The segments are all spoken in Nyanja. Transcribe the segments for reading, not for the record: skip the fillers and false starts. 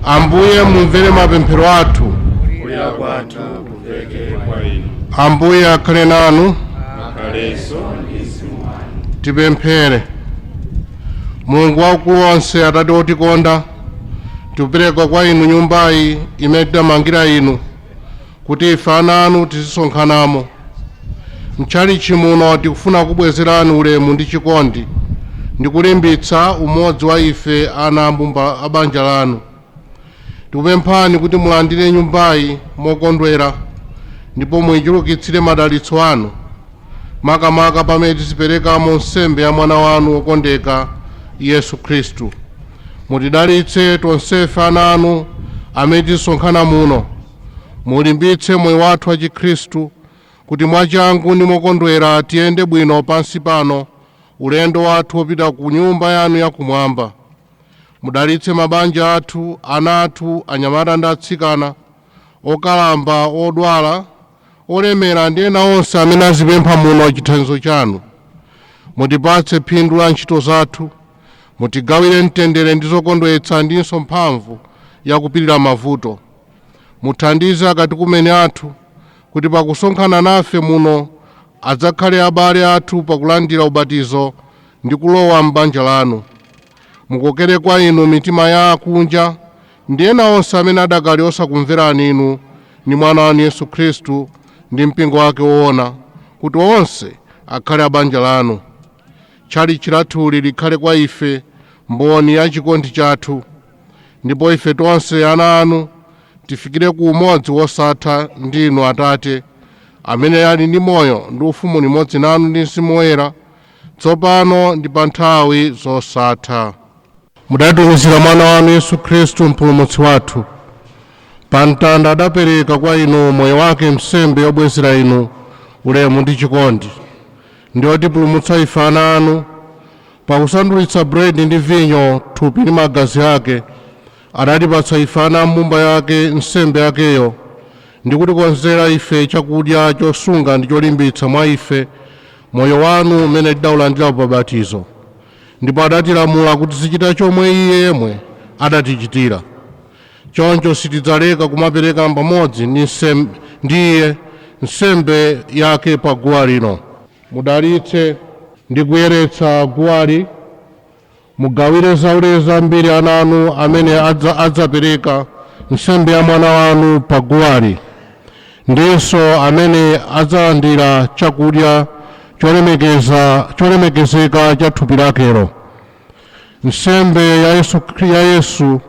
Ambuye mumvere mapemphero athu. Kulira kwathu kumveke kwa inu. Ambuye akhale nanu. Akhalenso ndi mzimu wanu. Tipemphere. Mulungu waukulu onse, Atate otikonda, tikupereka kwa inu nyumbayi imene tidamangira inu kuti ife ana anu tizisonkhanamo. Mtchalichi muno tikufuna kubwezerani ulemu ndi chikondi ndi kulimbitsa umodzi wa ife ana ambumba a banja lanu. Tikupemphani kuti mulandire nyumbayi mokondwera ndipo muyichulukitsire madalitso anu, makamaka pamene tiziperekamo nsembe ya mwana wanu wokondeka Yesu Khristu. Mutidalitse tonsefe ana anu amene tisonkhana muno. Mulimbitse moyo wathu wa Chikhristu kuti mwachangu ndi mokondwera tiyende bwino pansi pano ulendo wathu wopita ku nyumba yanu yakumwamba. Mudalitse mabanja athu, ana athu, anyamata ndi atsikana, okalamba, odwala, olemera ndi ena onse amene azipempha muno chithandizo chanu. Mutipatse phindu la ntchito zathu. Mutigawire mtendere ndi zokondweretsa ndinso mphamvu yakupirira mavuto. Muthandize akatikumeni athu kuti pakusonkhana nafe muno adzakhale abale athu pakulandira ubatizo ndi kulowa m'banja lanu. Mukokere kwa inu mitima ya akunja ndi ena onse amene adakali osakumverani inu ndi mwana wanu Yesu Khristu ndi mpingo wake woona, kuti onse akhale a banja lanu. Tchalitchi lathuli likhale kwa ife mboni ya chikondi chathu, ndipo ife tonse ana anu tifikire ku umodzi wosatha ndi inu Atate, amene ali ndi moyo ndi ufumu limodzi nanu ndi Mzimu Woyera, tsopano ndi pa nthawi zosatha. Mudatumizira mwana wanu Yesu Khristu mpulumutsi wathu. Pa mtanda adapereka kwa inu moyo wake nsembe yobwezera inu ulemu ndi chikondi, ndi otipulumutsa ife ana anu. Pakusandulitsa buledi ndi vinyo thupi ndi magazi ake, adatipatsa ife ana mbumba yake nsembe yakeyo ndi kutikonzera ife chakudya chosunga ndi cholimbitsa mwa ife moyo wanu umene tidawulandira ubatizo, ndipo adatilamula kuti tizichita chomwe iye yemwe adatichitira. Choncho sitidzaleka kumapereka pamodzi ndi iye nsembe yake pa guwa lino. Mudalitse ndi kuyeretsa guwali. Mugawire zaulere zambiri ana anu amene adzapereka nsembe ya mwana wanu pa guwali, ndinso amene adzalandira chakudya cholemekezeka cha thupi lakelo. Nsembe ya Yesu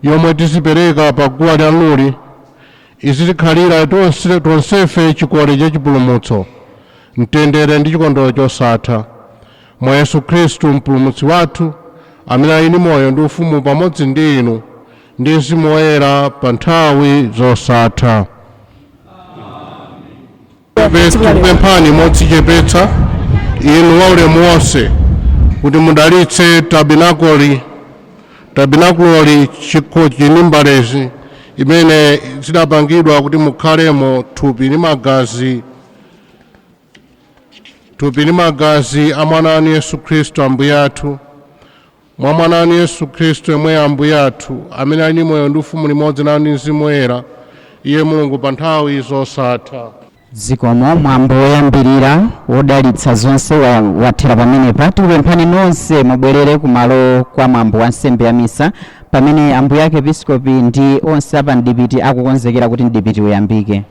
yomwe tizipereka pa guwa lanuli izitikhalira tonsefe chikole cha chipulumutso, mtendere ndi chikondwerero chosatha, mwa Yesu Khristu mpulumutsi wathu, amene ali ndi moyo ndi ufumu pamodzi ndi inu ndi Mzimu Woyera pa nthawi zosatha. Tikupemphani modzichepetsa inu waulemu wonse kuti mudalitse tabinakuloli, chikhochi ndi mbalezi imene zidapangidwa kuti mukhalemo thupi ndi magazi a mwana wanu Yesu Khristu Ambuye athu. Mwa mwana wanu Yesu Khristu yemwe Ambuye athu, amene ali ndi moyo ndi ufumu limodzi nanu ndi Mzimu Woyera, iye Mulungu, pa nthawi zosatha. Zikomo. Mwambo woyambirira wodalitsa zonse wathera pamenepa. Tikupemphani nonse mubwerere kumalo kwa mwambo wa nsembe ya misa pamene ambuye ake episkopi ndi onse apa mdipiti akukonzekera kuti mdipiti uyambike.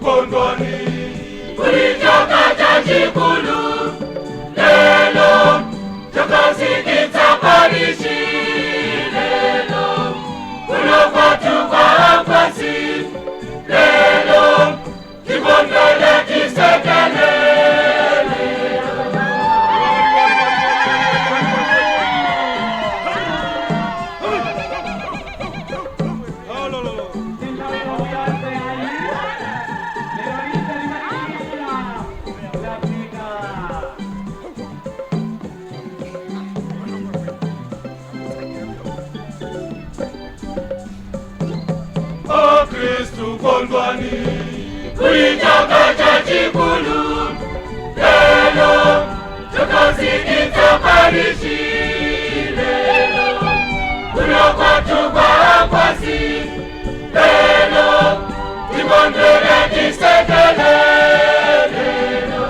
Kondwani kulichoka cha chikulu lelo chakasikitsa parishi lelo kuno kwathu kwa pasi lelo tikondwele tisekele. Kristu kondwani kulichoka cha chikulu lelo chakasikitsa parishi lelo kuno kwathu kwa pasi lelo tikondwele tisekele lelo.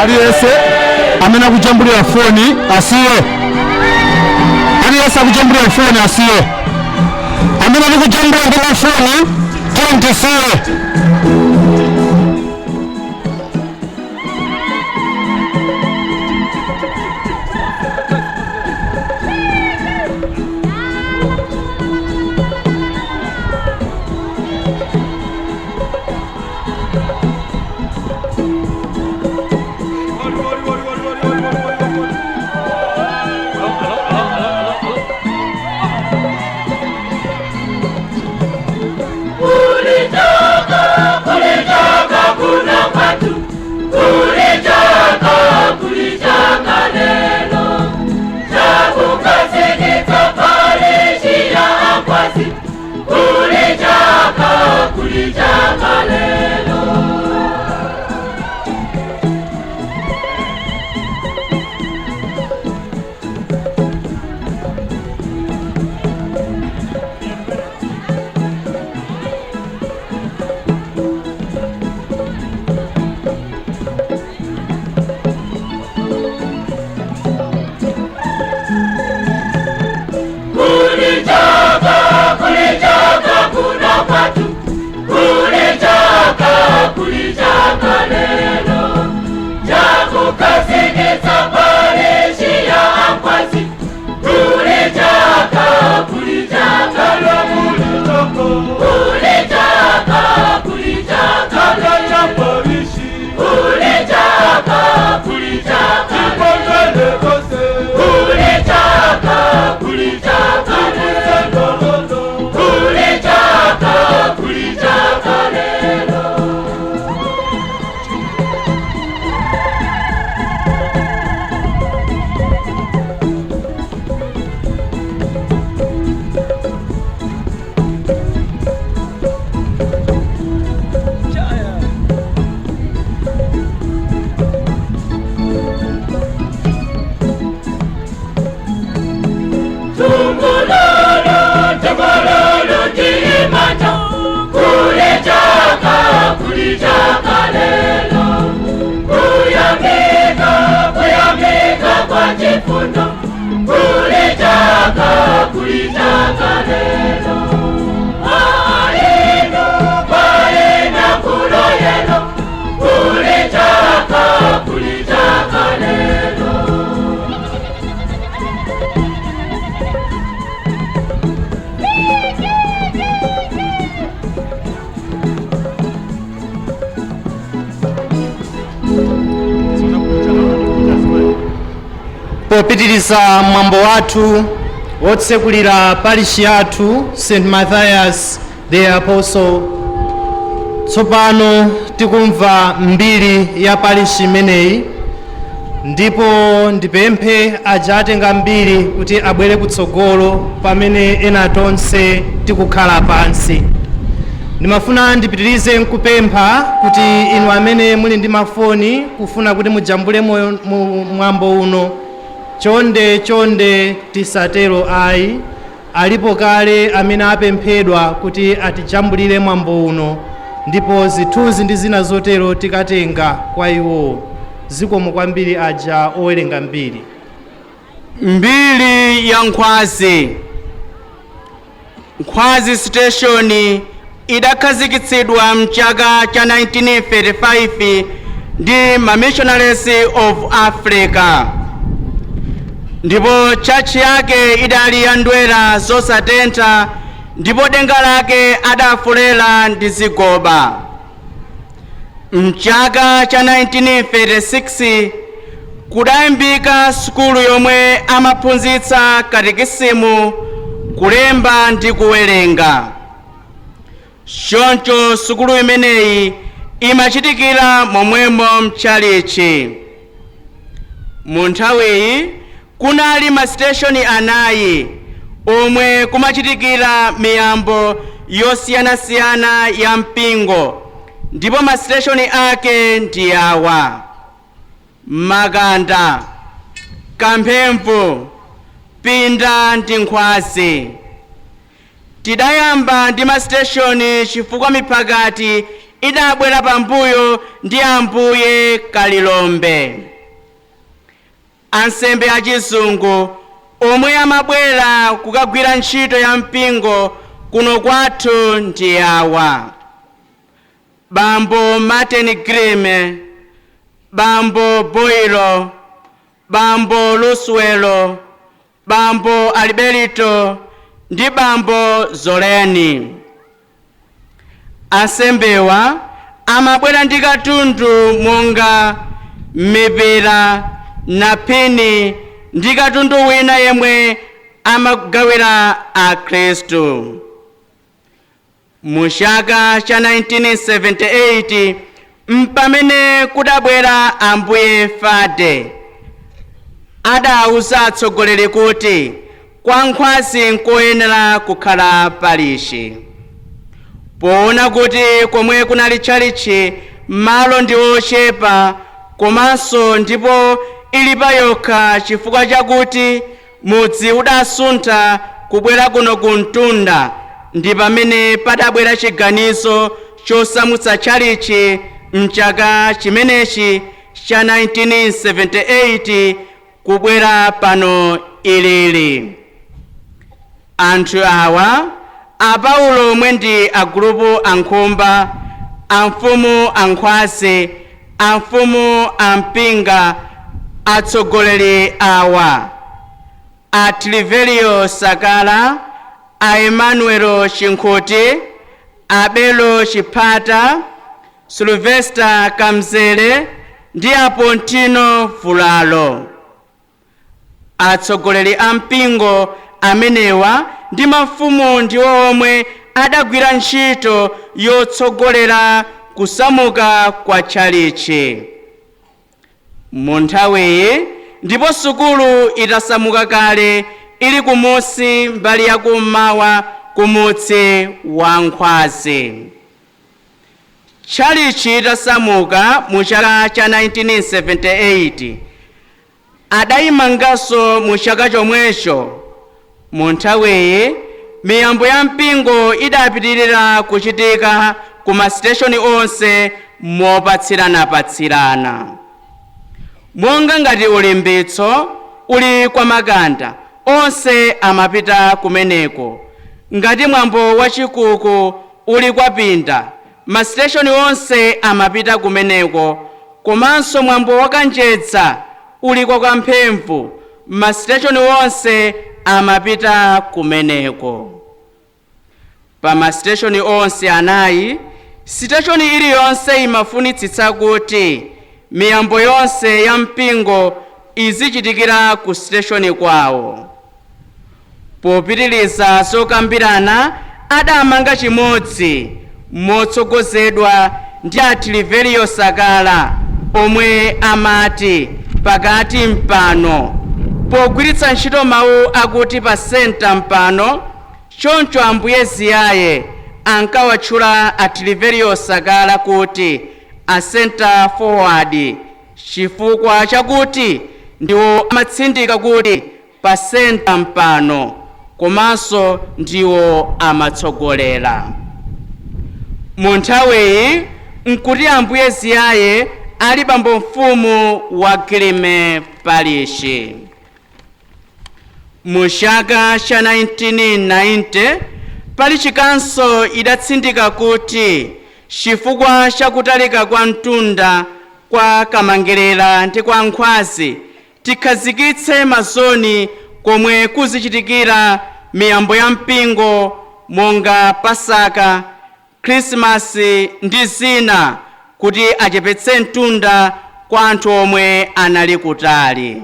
Aliyense amene akujambulira foni asiye. Aliyense akujambulira foni asiye. Amene akujambulira ndi mafoni tiyeni. Ulichoka, Tungulolo, tongololo, tiimata, kulichaka, kulichaka lelo. Kuyamika, kuyamika kwa chifundo, kulichaka, kulichaka lelo. Aino, kwaena kuloyelo, kulichaka, kulichaka lelo. Popitiriza mwambo wathu wotsekulira parishi yathu St Mathias the Apostle, tsopano tikumva mbiri ya parishi imeneyi, ndipo ndipemphe aja atenga mbiri kuti abwere kutsogolo pamene ena tonse tikukhala pansi. Ndimafuna ndipitirize nkupempha kuti inu amene muli ndi mafoni kufuna kuti mujambule moyo mwambo uno, chonde chonde tisatero ayi. Alipo kale amene apemphedwa kuti atijambulire mwambo uno, ndipo zithunzi ndi zina zotero tikatenga kwa iwowo. Zikomo kwambiri aja owerenga mbiri. Mbiri ya Nkhwazi. Nkhwazi Station idakhazikitsidwa mchaka cha 1935 ndi ma Missionaries of Africa, ndipo tchachi yake idali ya ndwera zosatentha, ndipo denga lake adafulera ndi zigoba. Mchaka cha 1936 kudayambika sukulu yomwe amaphunzitsa katekisimu, kulemba ndi kuwerenga. Choncho sukulu imeneyi imachitikira momwemo mtchalichi. Mu nthawiyi kunali masiteshoni anayi omwe kumachitikira miyambo yosiyanasiyana ya mpingo, ndipo masiteshoni ake ndi awa: Makanda, Kamphemvu, Pinda ndi Nkhwazi. Tidayamba ndi masiteshoni chifukwa miphakati idabwera pambuyo ndi Ambuye Kalilombe. Ansembe achizungu omwe amabwera kukagwira ntchito ya mpingo kuno kwathu ndi awa: Bambo Martin Grime, Bambo Boilo, Bambo Luswelo, Bambo Alberto ndi Bambo Zoleni. Ansembewa amabwera ndi katundu monga mipira, napini ndi katundu wina yemwe amagawira akhristu. Mu chaka cha 1978 mpamene kudabwera Ambuye Fade, adawuza atsogoleri kuti kwa Nkhwazi nkoyenera kukhala parishi, poona kuti komwe kunali tchalichi malo ndi ochepa, komanso ndipo ili pa yokha chifukwa chakuti mudzi udasuntha kubwera kuno ku mtunda. Ndi pamene padabwera chiganizo chosamutsa tchalichi mchaka chimenechi cha 1978 kubwera pano ilili. Anthu awa: Apaulo omwe ndi agulupu ankhumba, amfumu ankhwazi, amfumu ampinga. Atsogoleri awa: a Trivelio Sakala, a Emmanuel Chinkhuti, Abelo Chiphata, Sylvester Kamzere ndi a Pontino Vulalo. Atsogoleri a mpingo amenewa ndi mafumu ndiwo omwe adagwira ntchito yotsogolera kusamuka kwa tchalichi mu nthawiyi. Ndipo sukulu itasamuka kale ili kumusi mbali yakummawa kumudzi wa Nkhwazi. Tchalichi itasamuka mu chaka cha 1978, adayimanganso mu chaka chomwecho. Mu nthawiyi miyambo ya mpingo idapitirira kuchitika ku masiteshoni onse mopatsiranapatsirana, monga ngati ulimbitso uli kwa Makanda, onse amapita kumeneko. Ngati mwambo wachikuku uli kwa Pinda, masiteshoni onse amapita kumeneko. Komanso mwambo wakanjedza uli kwa Kamphemvu, masiteshoni onse amapita kumeneko. Pa masiteshoni onse anayi, siteshoni iliyonse imafunitsitsa kuti miyambo yonse ya mpingo izichitikira ku siteshoni kwawo. Popitiliza zokambirana, adamanga chimodzi motsogozedwa ndi a Tiliverio Sakala, omwe amati pakati mpano, pogwiritsa ntchito mawu akuti pa senta mpano. Choncho Ambuye Ziyaye ankawatchula a Tiliverio Sakala kuti a center forward, chifukwa chakuti ndiwo amatsindika kuti pa senta mpano, komanso ndiwo amatsogolera. Mu nthawiyi nkuti Ambuye Ziyaye ali bambo mfumu wa Kilime Parishi. Mu chaka cha 1990 parishi kanso idatsindika kuti chifukwa chakutalika kwa mtunda kwa Kamangerera ndi kwa Nkhwazi, tikhazikitse mazoni komwe kuzichitikira miyambo ya mpingo monga Pasaka, Khrisimasi ndi zina, kuti achepetse mtunda kwa anthu omwe anali kutali.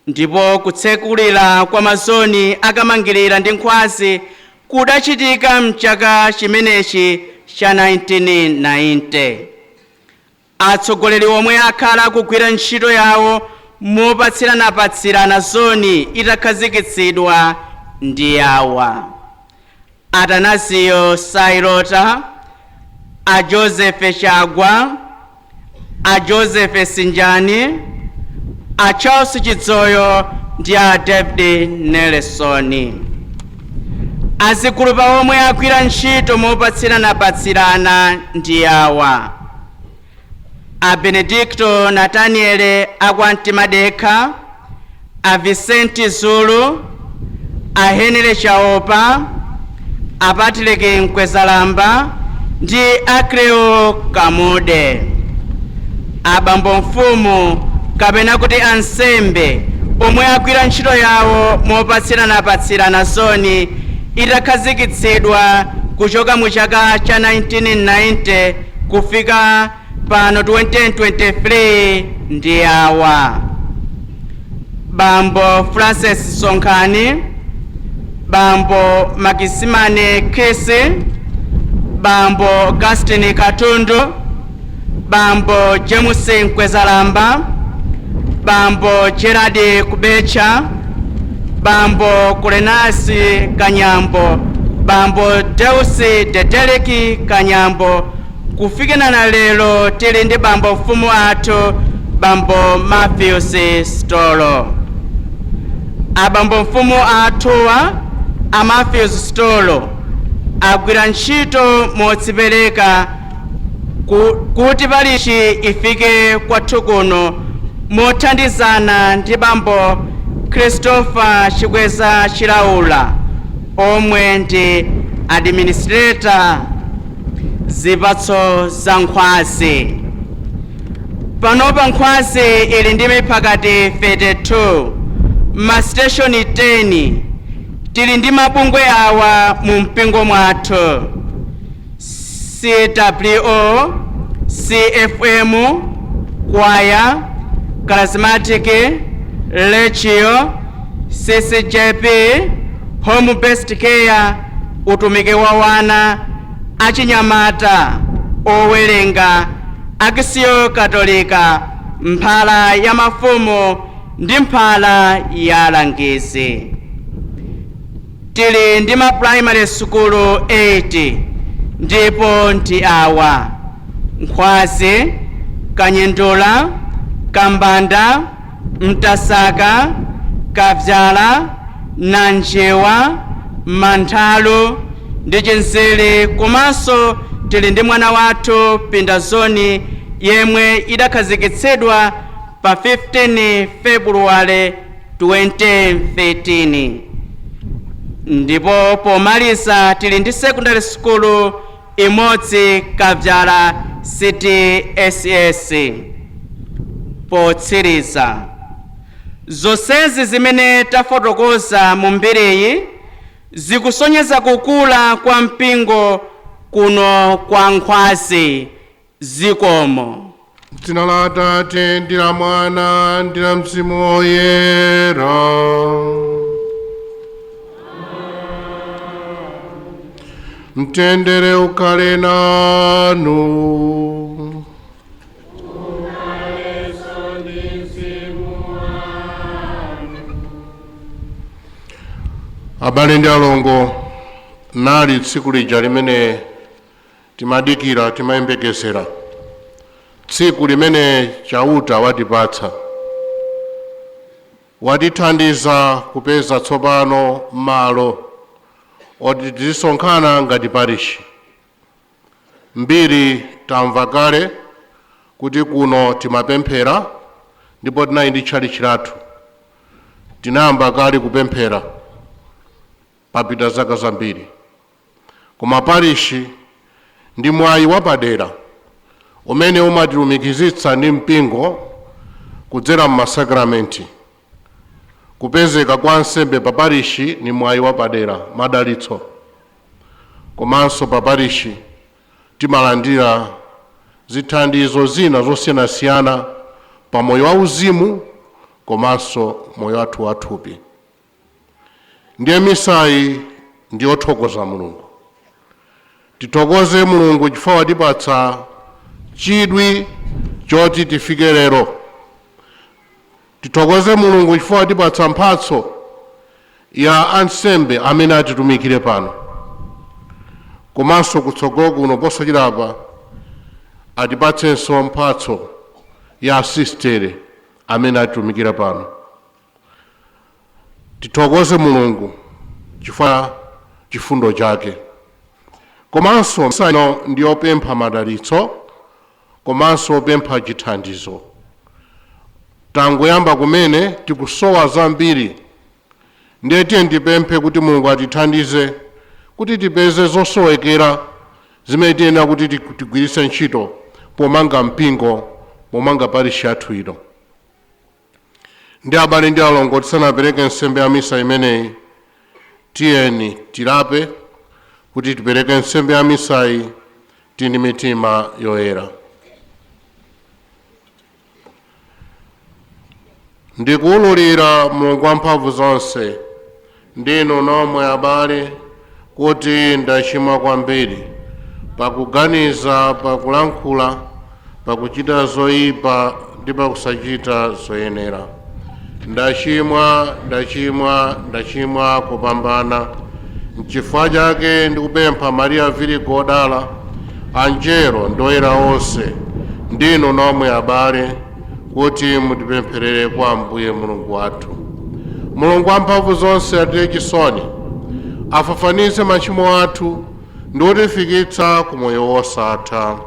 Ndipo kutsekulira kwa mazoni akamangirira ndi Nkhwazi kudachitika mchaka chimenechi cha 1990. Atsogoleri omwe akhala kugwira ntchito yawo mopatsiranapatsirana zoni itakhazikitsidwa ndi awa: Atanasio Sailota, a Joseph Chagwa, a Joseph Sinjani, a Charles Chidzoyo ndi a David Nelson. Azikulupa omwe agwira ntchito mopatsiranapatsirana ndi awa: a Benedicto Nataniele akwamtimadekha, a Vicente Zulu, a Henry Chaopa, a Patrick Mkwezalamba ndi a Cleo Kamude. Abambo mfumu kapena kuti ansembe omwe agwira ntchito yawo mopatsiranapatsirana zoni itakhazikitsidwa kuchoka mu chaka cha 1990 kufika pano 2023 ndi awa: Bambo Francis Sonkhani, Bambo Makisimane Kisi, Bambo Augustine Katundu, Bambo James Mkwezalamba, Bambo Gerard Kubecha, Bambo Kulenasi Kanyambo, Bambo Deusi Dedeleki Kanyambo. Kufikana na lero tili ndi bambo mfumu athu, Bambo Matthews Stolo. Abambo mfumu athuwa a Matthews Stolo agwira ntchito modzipereka kuti parishi ifike kwathu kuno, mothandizana ndi Bambo Christopher Chikweza Chilaula omwe ndi administrator zipatso za Nkhwazi. Panopa Nkhwazi ili ndi miphakati 32, masiteshoni 10. Tili ndi mabungwe awa mu mpingo mwathu: CWO, CFM, kwaya, charismatic, Lechio, CCJP, home based care, utumiki wa wana achinyamata, owerenga, Akisiyo Katolika, mphala ya mafumu ndi mphala ya alangizi. Tili ndi ma primary school 8. Ndipo ndi awa: Nkhwazi, Kanyendula, Kambanda, Mtasaka, Kabyala, Nanjewa, Manthalo ndi Chinziri. Komanso tili ndi mwana wathu Pindazoni yemwe idakhazikitsidwa pa 15 Februwale 2013. Ndipo pomaliza tili ndi secondary school imodzi, Kabyala CTSS. Potsiriza, zonsezi zimene tafotokoza mu mbiriyi zikusonyeza kukula kwa mpingo kuno kwa Nkhwazi. Zikomo. Dzina la Atate ndi la Mwana ndi la Mzimu Woyera. Mtendere ukhale nanu. Abale ndi alongo, nali tsiku lija limene timadikira, timayembekezera, tsiku limene Chauta watipatsa, watithandiza kupeza tsopano malo oti tizisonkhana ngati parishi. Mbiri tamva kale kuti kuno timapemphera ndipo tinali ndi tchalitchi lathu. Tinayamba kale kupemphera papita zaka zambiri, koma parishi ndi mwayi wapadera umene umatilumikizitsa ndi mpingo kudzera m'masakramenti. Kupezeka kwa ansembe pa parishi ni mwayi wapadera, madalitso. Komanso pa parishi timalandira zithandizo zina zosiyanasiyana pa moyo wauzimu komanso moyo wathu wathupi. Ndiye misayi ndi yothokoza Mulungu. Tithokoze Mulungu chifukwa watipatsa chidwi choti tifike lero. Tithokoze Mulungu chifukwa watipatsa mphatso ya ansembe amene atitumikire pano, komanso kutsogolo kuno posachedwapa atipatsenso mphatso ya asistere amene atitumikira pano. Tithokoze Mulungu chifukwa chifundo chake. Komanso misano ndi yopempha madalitso komanso opempha chithandizo. Tangoyamba kumene, tikusowa zambiri. Ndiye tiye ndipemphe kuti Mulungu atithandize kuti tipeze zosowekera zimene tiyenera kuti tigwiritse ntchito pomanga mpingo, pomanga parishi yathu ino. Ndi abale ndi alongo, tisanapereke nsembe ya misa imeneyi, tiyeni tilape kuti tipereke nsembe ya misayi tili mitima yoyera. Ndikuwululira Mulungu wamphamvu zonse ndinu nomwe abale kuti ndachimwa kwambiri pakuganiza, pakulankhula, pakuchita zoyipa ndi pakusachita zoyenera. Ndachimwa, ndachimwa, ndachimwa kupambana. Nchifukwa chake ndikupempha Mariya Virigo odala, anjelo ndi oyera onse, ndinu nomwe abale, kuti mutipempherere kwa Ambuye Mulungu wathu. Mulungu wamphamvu zonse atire chisoni, afafanize machimo athu ndi kutifikitsa ku moyo wosatha.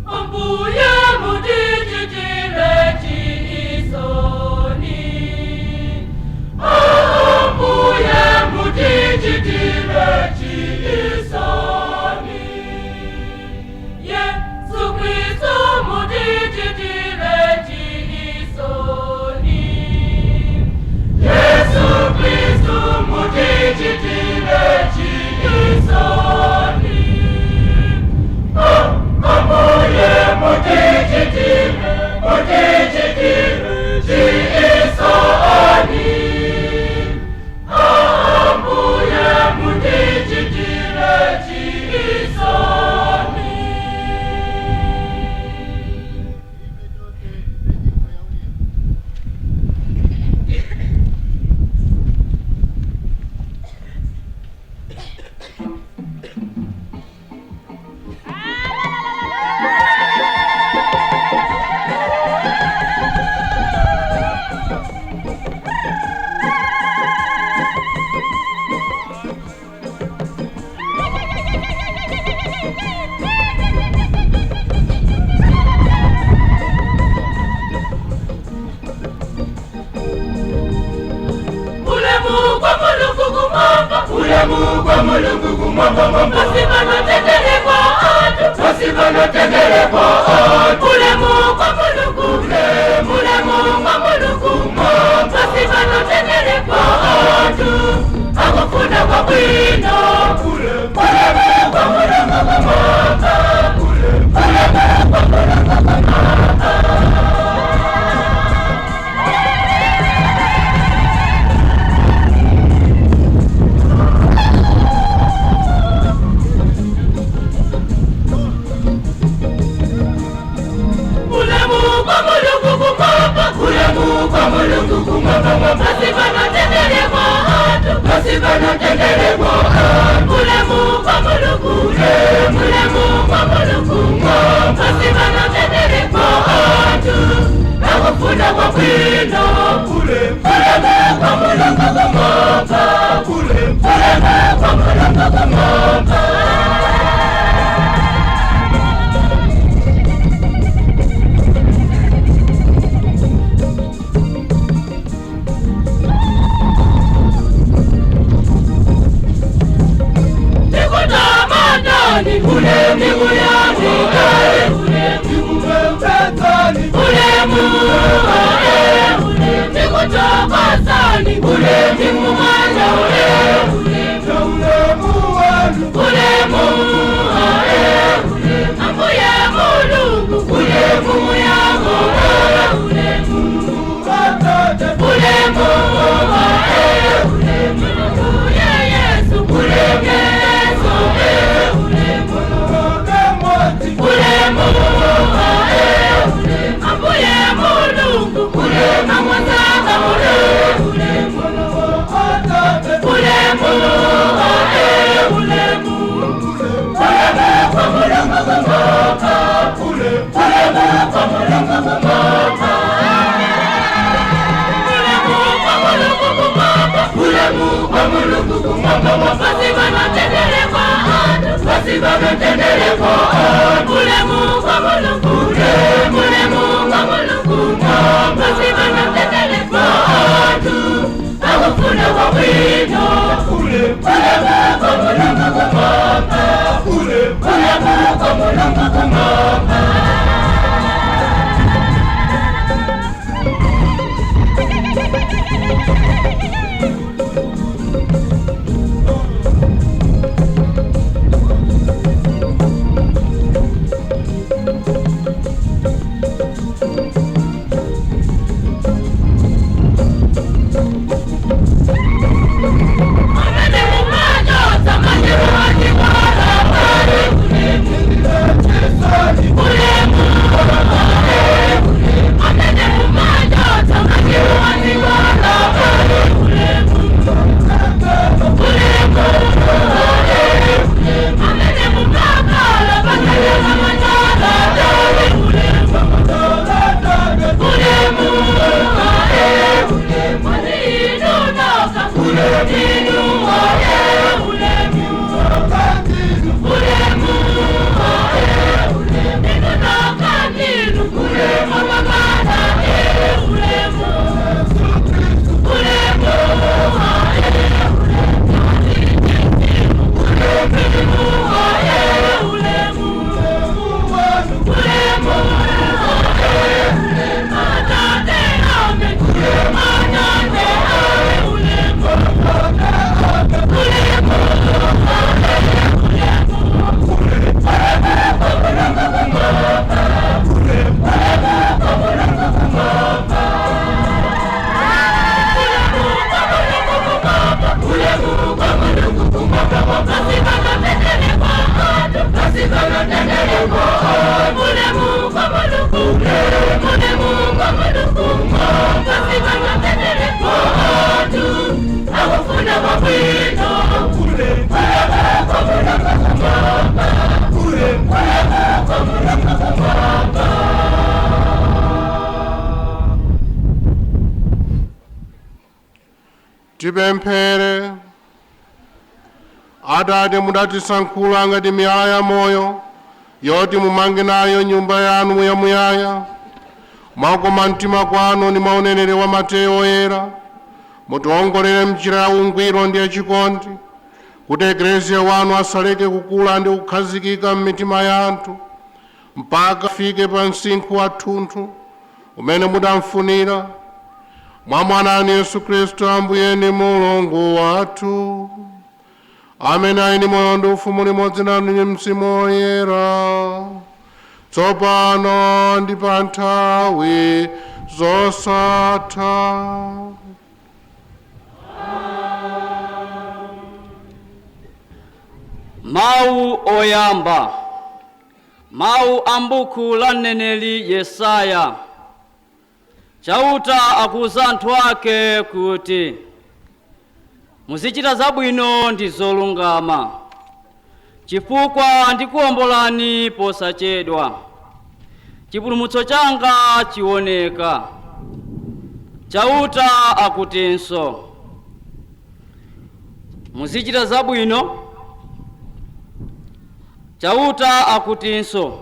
Ambuye mutichitire chisoni. Ambuye mutichitire chisoni. Ulemu kwa Mulungu kumwamba, ulemu kwa Mulungu kumwamba mwamba. Pasipano kwa watu, pasipano kwa watu. Ulemu kwa Mulungu, ulemu kwa Mulungu kumwamba. Pasipano kwa watu, akufuna kwa bwino. Ulemu kwa Mulungu kumwamba, ulemu kwa Mulungu kumwamba. Ulemu kwa Mulungu kumwamba, ulemu kwa Mulungu kumwamba mwamba. Pasipano tendele kwa watu, pasipano tendele kwa watu. Ulemu kwa Mulungu, ulemu kwa Mulungu kumwamba. Pasipano tendele kwa watu, nakufuna kwa bwino. Ulemu kwa Mulungu kumwamba, ulemu kwa Mulungu kumwamba. Nikutamani ule miguyani ule ule nikutokozani ule migumana ule ule ambuye Mulungu ule muyango ule ule ule Yesu ule Yesu ambuye Mulungu ule amwazaka ule ule Amene mumajosa Tipemphere. Atate, mudatisankhula ngati miyala ya moyo yoti mumange nayo nyumba yanu yamuyaya. Mwakoma mtima kwanu ndi mauneneri wa Mateyo oyera, mutiongolere mnjira ya ungwiro ndi yachikondi, kuti Ekleziya wanu asaleke kukula ndi kukhazikika m'mitima ya anthu mpaka afike pa msinkhu wathunthu umene mudamfunira, mwa Mwana wanu Yesu Khristu Ambuye ndi Mulungu wathu, amene ali ndi moyo ndi ufumu limodzi nanu ndi Mzimu Woyera, tsopano ndi pa nthawi zosatha. Mawu oyamba. Mawu a m'buku la mneneri Yesaya. Chauta akuwuza anthu ake kuti, muzichita zabwino ndi zolungama, chifukwa ndikuwombolani posachedwa. Chipulumutso changa chioneka. Chauta akutinso, muzichita zabwino. Chauta akutinso,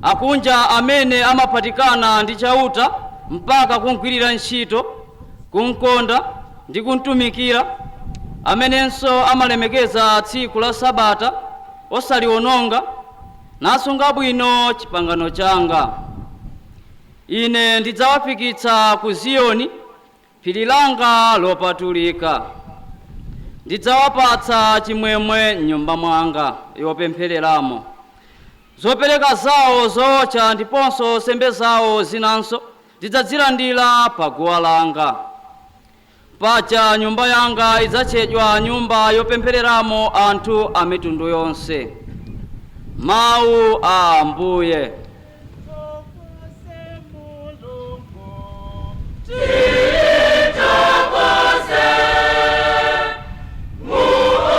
akunja amene amaphatikana ndi Chauta mpaka kumgwirira ntchito, kumkonda ndi kumtumikira, amenenso amalemekeza tsiku la Sabata osaliwononga, nasunga bwino chipangano changa, ine ndidzawafikitsa ku Ziyoni, phiri langa lopatulika. Ndidzawapatsa chimwemwe m'nyumba mwanga yopemphereramo. Zopereka zawo zootcha ndiponso nsembe zawo zinanso ndidzazilandira pa guwa langa. Paja nyumba yanga idzatchedwa nyumba yopemphereramo anthu a mitundu yonse. Mawu a Ambuye. Tithokoze Mulungu.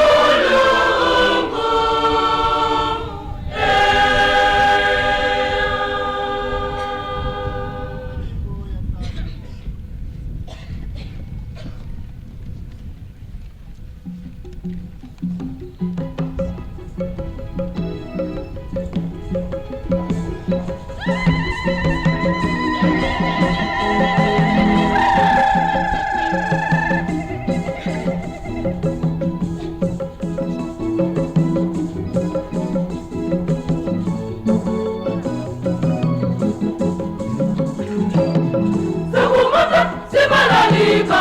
Zakumwamba zimalalika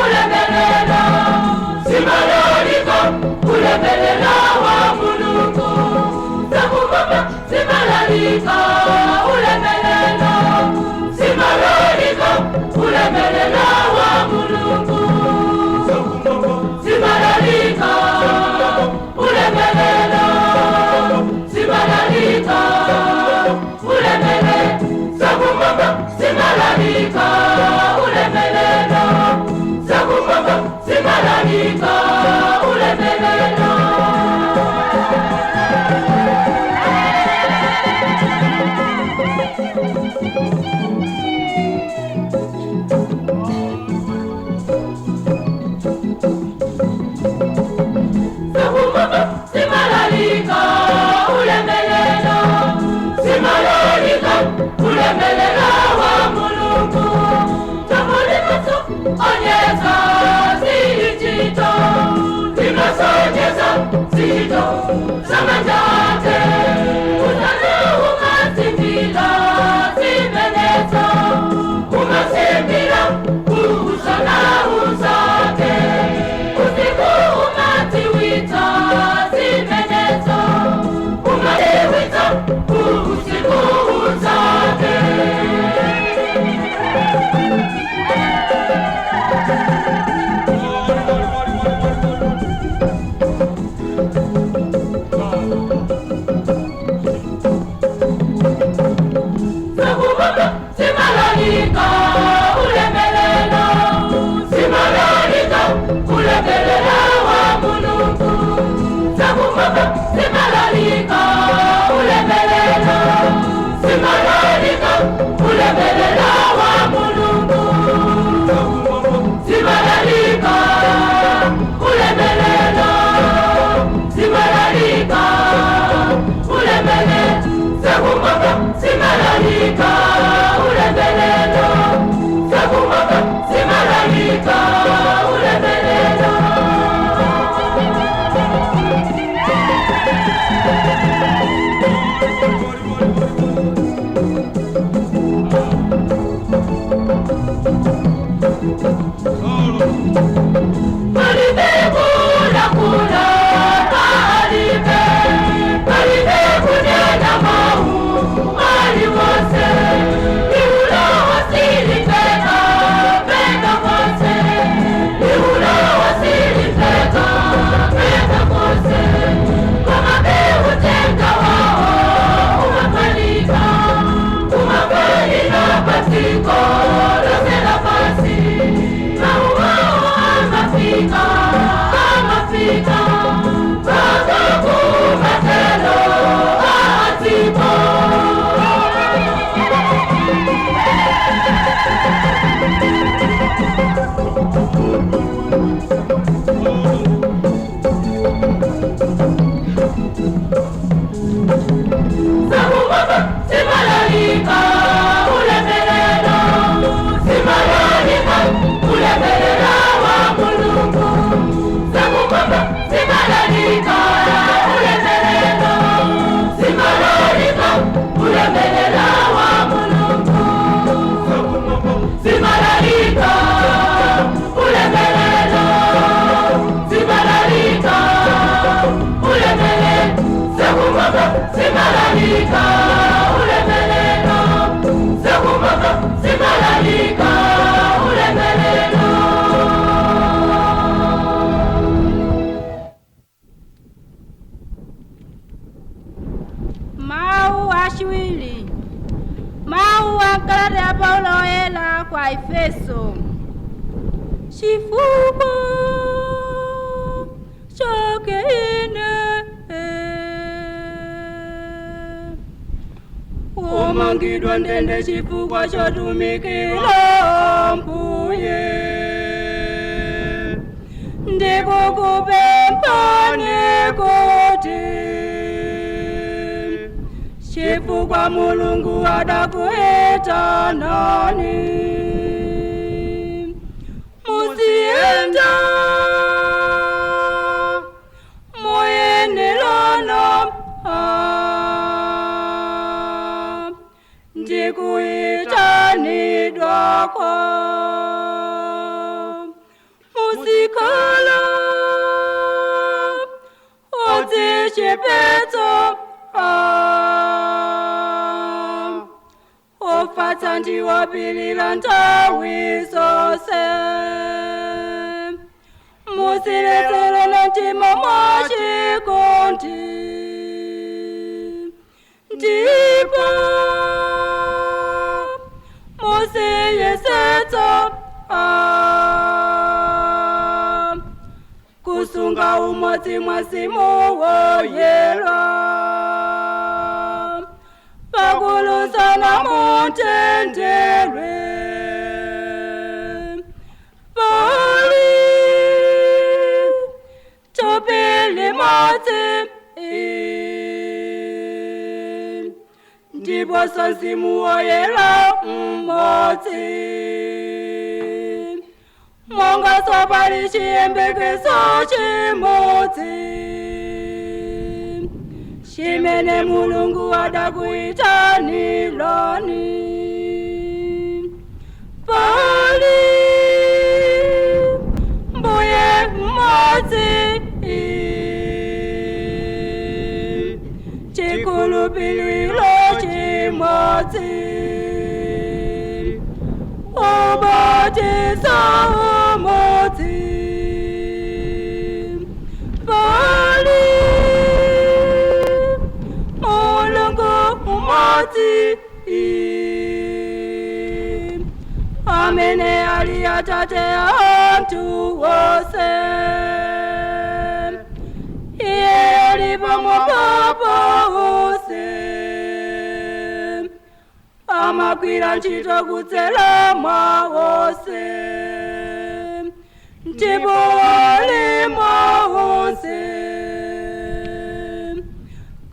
ulemerero, zimalalika ulemerero wa Mulungu. Zakumwamba zimalalika ulemerero, zimalalika ulemerero wa Mulungu. Zimalalika ulemerero, zimalalika ulemerero. Zakumwamba zimalalika ulemerero, zakumwamba zimalalika ulemerero. Zakumwamba zimalalika ulemerero, zimalalika ulemerero wa Mulungu. Tamulimaso onyeza zichito, limasonyeza zito zamanjate. Utano umazimbila zimenezo, umazimbila usana uzake. Usiku umatiwita zimenezo, umatiwita usiku uzake. Zakumwamba zimalalika ulemerero, zimalalika ulemerero wa Mulungu. Zakumwamba zimalalika ulemerero, zimalalika ulemerero wa Mulungu. Zimalalika ulemerero, zimalalika ulemerero. Zakumwamba zimalalika ulemerero, zakumwamba zimalalika ulemerero. Mawu achiwiri. Mawu a kalata ya Paulo oyera kwa Efeso. Chifukwa chake ine womangidwa ndende chifukwa chotumikira Mbuye, ndikukupemphani kuti chifukwa Mulungu adakuitanani muziyenda moyenelana ndikuitanidwako muzikhala odzichepetsa ofatsa ndiwapilira nthawi zonse, muziletserana mtima mwachikondi, ndipo muziyesetsa kusunga umodzi mwa Mzimu Woyera pakulusana mutendere. Pali thupi limodzi ndiponso Mzimu Woyera mmodzi, monga pali chiyembekezo chimodzi chimene Mulungu adakuyitanirani. Pali Mbuye mmodzi, chikhulupiriro chimodzi, ubatizo umodzi. Pali Mulungu mmodzi amene ali Atate anthu onse, iye ali pamwamba onse, amagwira ntchito kudzera mwa onse ndipo ali mwa onse.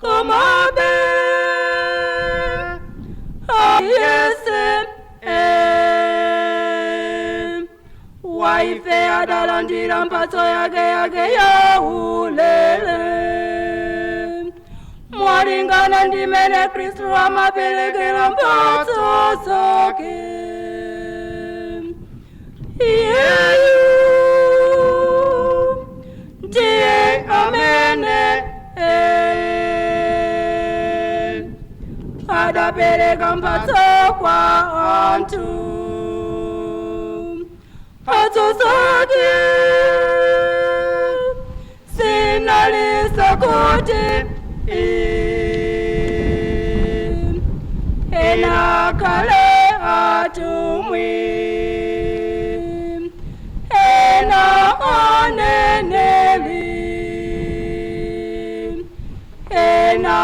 Komabe aliyense waife adalandira mphatso yake yake ya ulere mwalingana ndimene Khristu amaperekera mphatso zake. Iyeyu ndiye amene adapereka mphatso kwa anthu, mphatso zake zinalisa kuti ena akhale atumwi, ena aneneri, ena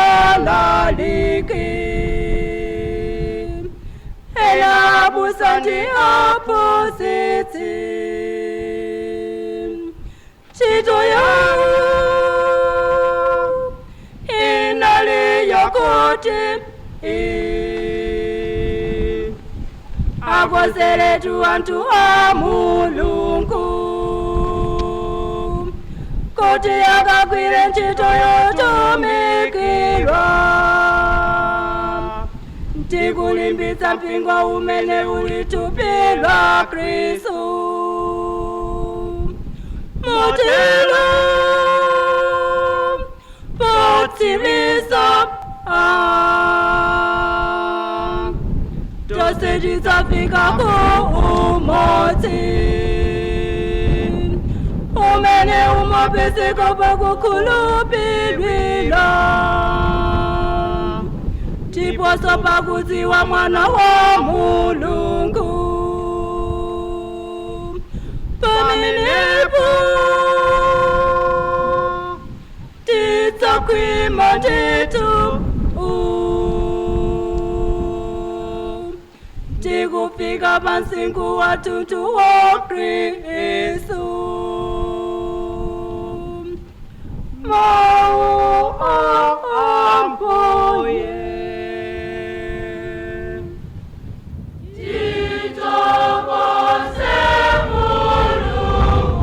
alaliki, ena abusa ndi aphunzitsi. Ntchito yawo Kuti akonzeretu anthu a Mulungu kuti akagwire ntchito yotumikirwa, ndikulimbitsa mpingo umene uli thupi la Khristu. Motero potsiriza tonse tidzafika ku umodzi umene umapezeka pakukhulupirira ndiponso pakudziwa Mwana wa Mulungu. Pamenepo tidzakhwima ndithu ndikufika pamsinkhu wathunthu wa Khristu. Mawu a Ambuye. Tithokoze Mulungu.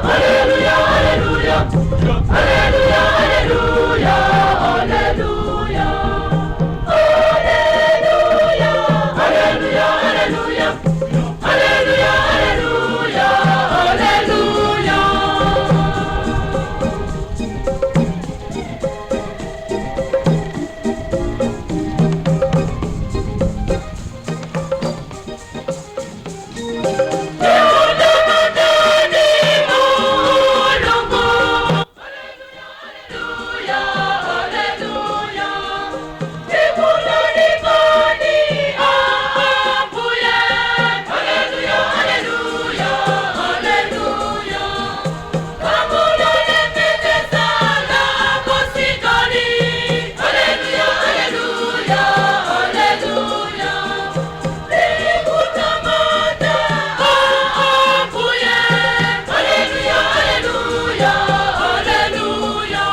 Hallelujah, hallelujah, hallelujah, hallelujah, hallelujah, hallelujah, hallelujah, hallelujah, hallelujah, hallelujah. Hallelujah, hallelujah, hallelujah.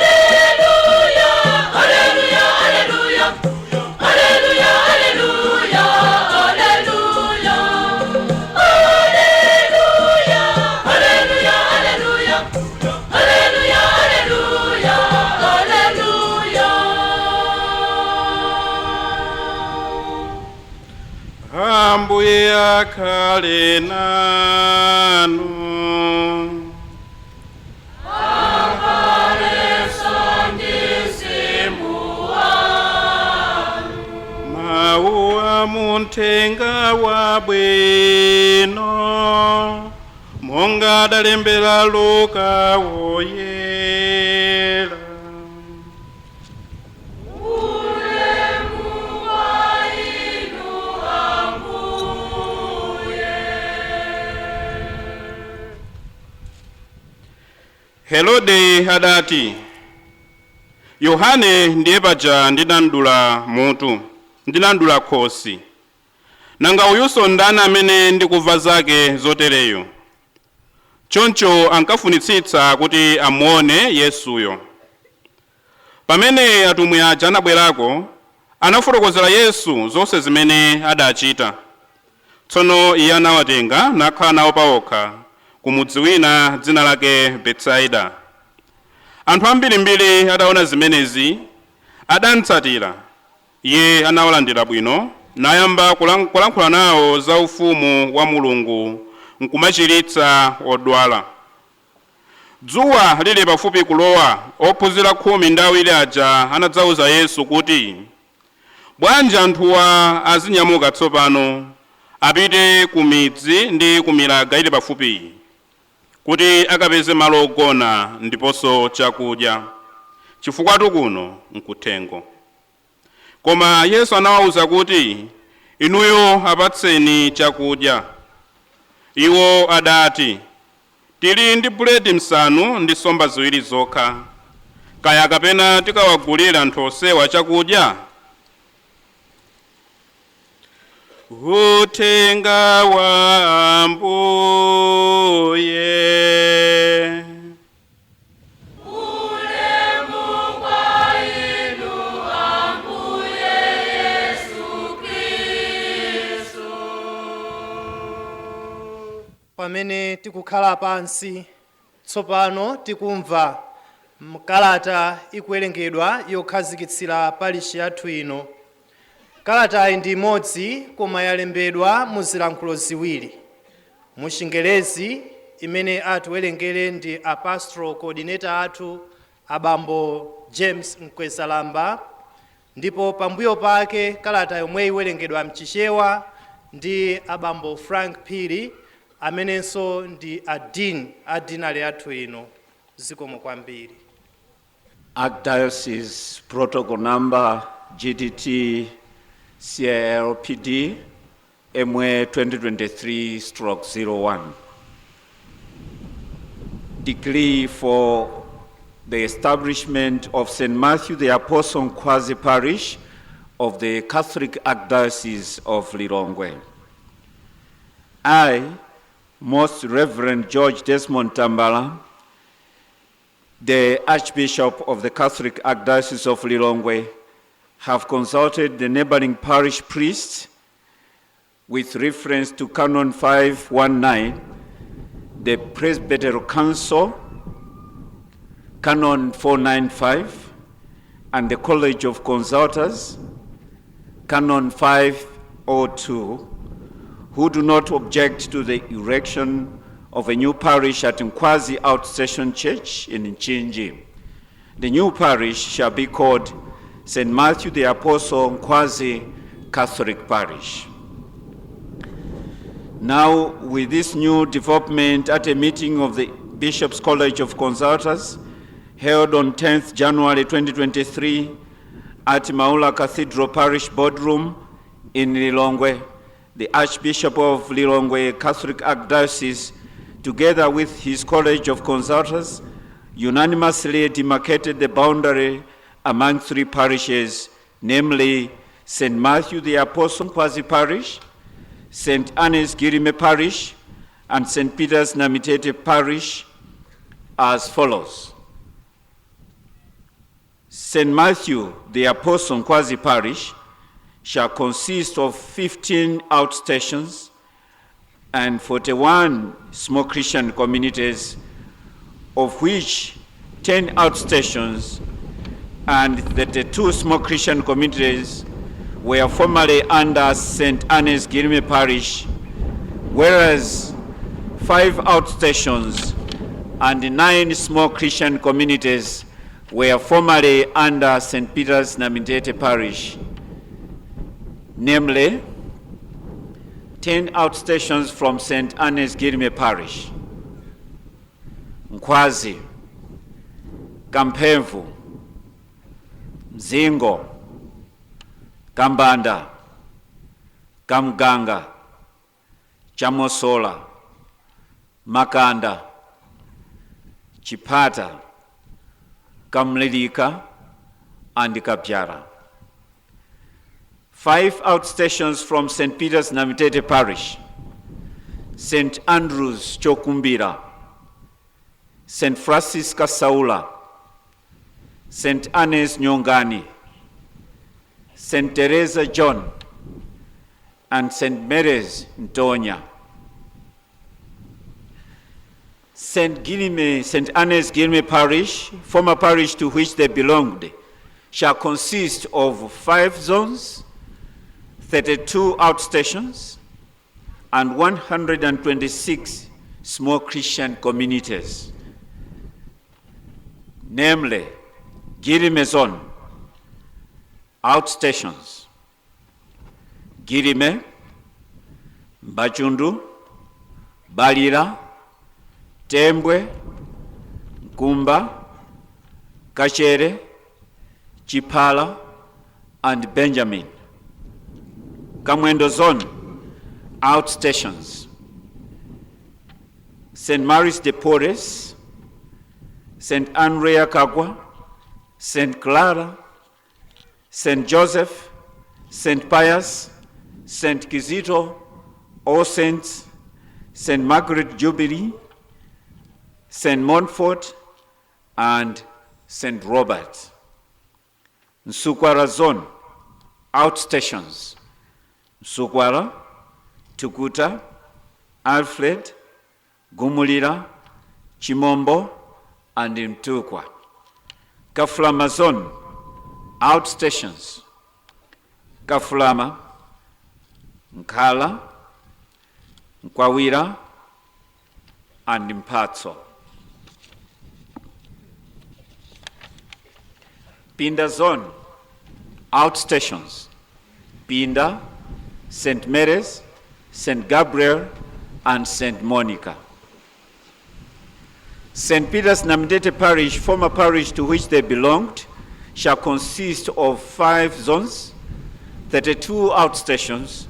Hallelujah, hallelujah, hallelujah, hallelujah, hallelujah, hallelujah, hallelujah, hallelujah, hallelujah, hallelujah, hallelujah. Ambuye akhale nanu. Mawu a munthenga wabwino monga adalembera Luka woyera. Herode adati, "Yohane ndiye paja ndinamdula mutu, ndinamdula khosi. Nanga uyunso ndani amene ndikumva zake zotereyo?" Choncho ankafunitsitsa kuti amuone Yesuyo. Pamene atumwi aja anabwerako, anafotokozera Yesu zonse zimene adachita. Tsono iye anawatenga nakhala nawo pawokha ku mudzi wina dzina lake Betsaida. Anthu ambirimbiri ataona zimenezi adamutsatira. Iye anawalandira bwino nayamba kulankhula nawo za ufumu wa Mulungu nkumachiritsa odwala. Dzuwa lili pafupi kulowa, ophunzira 12 aja anadzauza Yesu kuti, bwanji anthuwa azinyamuka tsopano, apite ku midzi ndi ku milaga ili pafupi, kuti akapeze malo ogona ndiponso chakudya, chifukwa kuno nkuthengo. Koma Yesu anawawuza kuti, inuyo apatseni chakudya. Iwo adati, tili ndi buledi msanu ndi nsomba ziwiri zokha, kaya kapena tikawagulira anthu onsewa chakudya? Uthenga wa Ambuye. Ulemu kwa inu Ambuye Yesu Kristu. Pamene tikukhala pansi tsopano, tikumva kalata ikuwerengedwa yokhazikitsira parishi yathu ino. Kalatayi ndi imodzi, koma yalembedwa mu zilankhulo ziwiri, mu Chingerezi, imene atiwerengere ndi a pastoral coordinator athu, abambo James Mkwezalamba, ndipo pambuyo pake kalata yomwe iwerengedwa mChichewa ndi abambo Frank Phiri, amenenso ndi a dean a deanery athu ino. Zikomo kwambiri. Archdiocese Protocol Number GDT CALPD MA 2023/01. Decree for the establishment of St. Matthew the Apostle Nkhwazi Parish of the Catholic Archdiocese of Lilongwe. I, Most Reverend George Desmond Tambala, the Archbishop of the Catholic Archdiocese of Lilongwe, have consulted the neighboring parish priests with reference to Canon 519, the Presbyterial Council, Canon 495, and the College of Consultors, Canon 502, who do not object to the erection of a new parish at Nkhwazi Outstation Church in Mchinji. The new parish shall be called St. Matthew the Apostle Nkhwazi Catholic Parish. Now, with this new development, at a meeting of the Bishops' College of Consultors held on 10th January 2023 at Maula Cathedral Parish Boardroom in Lilongwe, the Archbishop of Lilongwe Catholic Archdiocese, together with his College of Consultors, unanimously demarcated the boundary among three parishes, namely St. Matthew the Apostle Nkhwazi Parish, St. Annes Girime Parish, and St. Peter's Namitete Parish as follows. St. Matthew the Apostle Nkhwazi Parish shall consist of 15 outstations and 41 small Christian communities, of which 10 outstations and 32 small Christian communities were formerly under St. Annes Girime Parish, whereas 5 outstations and 9 small Christian communities were formerly under St. Peter's Namitete Parish, namely 10 outstations from St. Annes Girime Parish, Nkhwazi, Kampemvu, Mzingo, Kambanda, Kamganga, Chamosola, Makanda, Chipata, Kamlilika, and Kapyara. 5 outstations from St. Peter's Namitete Parish, St. Andrew's Chokumbira, St. Francis Kasaula, St. Annes Nyongani, St. Teresa John, and St. Mary's Ntonya. St. Annes Girime Parish, former parish to which they belonged, shall consist of 5 zones, 32 outstations, and 126 small Christian communities. Namely, Girime Zone, outstations, Girime, Mbachundu, Balira, Tembwe, Nkumba, Kachere, Chipala, and Benjamin. Kamwendo Zone, outstations, St. Mary's de Porres, St. Andrea Kagwa, St. Clara, St. Joseph, St. Pius, St. Kizito, All Saints, St. Margaret Jubilee, St. Montfort, and St. Robert. Msukwara Zone, outstations, Msukwara, Tukuta, Alfred, Gumulira, Chimombo, and Mtukwa. Kafulama Zone, outstations, Kafulama, Nkala, Nkwawira, and Mpatso. Pinda Zone, outstations, Pinda, St. Mary's, St. Gabriel, and St. Monica. St. Peter's Namitete Parish, former parish to which they belonged, shall consist of 5 zones, 32 outstations,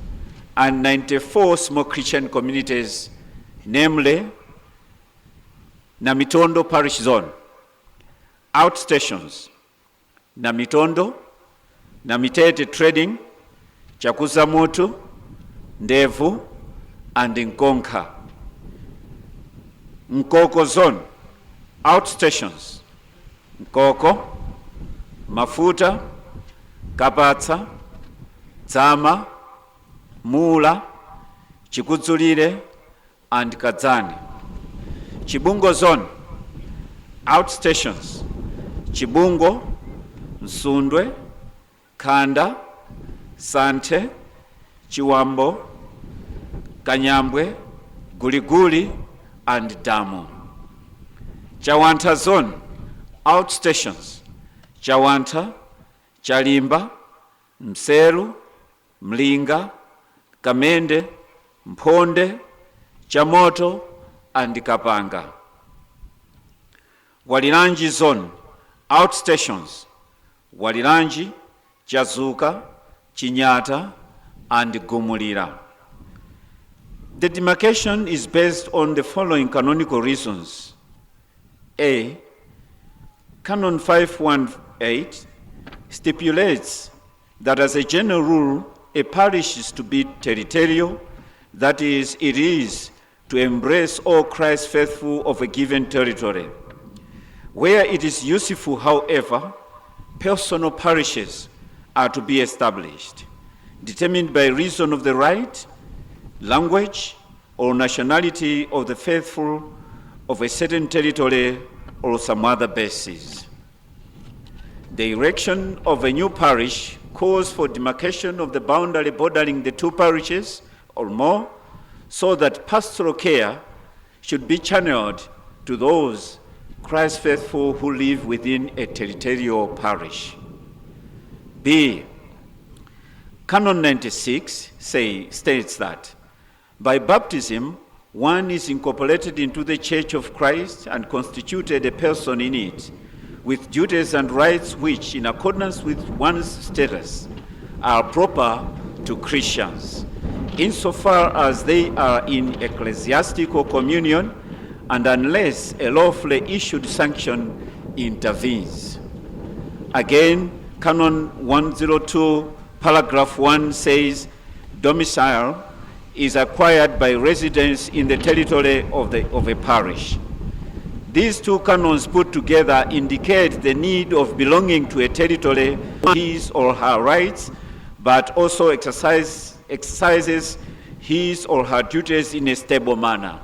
and 94 small Christian communities, namely Namitondo Parish Zone, outstations, Namitondo, Namitete Trading, Chakuzamutu, Ndevu, and Nkonka. Nkoko Zone, outstations, Nkoko, Mafuta, Kapatsa, Tsama, Mula, Chikudzulire, and Kadzani. Chibungo Zone, outstations, Chibungo, Nsundwe, Kanda, Sante, Chiwambo, Kanyambwe, Guliguli, and Damo. Chawanta Zone, outstations, Chawanta, Chalimba, Mseru, Mlinga, Kamende, Mponde, Chamoto, and Kapanga. Waliranji Zone, outstations, Waliranji, Chazuka, Chinyata, and Gumulira. The demarcation is based on the following canonical reasons. A, Canon 518 stipulates that as a general rule, a parish is to be territorial, that is, it is to embrace all Christ's faithful of a given territory. Where it is useful, however, personal parishes are to be established, determined by reason of the right, language, or nationality of the faithful of a certain territory or some other basis. The erection of a new parish calls for demarcation of the boundary bordering the two parishes or more, so that pastoral care should be channeled to those Christ faithful who live within a territorial parish. B, Canon 96 states that by baptism, one is incorporated into the Church of Christ and constituted a person in it, with duties and rights which, in accordance with one's status, are proper to Christians, insofar as they are in ecclesiastical communion and unless a lawfully issued sanction intervenes. Again, Canon 102, paragraph 1 says, domicile is acquired by residence in the territory of a parish. These two canons put together indicate the need of belonging to a territory, his or her rights, but also exercises his or her duties in a stable manner.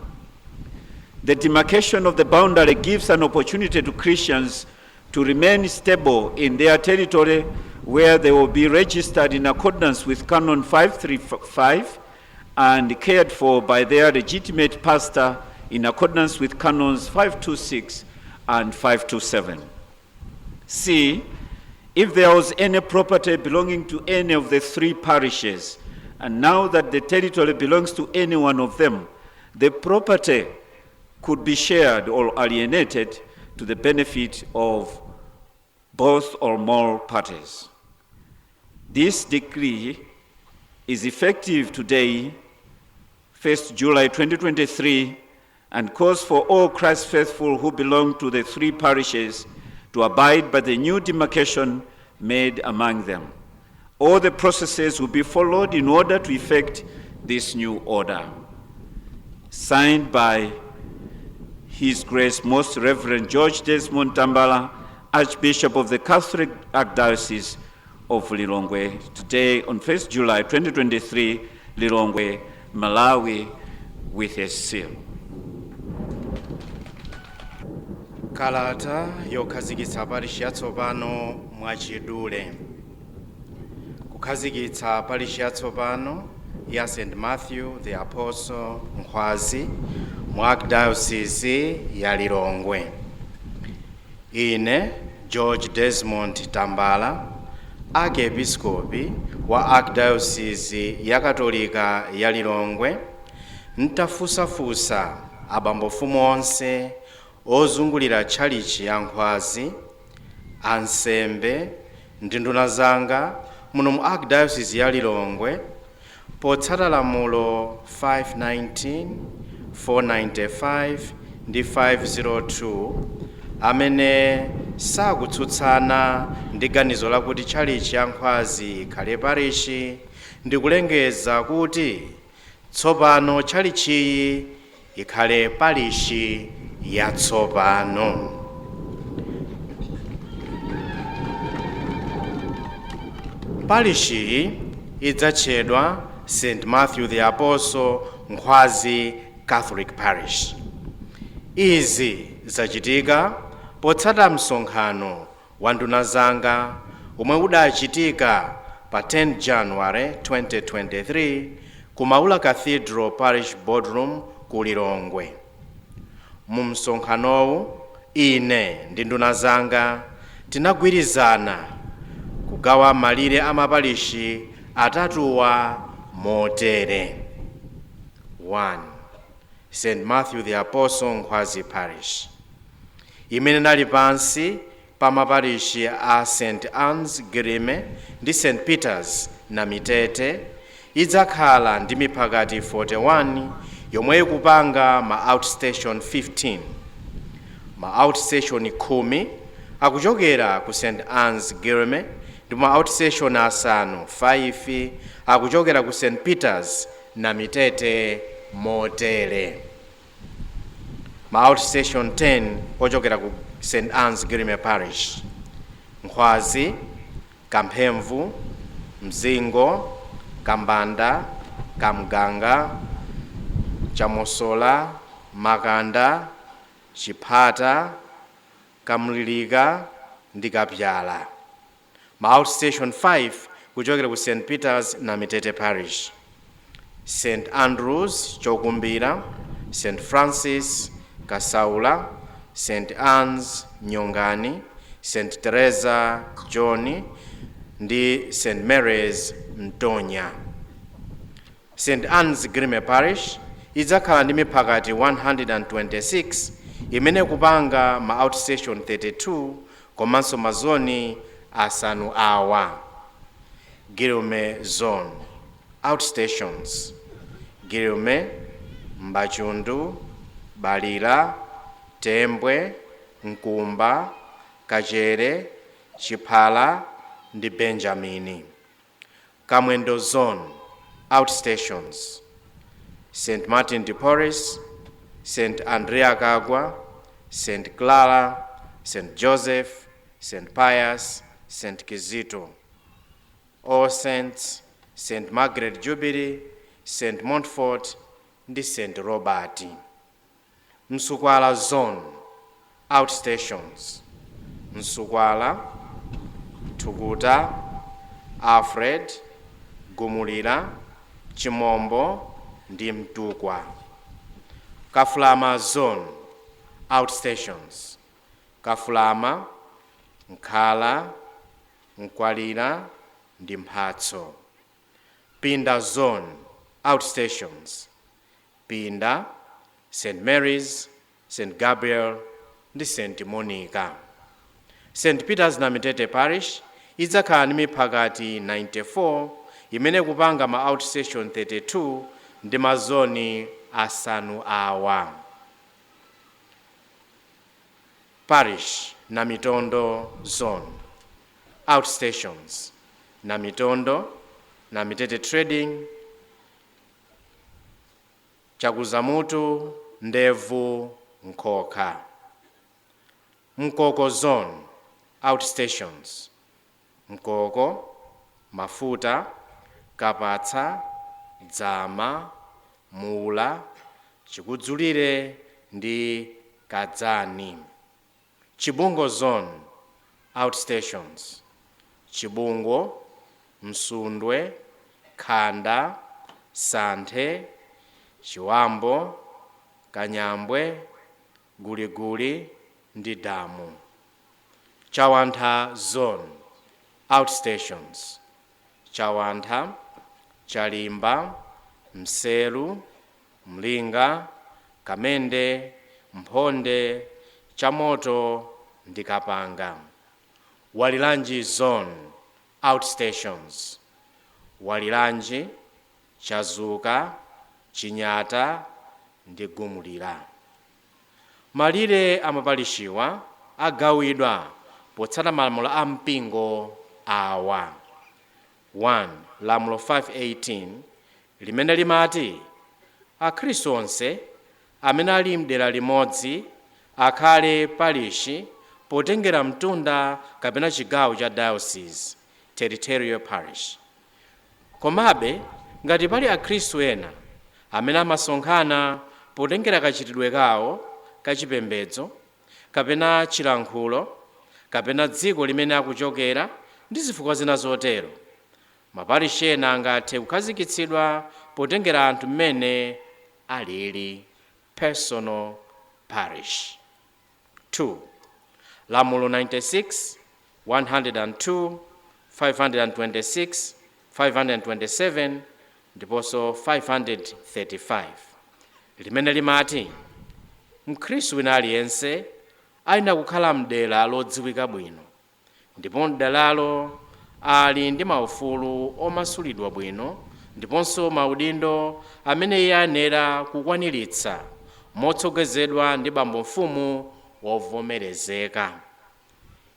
The demarcation of the boundary gives an opportunity to Christians to remain stable in their territory, where they will be registered in accordance with Canon 535 and cared for by their legitimate pastor in accordance with Canons 526 and 527. C, if there was any property belonging to any of the three parishes, and now that the territory belongs to any one of them, the property could be shared or alienated to the benefit of both or more parties. This decree is effective today, 1st July 2023, and calls for all Christ faithful who belong to the three parishes to abide by the new demarcation made among them. All the processes will be followed in order to effect this new order. Signed by His Grace Most Reverend George Desmond Tambala, Archbishop of the Catholic Archdiocese of Lilongwe, today on 1st July 2023, Lilongwe, Malawi, with a seal. Kalata yokhazikitsa parishi yatsopano mwachidule. Kukhazikitsa parishi yatsopano ya St Matthew the Apostle Nkhwazi mu Archdiocese ya Lilongwe. Ine George Desmond Tambala, Archiepiscopi wa Archdiocese ya Katolika ya Lilongwe, ntafusafusa abambofumu onse ozungulira tchalichi ya Nkhwazi, ansembe ndi nduna zanga muno mu Archdiocese ya Lilongwe, potsata lamulo 519, 495 ndi 502, amene sakutsutsana ndi ganizo lakuti tchalichi ya Nkhwazi ikhale parishi, ndikulengeza kuti tsopano tchalichiyi ikhale parishi yatsopano. Parishi idzatchedwa St Matthew the Apostle Nkhwazi Catholic Parish. Izi zachitika potsata msonkhano wa nduna zanga omwe udachitika pa 10 January 2023 ku Maula Cathedral Parish Boardroom ku Lilongwe. Mu msonkhanowu, ine ndi nduna zanga tinagwirizana kugawa malire a maparishi atatuwa motere: 1, St Matthew the Apostle Nkhwazi Parish, imene inali pansi pa maparishi a St Anne's Girime ndi St Peters na Mitete, idzakhala ndi miphakati 41 yomwe ikupanga ma outstation 15. Ma outstation 10 akuchokera ku St Anne's Girime ndi ma outstation asanu 5 akuchokera ku St Peters na Mitete motere: ma outstation 10 ochokera ku St Anne's Girime Parish, Nkhwazi, Kamphemvu, Mzingo, Kambanda, Kamganga, Chamosola, Makanda, Chiphata, Kamlilika ndi Kapyala. Ma outstation 5 kuchokera ku St Peters na Mitete Parish, St Andrews Chokumbira, St Francis Kasaula, St Annes Nyongani, St Teresa John ndi St Mary's Mtonya. St Anne's Girime Parish idzakhala ndi miphakati 126 imene kupanga ma outstation 32 komanso mazoni asanu awa: Girime Zone outstations, Girime, Mbachundu, Balila, Tembwe, Nkumba, Kachere, Chiphala ndi Benjamini. Kamwendo Zone outstations, St Martin de Porres, St Andrea Kagwa, St Clara, St Joseph, St Pius, St Kizito, All Saints, St Margaret Jubilee, St Montfort ndi St Robert. Msukwala Zone outstations, Msukwala, Thukuta, Alfred, Gumulira, Chimombo ndi Mtukwa. Kafulama Zone outstations, Kafulama, Nkhala, Mkwalira ndi Mphatso. Pinda Zone outstations: Pinda, St Mary's, St Gabriel ndi St Monica. St Peters Namitete Parish idzakhala ndi miphakati 94 imene kupanga ma outstation 32 ndi mazoni asanu awa: Parish Namitondo Zone outstations: Namitondo, Namitete Trading, Chakuzamutu, Ndevu, Nkhoka. Mkoko Zone outstations: Mkoko, Mafuta, Kapatsa, Dzama, Mula, Chikudzulire ndi Kadzani. Chibungo Zone outstations: Chibungo, Msundwe, Khanda, Santhe, Chiwambo, Kanyambwe, Guliguli ndi Damu. Chawantha Zone outstations: Chawantha, Chalimba, Mselu, Mlinga, Kamende, Mphonde, Chamoto ndi Kapanga. Walilanji Zone outstations: Walilanji, Chazuka, Chinyata ndi Gumulira. Malire amapalishiwa agawidwa potsata malamulo a mpingo awa: 1. Lamulo 518 limene limati akhristu onse amene ali mdera limodzi akhale parishi potengera mtunda kapena chigawo cha diocese, territorial parish. Komabe ngati pali akhristu ena amene amasonkhana potengera kachitidwe kawo kachipembedzo kapena chilankhulo kapena dziko limene akuchokera ndi zifukwa zina zotero, maparishi ena angathe kukhazikitsidwa potengera anthu mmene alili, personal parish. 2. Lamulo 96, 102, 526, 527 ndiponso 535 limene limati mkhristu wina aliyense ayenera kukhala mdera lodziwika bwino ndipo mderalo ali ndi maufulu omasulidwa bwino ndiponso maudindo amene iye ayenera kukwaniritsa motsogozedwa ndi bambo mfumu wovomerezeka.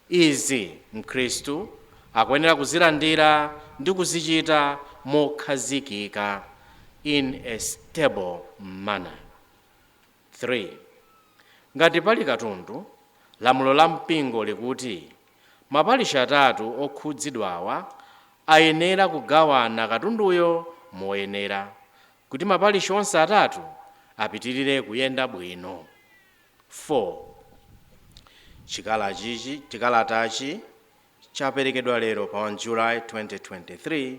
Izi mkhristu akuyenera kuzilandira ndi kuzichita mokhazikika, in a stable manner. 3. Ngati pali katundu, lamulo la mpingo likuti maparishi atatu okhudzidwawa ayenera kugawana katunduyo moyenera kuti maparishi onse atatu apitirire kuyenda bwino. 4. Chikalatachi chaperekedwa lero pa 1 July 2023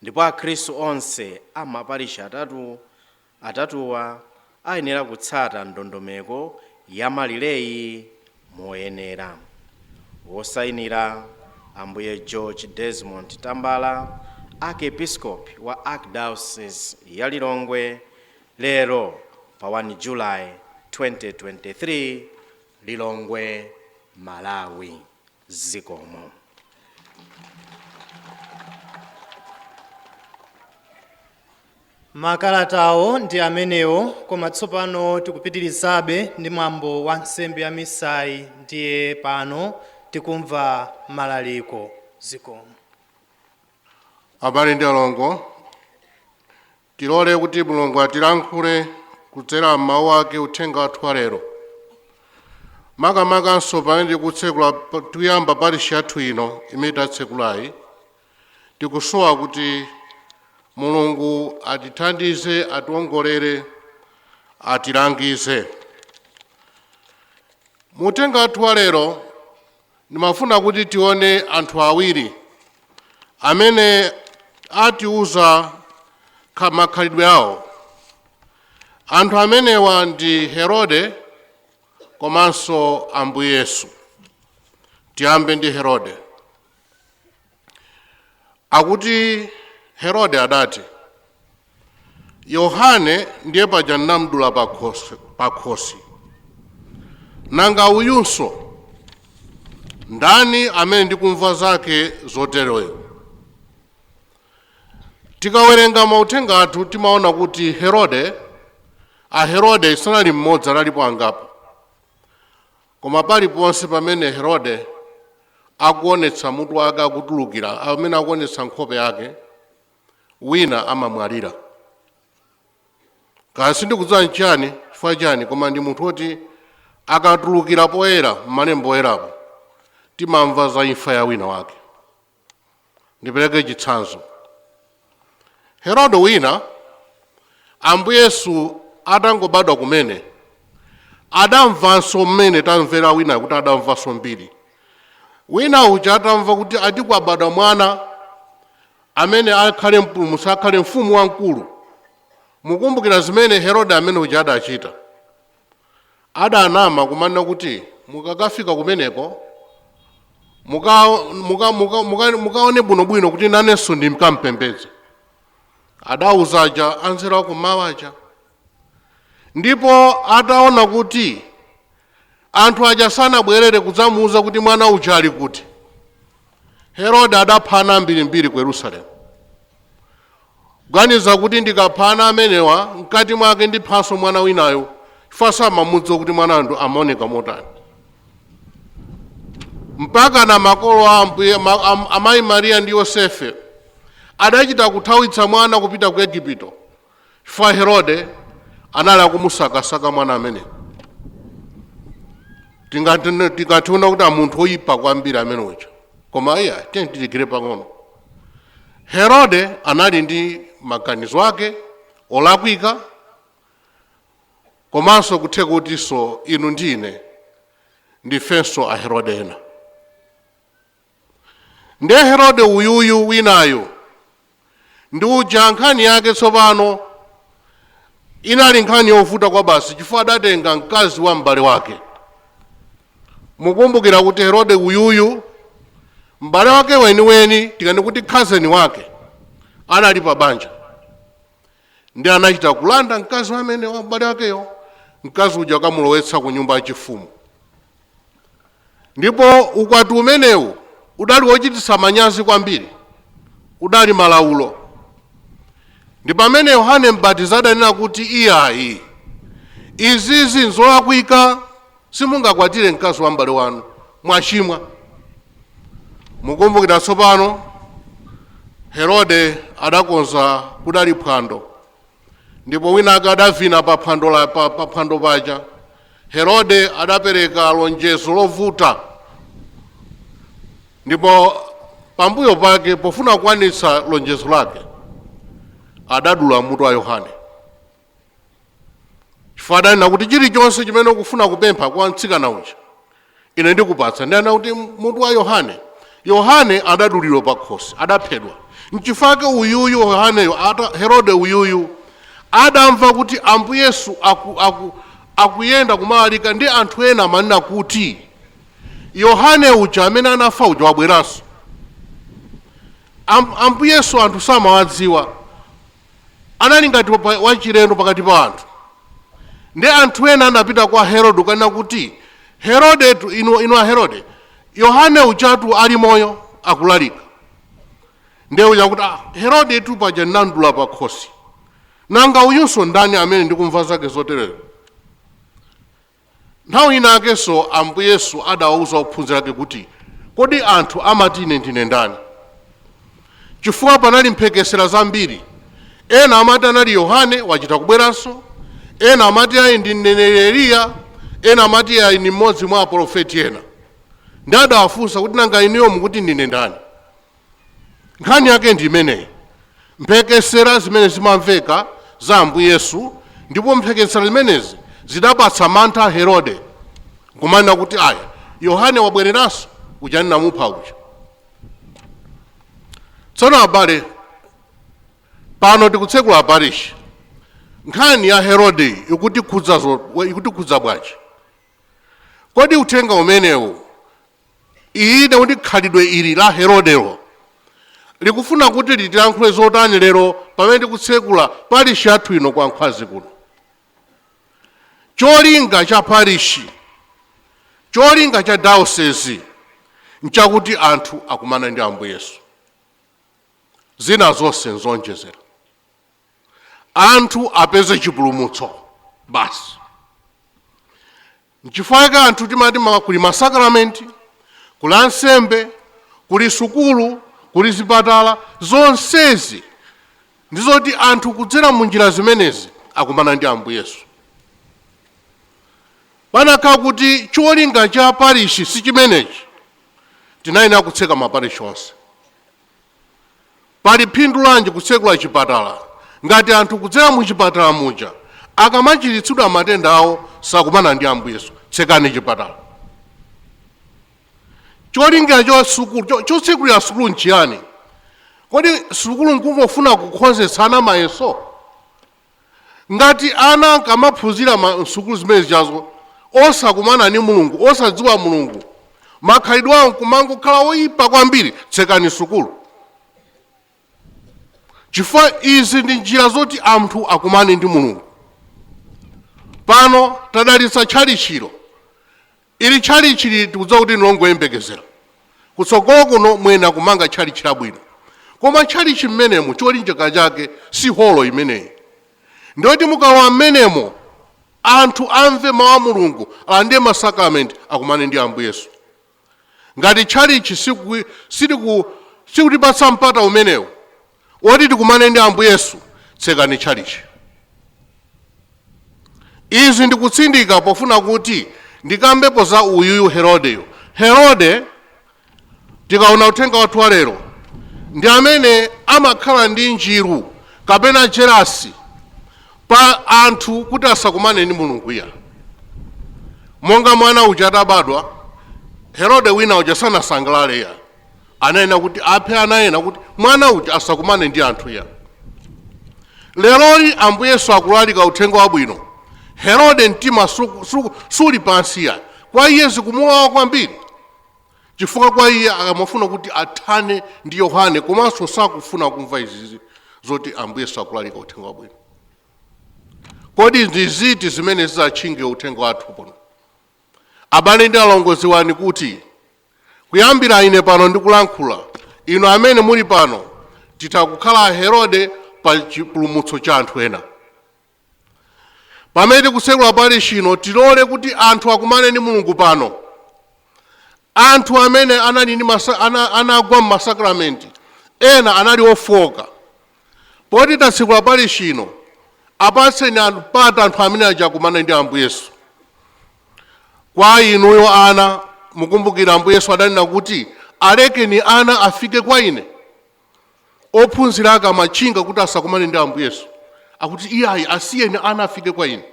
ndipo akhristu onse a maparishi atatuwa ayenera kutsata ndondomeko ya malireyi moyenera. Wosayinira, Ambuye George Desmond Tambala, archiepiscopi wa Archdiocese ya Lilongwe, lero pa 1 July 2023, Lilongwe, Malawi. Zikomo. Makalatawo ndi amenewo, koma tsopano tikupitirizabe ndi mwambo wa nsembe ya misayi, ndiye pano tikumva malaliko. Zikomo. Abale ndi alongo, tilole kuti Mulungu atilankhule kudzera m'mawu ake, uthenga wathu wa lero, makamakanso pamene tikutsekula, tikuyamba parishi yathu ino imene tatsekulayi. Tikusowa kuti Mulungu atithandize, atiwongolere, atilangize. Mu uthenga wathu wa lero ndimafuna kuti tione anthu awiri amene atiuza makhalidwe awo. Anthu amenewa ndi Herode komanso Ambuye Yesu. Tiyambe ndi Herode. Akuti Herode adati, "Yohane ndiye paja ndinamdula pakhosi, nanga uyunso ndani amene ndikumva zake zoteroyo?" Tikawerenga mauthenga athu, timaona kuti Herode, aHerode sanali mmodzi, analipo angapo. Koma paliponse pamene Herode akuonetsa mutu wake, akutulukira, amene akuonetsa nkhope yake, wina amamwalira. Kaya sindikudziwa nchani, chifukwa chani, koma ndi munthu woti akatulukira poyera m'malembo oyerapo, timamva za imfa ya wina wake. Ndipereke chitsanzo. Herode wina, Ambuye Yesu atangobadwa kumene, adamvanso mmene tamvera wina kuti adamvanso mbiri. Wina uja atamva kuti atikwabadwa mwana amene akhale mpulumutsi, akhale mfumu wamkulu, mukumbukira zimene Herode amene uja adachita? Adanama kumanena kuti, "Mukakafika kumeneko, mukaone bwinobwino kuti nanenso ndimkampembedze." Adauza aja anzeru akummawa aja. Ndipo ataona kuti anthu aja sanabwerere kudzamuuza kuti mwana uja ali kuti, Herode adaphana ambirimbiri ku Yerusalemu, kuganiza kuti, "Ndikaphana amenewa, mkati mwake ndiphanso mwana winayo," chifukwa samamudziwa kuti mwanayo amaoneka motani. Mpaka na makolo a Ambuye, amayi Mariya ndi Yosefe, adachita kuthawitsa mwana kupita ku Igupto, chifukwa Herode anali akumusakasaka mwana amene. Tingationa kuti amunthu oyipa kwambiri amene uja, koma iya, tiye tiligire pang'ono. Herode anali ndi maganizo ake olakwika, komanso kutheka kutinso inu ndi ine ndifenso aHerode ena. Ndiye Herode uyuyu winayo ndi uja nkhani yake tsopano inali nkhani yovuta kwa basi, chifukwa adatenga mkazi wa m'bale wake. Mukumbukira kuti Herode uyuyu, m'bale wake weniweni, tikani kuti cousin wake, anali pa banja, ndi anachita kulanda mkazi amene wa m'bale wakeyo. Mkazi uja akamulowetsa ku nyumba yachifumu, ndipo ukwati umenewu udali wochititsa manyazi kwambiri, udali malaulo. Ndi pamene Yohane Mbatizi adanena kuti, "Iyayi, izizi nzolakwika, simungakwatire mkazi wa m'bale wanu, mwachimwa." Mukumbukira tsopano Herode adakonza, kudali phwando, ndipo wina ake adavina pa phwando pa phwando paja. Herode adapereka lonjezo lovuta, ndipo pambuyo pake, pofuna kukwanitsa lonjezo lake, adadula mutu wa Yohane, chifukwa adanena kuti, "Chilichonse chimene ukufuna kupempha kwa mtsikana uja, ine ndikupatsa." Ndiana kuti mutu wa Yohane. Yohane adadulidwa pa khosi, adaphedwa. Nchifukwa uyuyu Yohaneyo Herode uyuyu adamva kuti Ambuye Yesu akuyenda kumalalika, ndi anthu ena amanena kuti Yohane uja amene anafa uja wabweranso. Ambuye Yesu anthu samawadziwa, anali ngati wachilendo pakati pa anthu. Ndi anthu ena anapita kwa Herode kukanena kuti, "Herodetu, inu a Herode, Yohane ujatu ali moyo, akulalika." Ndiye uja kuti, "Ah, Herode tu paja ndinamdula pa khosi, nanga uyunso ndani amene ndikumva zake zotereyo?" Nthawi ina akenso Ambuye Yesu adawauza ophunzira ake kuti, "Kodi anthu amati ine ndine ndani?" Chifukwa panali mphekesera zambiri. Ena amati anali Yohane wachita kubweranso, ena amati ayi, ndi mneneri Eliya, ena amati ayi, ndi mmodzi mwa aprofeti ena. Ndi adawafunsa kuti, "Nanga inuyo mukuti ndine ndani?" Nkhani yake ndi imeneyi, mphekesera zimene zimamveka za Ambuye Yesu. Ndipo mphekesera zimenezi zidapatsa mantha Herode, kumanena kuti, "Aya, Yohane wabwereranso uja ndinamupha uja." Tsono abale, pano tikutsekula parish. Nkhani ya Herode ikutikhudza bwanji? Kodi uthenga umenewu Ine kuti khalidwe ili la Herodelo likufuna kuti litilankhule zotani lero pamene tikutsekula parishi yathu ino kwa Nkhwazi kuno? Cholinga cha parishi, cholinga cha diocese nchakuti anthu akumane ndi Ambuye Yesu. Zina zonse nzonjezera. Anthu apeze chipulumutso basi. Nchifukwa anthu timati kuli masakramenti, kuli ansembe, kuli sukulu, kuli zipatala. Zonsezi ndizoti anthu kudzera mu njira zimenezi akumana ndi Ambuye Yesu. Panakhala kuti cholinga cha parishi si chimenechi, tinayenera kutseka maparishi onse. Pali phindu lanji kutsekula chipatala ngati anthu kudzera mu chipatala muja akamachiritsidwa matenda awo sakumana ndi Ambuye Yesu? Tsekani chipatala. Cholinga cha sukulu, chotsekulira sukulu nchiyani? Kodi sukulu nkungofuna kukhozetsana mayeso? Ngati ana ankamaphunzira sukulu zimene zichazo osakumana ndi Mulungu, osadziwa Mulungu, makhalidwe awo nkumangokhala oyipa kwambiri, tsekani sukulu. Chifukwa izi ndi njira zoti anthu akumane ndi Mulungu. Pano tadalitsa tchalitchilo ili. Tchalitchili tikudziwa kuti ndilongoyembekezera kutsogolo kuno mwena kumanga tchalitchi labwino, koma tchalitchi mmenemo cholinga chake si holo imeneyi. Ndiyoti mukalowa mmenemo anthu amve mawu a Mulungu, alandire masakramenti, akumane ndi Ambuye Yesu. Ngati tchalitchi sikutipatsa mpata umenewu woti tikumane ndi Ambuye Yesu, tsekani tchalitchi. Izi ndikutsindika pofuna kuti ndikambepo za uyuyu Herodeyo. Herode, tikaona uthenga wathu wa lero, ndi amene amakhala ndi njiru kapena jealous pa anthu kuti asakumane ndi Mulungu. Iya, monga mwana uja atabadwa, Herode wina uja sanasangalale. Ya, anayena kuti aphe, anayena kuti mwana uja asakumane ndi anthu. Ya, leroli Ambuye Yesu akulalika uthenga wabwino, Herode mtima suli pansi. Ya, kwa iye zikumuwawa kwambiri, chifukwa kwa iye akamafuna kuti athane ndi Yohane, komanso sakufuna kumva izizi zoti Ambuye Yesu akulalika uthenga wabwino. Kodi ndi ziti zimene zidzatchinge uthenga wathu pano? Abale ndi alongo, ziwani kuti kuyambira ine pano ndikulankhula, inu amene muli pano, titha kukhala Herode pa chipulumutso cha anthu ena. Pamene tikutsekula parishi ino, tilole kuti anthu akumane ndi Mulungu pano. Anthu amene anali ndi anagwa m'masakramenti, ena anali ofoka, poti tatsekula parishi ino, apatseni anthu pata, anthu amene aja akumane ndi Ambuye Yesu. Kwa inuyo ana, mukumbukira Ambuye Yesu adanena kuti, "Alekeni ana afike kwa ine." Ophunzira ake amatchinga kuti asakumane ndi Ambuye Yesu, akuti, "Iyayi, asiyeni ana afike kwa ine."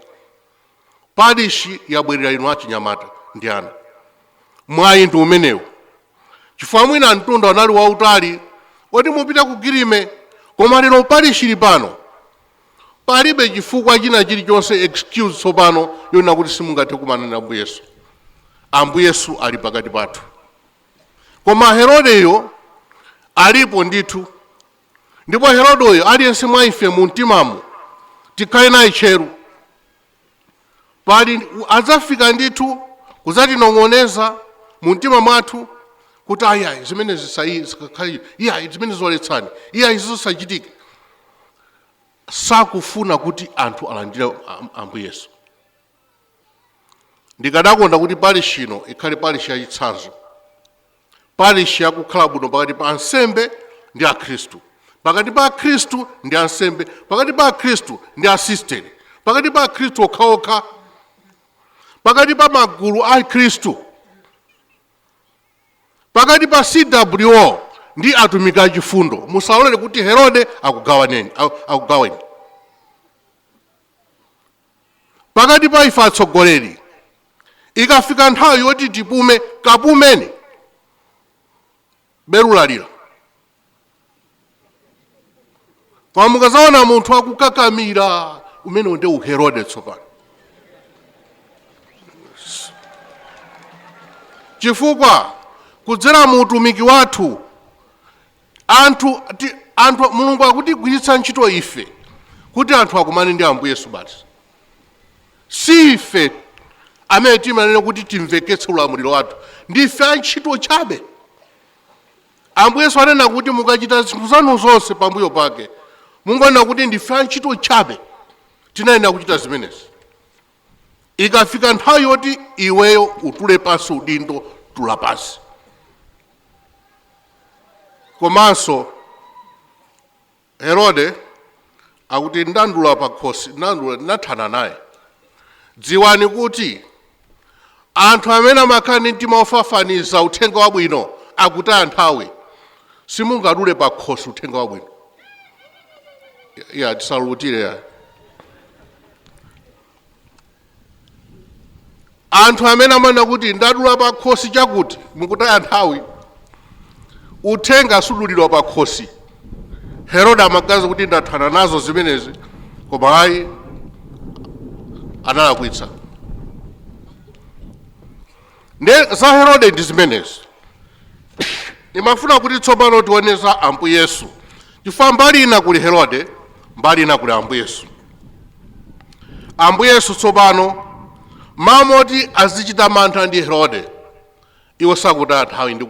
Parishi yabwerera inu achinyamata ndi ana. Mwayi ndi umenewu, chifukwa mwina mtunda unali wautali oti mupita ku Girime, koma lero parishi ili pano. Palibe chifukwa china chilichonse, excuse tsopano yonena kuti simungathe kumana ndi Ambuye Yesu. Ambuye Yesu ali pakati pathu. Koma Herodeyo alipo ndithu, ndipo Herodeyo aliyense mwa ife mu mtimamo tikhale naye tcheru. Pali adzafika ndithu kudzatinong'oneza mu mtima mwathu kuti, "Ayi, zimene zikakhale, iyayi, zimene zoletsani, iyayi, zisachitike." Sakufuna kuti anthu alandire Ambuye Yesu. Ndikadakonda kuti parishi ino ikhale parishi yachitsanzo, parishi yakukhala bwino pakati pa ansembe ndi akhristu, pakati pa akhristu ndi ansembe, pakati pa akhristu ndi asisteri, pakati pa akhristu okhaokha, pakati pa magulu a Khristu, pakati pa CWO ndi atumiki achifundo. Musalole kuti Herode akugawaneni, akugaweni. Pakati pa ife atsogoleri, ikafika nthawi yoti tipume, kapumeni. Beru lalira, koma mukazaona munthu akukakamira, umene ndi uherode tsopano, chifukwa Kudzera mu utumiki wathu, anthu anthu Mulungu akutigwiritsa ntchito ife kuti anthu akumane ndi Ambuye Yesu basi. Si ife amene timanena kuti timveketse ulamuliro wathu, ndife antchito chabe. Ambuye Yesu anena kuti mukachita zinthu zanu zonse pambuyo pake mungonena kuti ndife antchito chabe, tinayenera kuchita zimenezi. Ikafika nthawi yoti iweyo utule pansi udindo, tula pansi. Komanso Herode akuti ndandula pakhosi, ndandula, ndinathana naye. Dziwani kuti anthu amene amakhala ndi mtima ofafaniza uthenga wabwino akutaya nthawi. Simungadule pakhosi uthenga wabwino. Ya, tisalutire ya. Anthu amene amanena kuti ndadula pakhosi chakuti, mukutaya nthawi. Uthenga sudulidwa pakhosi. Herode amaganiza kuti ndathana nazo zimenezi, koma ayi, analakwitsa. Nde za Herode ndi zimenezi. Ndimafuna kuti tsopano tione za Ambuye Yesu, chifukwa mbali ina kuli Herode, mbali ina kuli Ambuye Yesu. Ambuye Yesu tsopano mamoti azichita mantha ndi Herode, iwo sakutaya nthawi ndi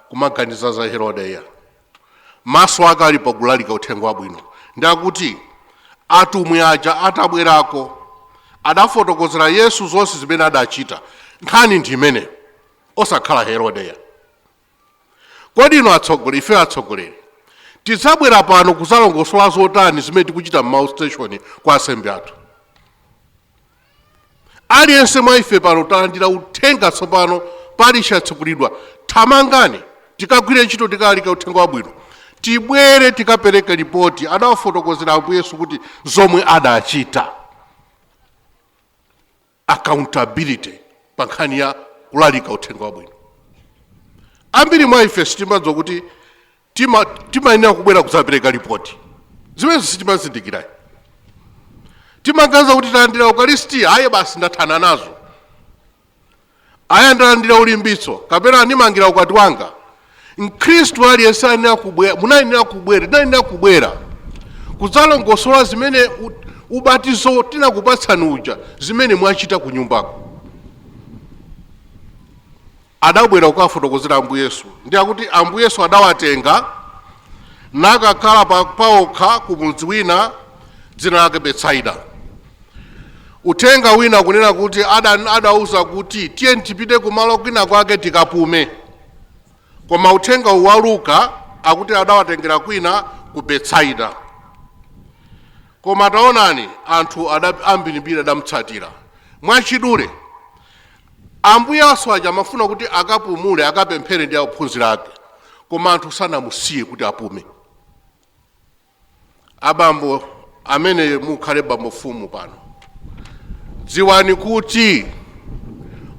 kumaganiza za Herode ya. Maso ake ali pakulalika uthenga wabwino. Ndakuti atumwi aja atabwerako adafotokozera Yesu zonse zimene adachita. Nkhani ndi imeneyo, osakhala Herodeya. Kodi inu atsogoleri, ife atsogoleri tidzabwera pano kuzalongosola zotani zimene tikuchita m'mawu station kwa asembe athu? Aliyense mwa ife pano talandira uthenga tsopano, parish yatsekulidwa, thamangani tikagwire ntchito, tikalalike uthenga wabwino, tibwere tikapereke ripoti. Adawafotokozera Ambuye Yesu kuti zomwe adachita, accountability pa nkhani ya kulalika uthenga wabwino. Ambiri mwa ife sitimadziwa kuti timayenera kubwera kudzapereka ripoti. Zimenezo sitimazindikirayi. Timaganiza kuti talandira Ukaristiya, aye basi ndathana nazo, aya ndalandira ulimbitso, kapena andimangira ukwati wanga. Mkhristu aliyense ayenera kubwera, munayenera kubwera, tinayenera kubwera kudzalongosola zimene ubatizo tinakupatsani uja, zimene mwachita ku nyumbako. Adabwera kukafotokozera Ambuye Yesu, ndi akuti Ambuye Yesu adawatenga nakakhala paokha ku mudzi wina dzina lake Betsaida. Uthenga wina kunena kuti adauza kuti tiye tipite kumalo kwina kwake tikapume, koma uthenga wa Luka akuti adawatengera kwina ku Betsaida. Koma taonani, anthu ambirimbiri adamutsatira. Mwachidule, Ambuye Yesu aja amafuna kuti akapumule, akapemphere ndi ophunzira ake, koma anthu sanamusiye kuti apume. Abambo amene mukhale bambo mfumu pano, dziwani kuti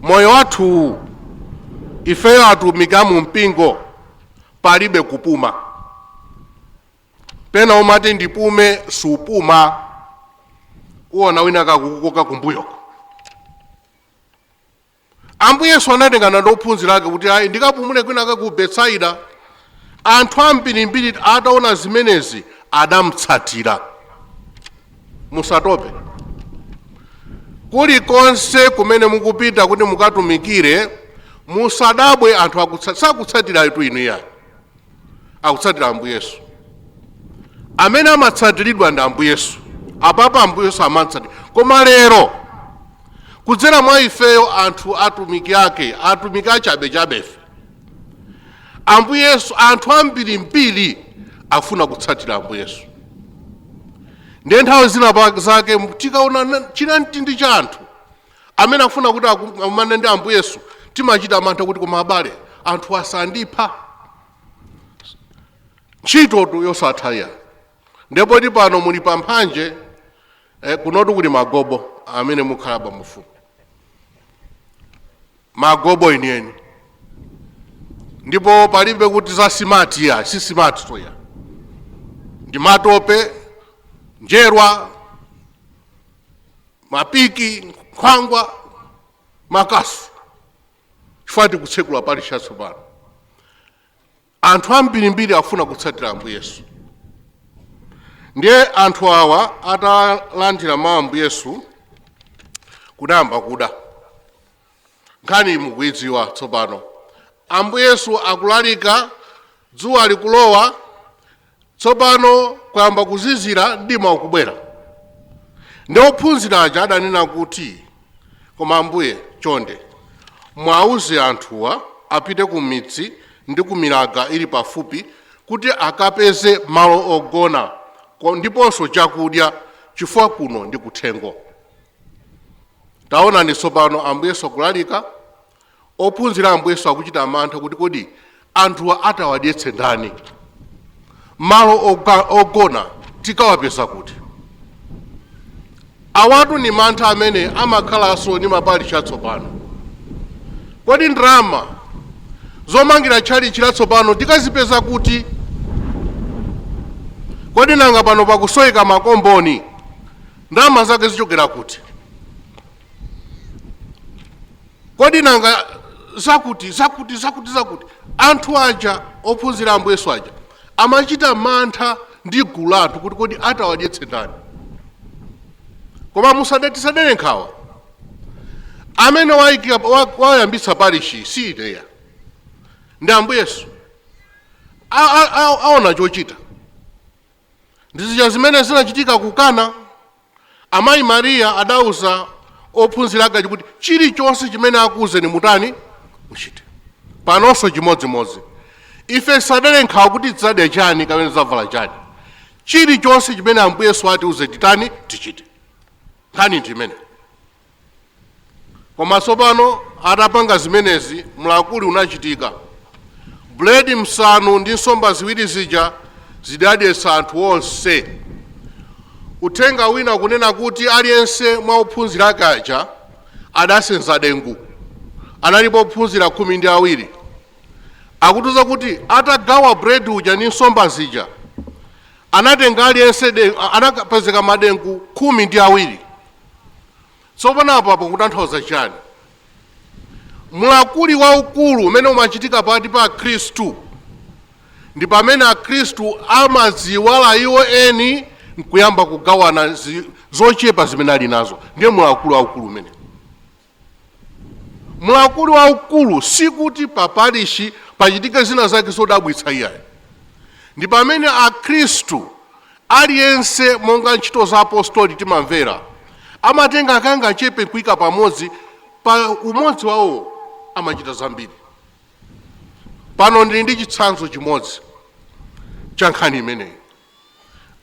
moyo wathu ifeyo atumiki mu mpingo palibe kupuma. Pena umati ndipume, supuma, uwona wina kakukoka kumbuyoko. Ambuye Yesu anatengana ndi ophunzira ake kuti ayi, ndikapumule kwina ku Betsaida. Anthu ambirimbiri ataona zimenezi adamutsatira. Musatope. Kulikonse kumene mukupita kuti mukatumikire, musadabwe anthu sakutsatira itu inu yani, akutsatira Ambuye Yesu. Amene amatsatiridwa ndi Ambuye Yesu. Apapa Ambuye Yesu amatsatira, koma lero kudzera mwa ifeyo anthu atumiki ake, atumiki achabechabefe, Ambuye Yesu, anthu ambirimbiri afuna kutsatira Ambuye Yesu. Ndiye nthawi zina zake tikaona china mtindi cha anthu amene afuna kuti akumane ndi Ambuye Yesu, timachita mantha kuti koma abale anthu asandipha. Ntchito tu yosatha ya. Ndipo ti pano muli pamphanje, kunotu kuli magobo amene mukhala pamufumu, magobo enieni, ndipo palibe kuti za simati ya, si simati toya, ndi matope, njerwa, mapiki, nkhwangwa, makasu. Chifukwa tikutsekula parish yatsopano. Anthu ambirimbiri afuna kutsatira Ambuye Yesu. Ndiye anthu awa atalandira mawu Ambuye Yesu, kudayamba kuda. Nkhani mukuidziwa tsopano. Ambuye Yesu akulalika, dzuwa likulowa, tsopano kuyamba kuzizira, mdima ukubwera. Ndi ophunzira aja adanena kuti, koma Ambuye, chonde mwauze anthuwa apite ku midzi ndi ku milaga ili pafupi kuti akapeze malo ogona ndiponso chakudya, chifukwa kuno ndi kuthengo. Taonani tsopano Ambuye Yesu akulalika, ophunzira Ambuye Yesu akuchita mantha kuti kodi anthuwa atawadyetse ndani, malo ogona tikawapeza kuti? Awatu ni mantha amene amakhalanso ndi maparishi atsopano. Kodi ndalama zomangira tchalitchi latsopano tikazipeza kuti? Kodi nanga pano pakusoweka makomboni, ndalama zake zichokera kuti? Kodi nanga zakuti, zakuti, zakuti, zakuti? Anthu aja ophunzira Ambuye Yesu aja amachita mantha ndi gulu la anthu kuti kodi atawadyetse ndani. Koma tisadere nkhawa. Amene wayambitsa parishi si ineya, ndi Ambuye Yesu. Aona chochita. Ndizija zimene zinachitika ku Kana. Amayi Mariya adauza ophunzira ake kuti chilichonse chimene akuwuzeni mutani, muchite. Panonso chimodzimodzi, ife tisadere nkhawa kuti tidzadya chani kapena tidzavala chani. Chilichonse chimene Ambuye Yesu atiuze titani, tichite. Nkhani ndi imene. Koma tsopano atapanga zimenezi, mlakuli unachitika. Buledi msanu ndi nsomba ziwiri zija zidadyetsa anthu onse. Uthenga wina kunena kuti aliyense mwa ophunzira ake aja adasenza dengu. Analipo ophunzira 12. Akutiuza kuti atagawa buledi uja ndi nsomba zija, anatenga aliyense anapezeka madengu 12. Tsopano apo kutanthauza chani? Mlakuli waukulu umene umachitika pakati pa Akhristu ndi pamene Akhristu amadziwala iwo eni nkuyamba kugawana zochepa zimene ali nazo. Ndiye mlakuli waukulu umene. Mlakuli waukulu sikuti pa parishi pachitike zina zake zodabwitsa iyayi. Ndi pamene Akhristu aliyense, monga ntchito za apostoli timamvera, amatenga kanga chepe kuyika pamodzi, pa umodzi wawo amachita zambiri. Pano ndili ndi chitsanzo chimodzi cha nkhani imeneyi.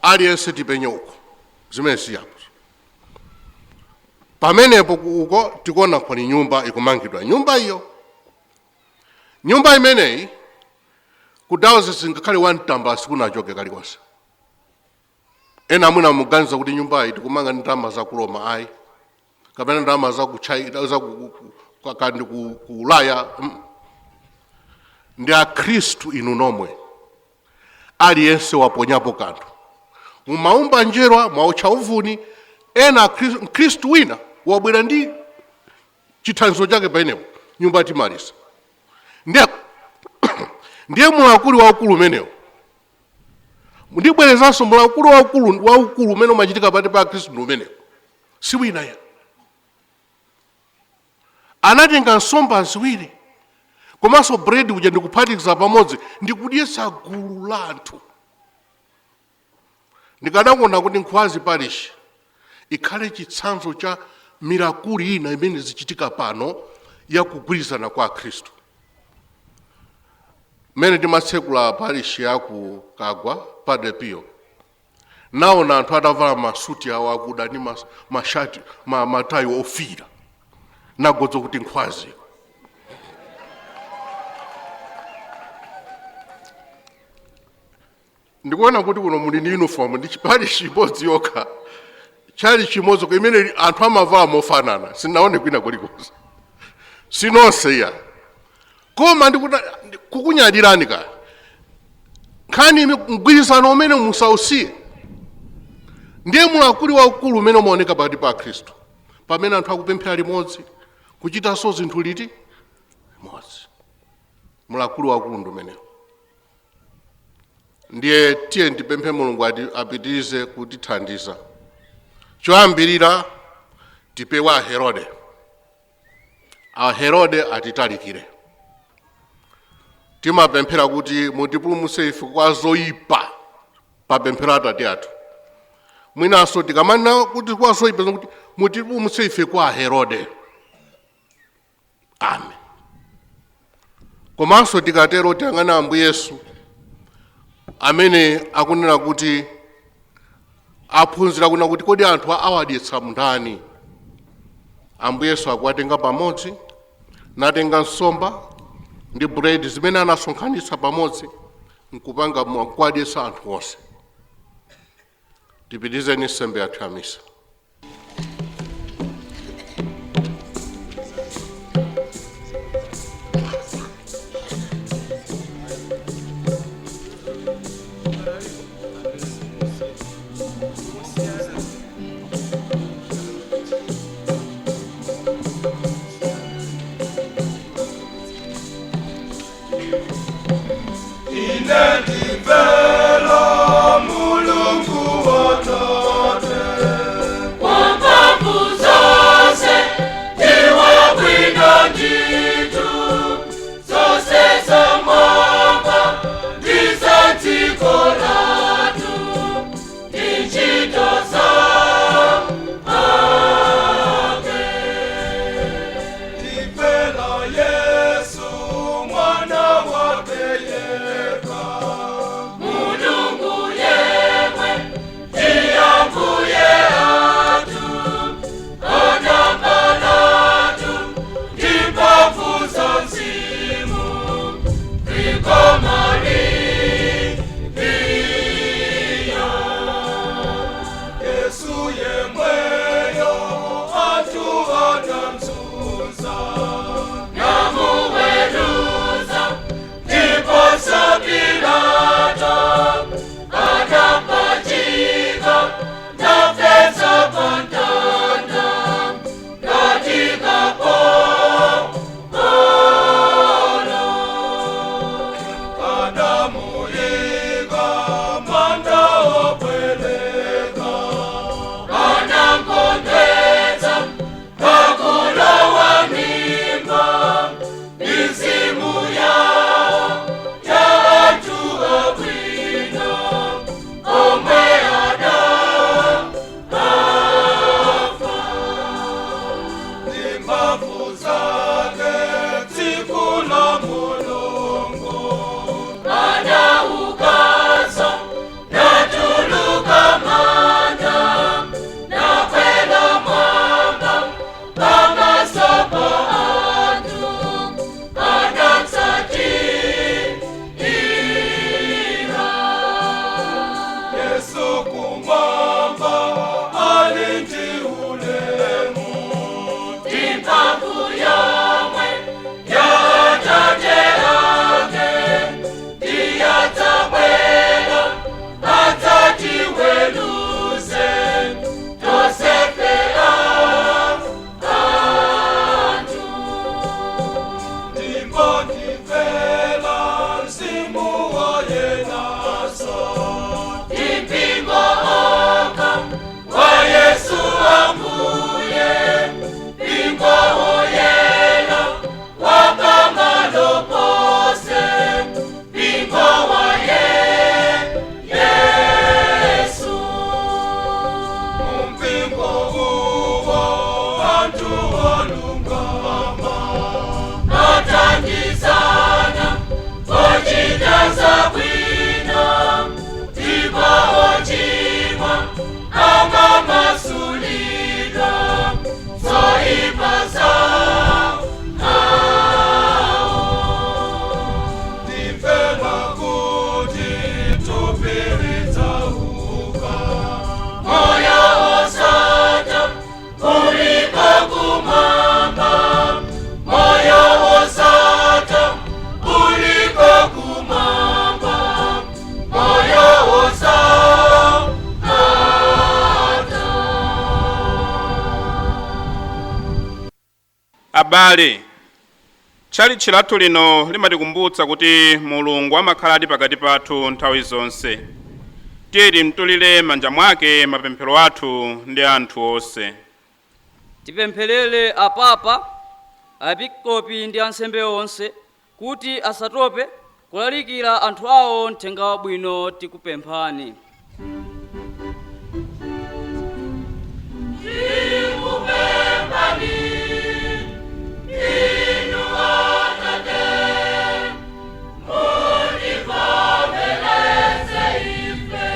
Aliyense tipenye uko zimene siyapo pamenepo. Uko tikuona pali nyumba ikumangidwa. Nyumba iyo, nyumba imeneyi ku diocese ngakhale wamtamba sikunachoke kalikonse. Ena amwina muganiza kuti nyumbayi tikumanga ndi ndalama za ku Roma, ayi, kapena ndalama za ku China, za kandi ku Ulaya. Ndi Akhristu inu nomwe, aliyense waponyapo kanthu. Mumaumba njerwa, mwautcha uvuni. Ena Mkhristu wina wabwera ndi chithandizo chake pamenepo, nyumba timalisa. Ndiye mlakuli waukulu umenewo. Ndibwerezanso, mlakuli waukulu umene umachitika pakati pa Akhristu ndi umenewo, si wina ya. Anatenga nsomba ziwiri komanso bread uja ndikuphatikiza pamodzi ndikudyetsa gulu la anthu. Ndikadakonda kuti Nkhwazi Parish ikhale chitsanzo cha mirakuli ina imene zichitika pano yakugwirizana kwa Akhristu. Mmene timatsekula parish ya ku Kagwa, Padre Pio, naona anthu atavala masuti awo akuda ndi mashati, matayi ofira, nagodza kuti Nkhwazi. Ndikuona kuti kuno muli ndi uniform, ndi parish imodzi yokha, chali chimodzi imene anthu amavala mofanana. Sinaone kwina kulikonse, sinonse iya. Koma kukunyadirani ka nkhani mgwirizano umene musausiye. Ndiye mlakuli waukulu umene umaoneka pakati pa Akhristu, pamene anthu akupemphera limodzi, kuchitanso zinthu liti limodzi. Mlakuli waukulu ndi umenewo. Ndiye tiye ndipemphe Mulungu apitirize kutithandiza. Choyambirira, tipewe Aherode. Aherode atitalikire. Timapemphera kuti mutipulumutse ife kwa zoyipa papemphero Atate athu. Mwinanso tikamanena kuti kwa zoyipa, kuti mutipulumutse ife kwa Aherode. Amen. Komanso tikatero tiyang'ana Ambuye Yesu amene akunena kuti aphunzira kuna kuti kodi anthu awadyetsa ndani? Ambuye Yesu akuwatenga pamodzi, natenga nsomba ndi buledi zimene anasonkhanitsa pamodzi nkupanga nkuwadyetsa anthu onse. Tipitizeni nsembe yathu ya misa. Inendivela Mulungu wotate Wamphamvu zonse ndiwabwino ndithu zonse zamwamba ndiza dziko lathu ndi ntchito zake. Ndivela Yesu mwana wake yekha Mulungu yemwe ndiyambuye athu anabalatu ndimphamvu za mzimu ndikomaliya. Yesu yemweyo anthu anamzuza namuweruza ndiponso Pilato anapachika nafesa pantanda katika polo anamuika manda obweleka anamkondweza pakulowa mimba mizimu yawo ya anthu abwino omwe adafa ndimphamvu zake tsiku la Mulungu adaukaso natuluka manda nakwela mwamba pamaso pa anthu anatsatira. Yesu kumwamba ali ndi ulemu ndimphamvu yomwe ya Atate ake ndiyatsabwela adzatiweruze tosefe anthu ndimbo ndimvela mzimu woyenaso ndimpingo oka wa Yesu ambuye mpingo woyela wapamalopose mpingo wa Yesu umpingo uwo anthu olungama athandizana ochita zabwino ndipo ochimwa amamasulidwa zoyipa zawo. Ndimvela kuti thupi lidzauka moyo osata uliko kumwamba moyo osata uliko kumwamba moyo osata. Abale, Tchalitchi lathu lino limatikumbutsa kuti Mulungu amakhaladi pakati pathu nthawi zonse. Tiye timtulire manja mwake mapemphero athu ndi anthu onse. Tipempherere apapa, aepiskopi ndi ansembe onse kuti asatope kulalikira anthu awo mthenga wabwino, tikupemphani. Tikupemphani inu Atate, mutivomereze ife.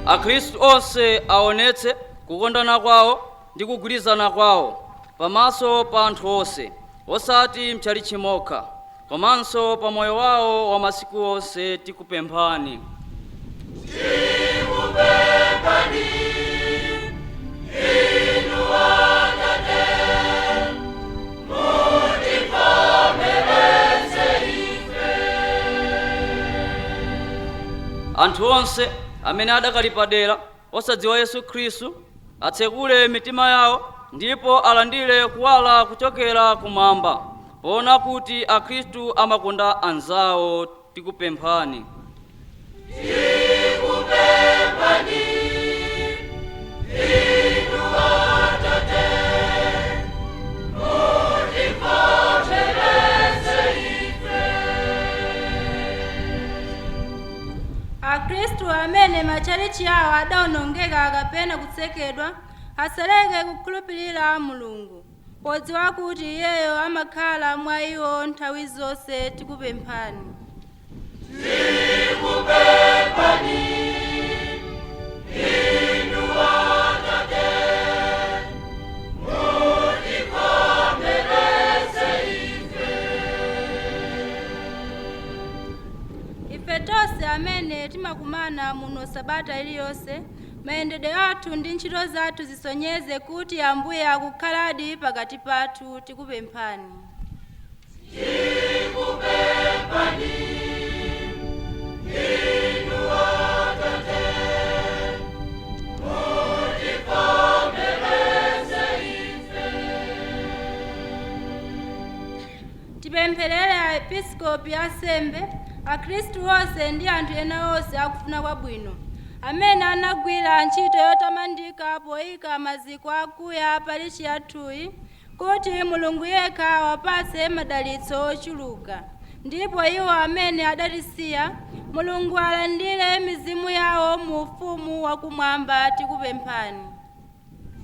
Akhristu onse aonetse kukondana kwawo ndi kugwirizana kwawo pamaso pa anthu onse, osati mtchalitchi mokha, komanso pa moyo wawo wa masiku onse, tikupemphani. Tikupemphani inu Atate, mutivomereze ife. Anthu onse amene adakali padera osadziwa Yesu Khristu atsekule mitima yawo ndipo alandire kuwala kuchokera kumwamba, poona kuti akhristu amakonda anzawo, tikupemphani. Tikupemphani inu Atate, mutivomereze ife. Akhristu amene matchalitchi awo adawonongeka kapena kutsekedwa asaleke kukhulupirira Mulungu, podziwa kuti iyeyo amakhala mwa iwo nthawi zonse, tikupemphani. Tikupemphani inu Atate, mutivomereze ife. Ife tonse amene timakumana muno sabata iliyonse, mayendedwe athu ndi ntchito zathu zisonyeze kuti Ambuye akukhaladi pakati pathu, tikupemphani. Tikupemphani inu Atate, mutivomereze ife. Tipempherere aepiskopi, ansembe, akhristu onse ndi anthu ena onse akufuna kwabwino amene anagwira ntchito yotamandika poyika maziko akuya parishi yathuyi, kuti Mulungu yekha awapatse madalitso ochuluka, ndipo iwo amene adatisiya, Mulungu alandire mizimu yawo mu ufumu wakumwamba, tikupemphani.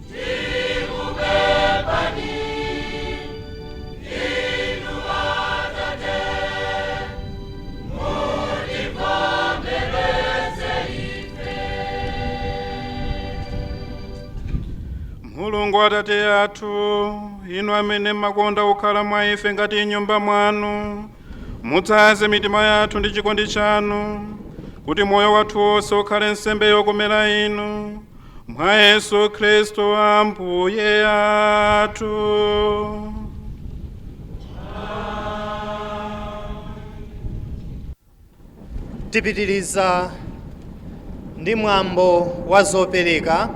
Tikupemphani inu Atate, mutivomereze ife. Mulungu Atate athu, inu amene mmakonda kukhala mwa ife ngati nyumba mwanu, mudzaze mitima yathu ndi chikondi chanu, kuti moyo wathu wonse ukhale nsembe yokomera inu, mwa Yesu Khristu Ambuye athu. Tipitiriza ndi mwambo wa zopereka,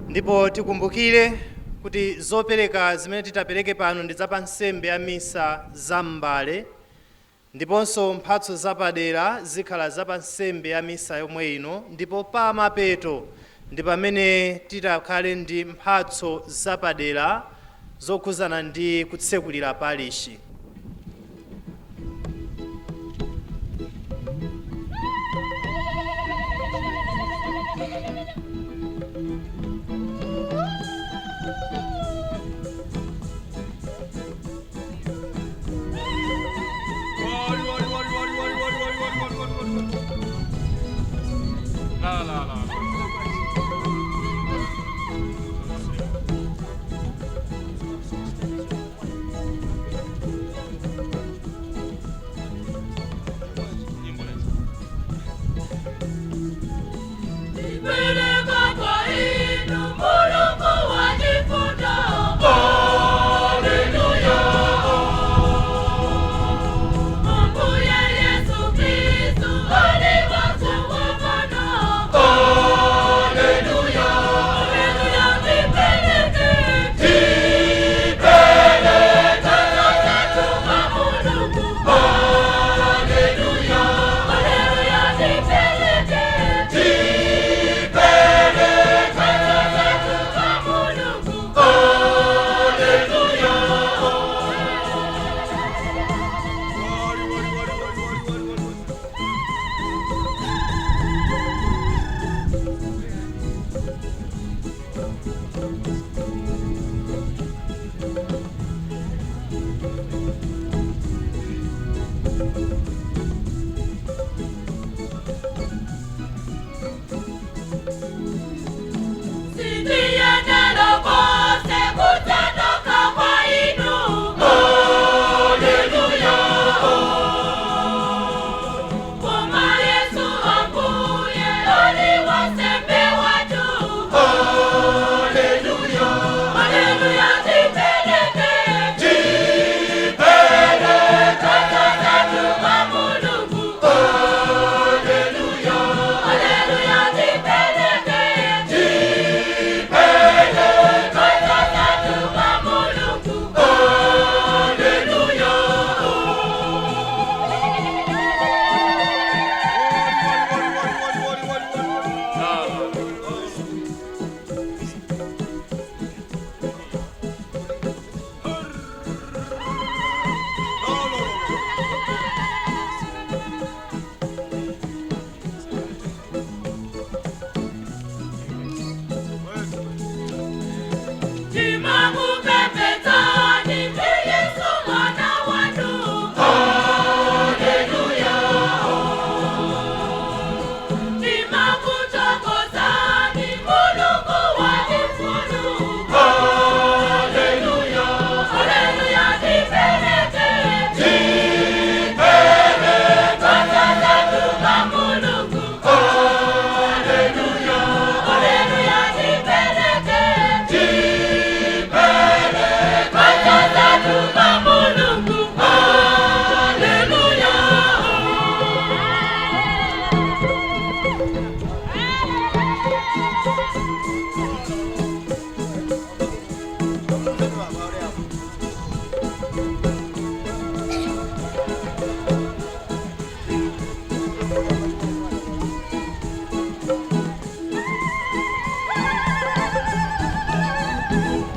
ndipo tikumbukire kuti zopereka zimene titapereke pano ndi za pa nsembe ya misa za m'mbale, ndiponso mphatso zapadera zikhala za pa nsembe ya misa yomwe ino, ndipo pa mapeto ndi pamene titakhale ndi mphatso zapadera zokhuzana ndi kutsekulira parishi. La la la.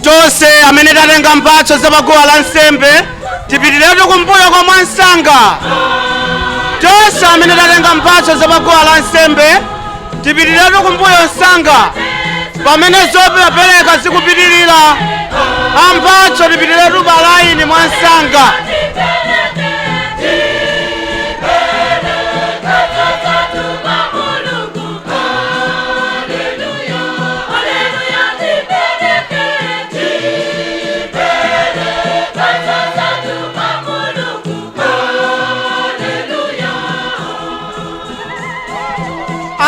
Tonse amene tatenga mphatso zapaguwa la nsembe tipitiretu kumbuyo kwa mwansanga. Tonse amene tatenga mphatso zapaguwa la nsembe tipitiretu kumbuyo msanga pamene zopereka zikupitirira. Amphatso tipitiretu palaini mwansanga.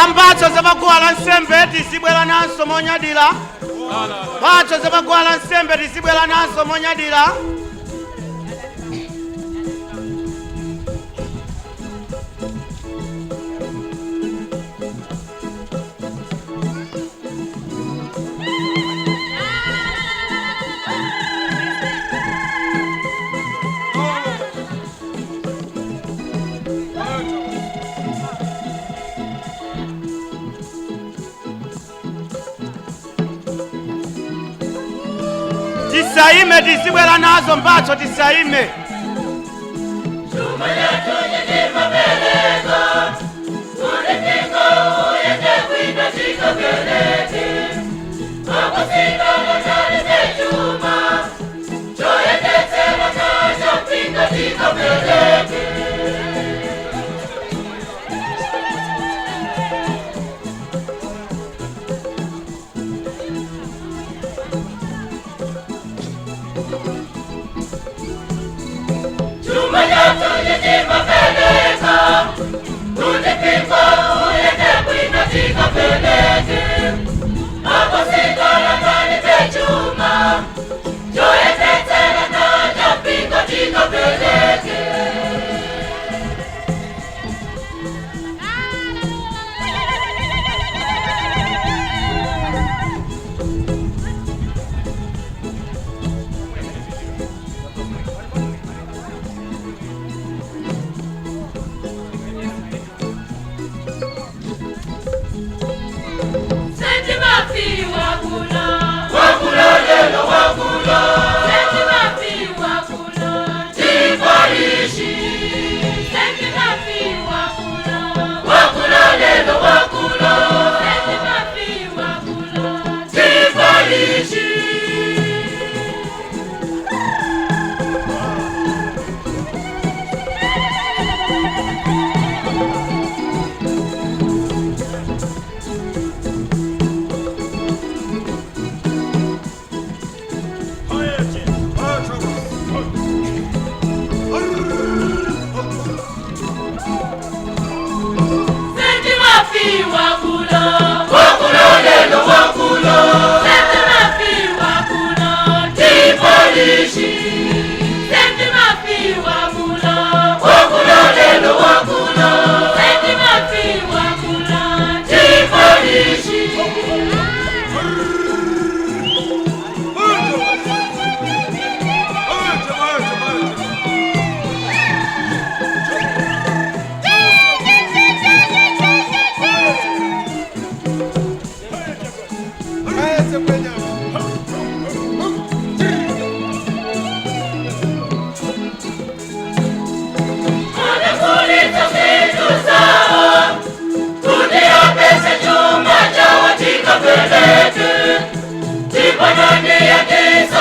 Amphatso zapaguwa la nsembe tizibwera nanso monyadira. Mphatso zapaguwa la nsembe tizibwera nanso monyadira. Tisaime, tizibwera nazo mphatso, tisaime.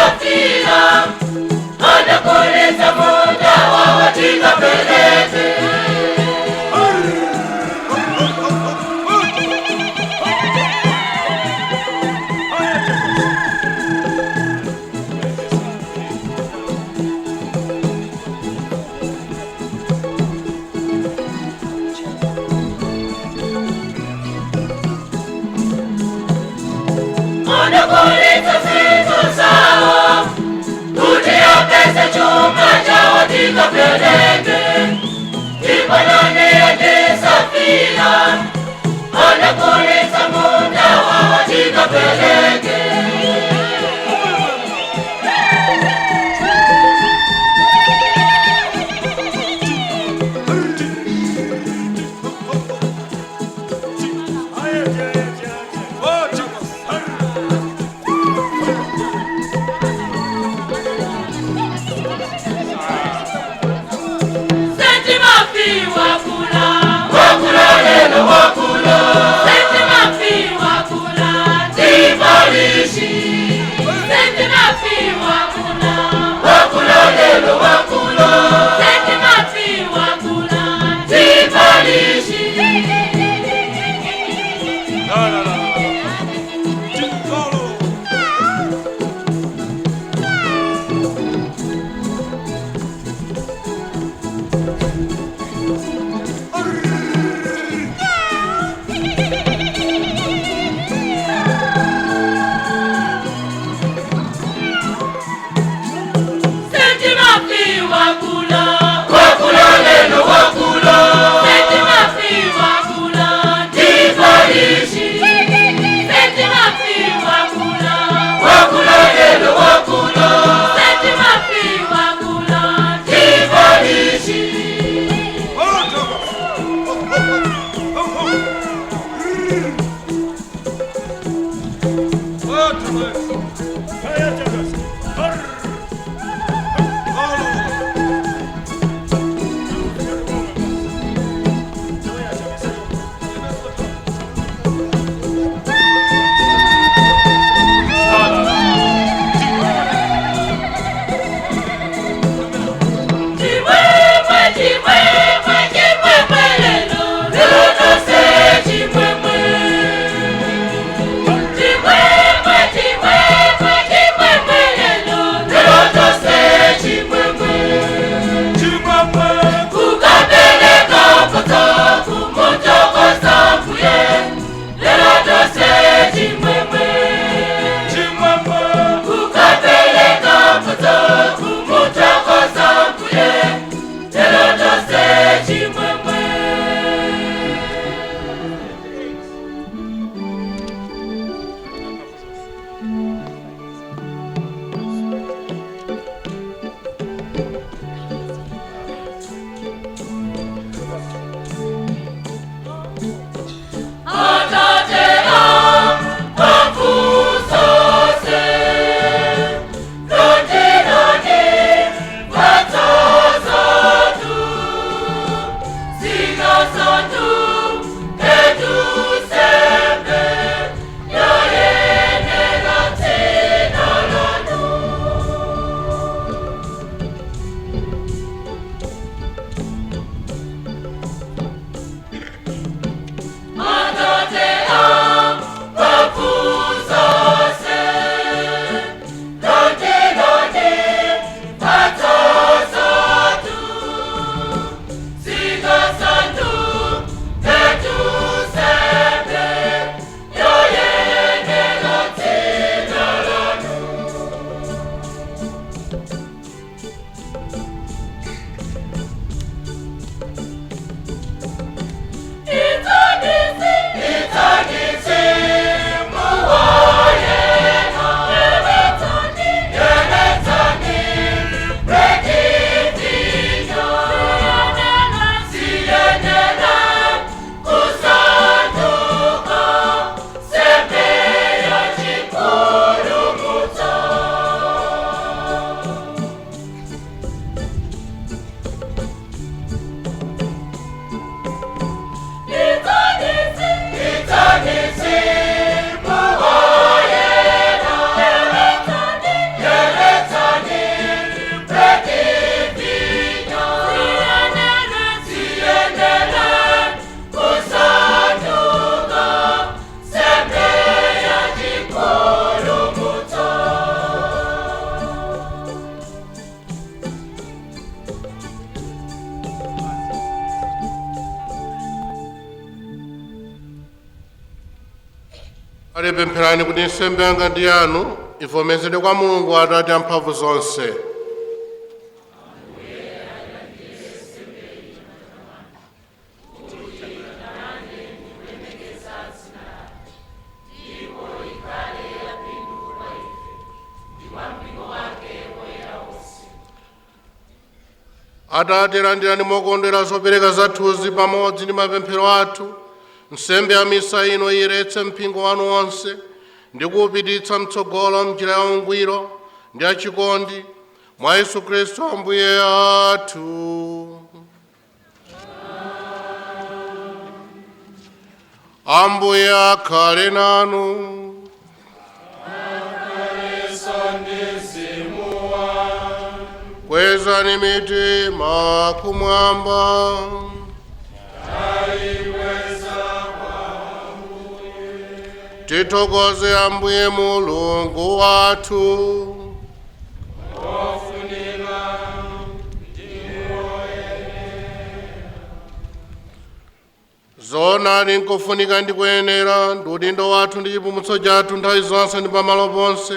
Safira anakuleta munda wawo tikapeleke. Anakuleta zinthu zawo kuti apeze chuma chawo tikapeleke. Ndipo Ananiya ndi Safira anakuleta munda wawo tikapeleke. Senti mafi wakula, wakula lelo wakula. Senti mafi wakula, tipalishi. Senti mafi wakula, wakula lelo wakula. Senti mafi wakula, tipalishi. Senti mafi wakula, wakula lelo wakula. Senti mafi wakula, tipalishi. Senti mafi wakula, wakula lelo wakula. Senti mafi wakula, tipalishi. Alipempherani kuti nsembe yanga ndi yanu ivomerezedwe kwa Mulungu Atate amphamvu zonse. Atate, landirani mokondwera zopereka zathuzi pamodzi ndi mapemphero athu. Nsembe ya misa ino iyeretse mpingo wanu wonse ndi kuwupititsa mtsogolo mnjira ya ungwiro ndi yachikondi mwa Yesu Khristu Ambuye athu. Ambuye akhale nanu. Kwezani mitima kumwamba. Tithokoze Ambuye Mulungu wathu. Zoonadi nkofunika ndi kuyenera ndi udindo wathu ndi chipulumutso chathu nthawi zonse ndi pamalo ponse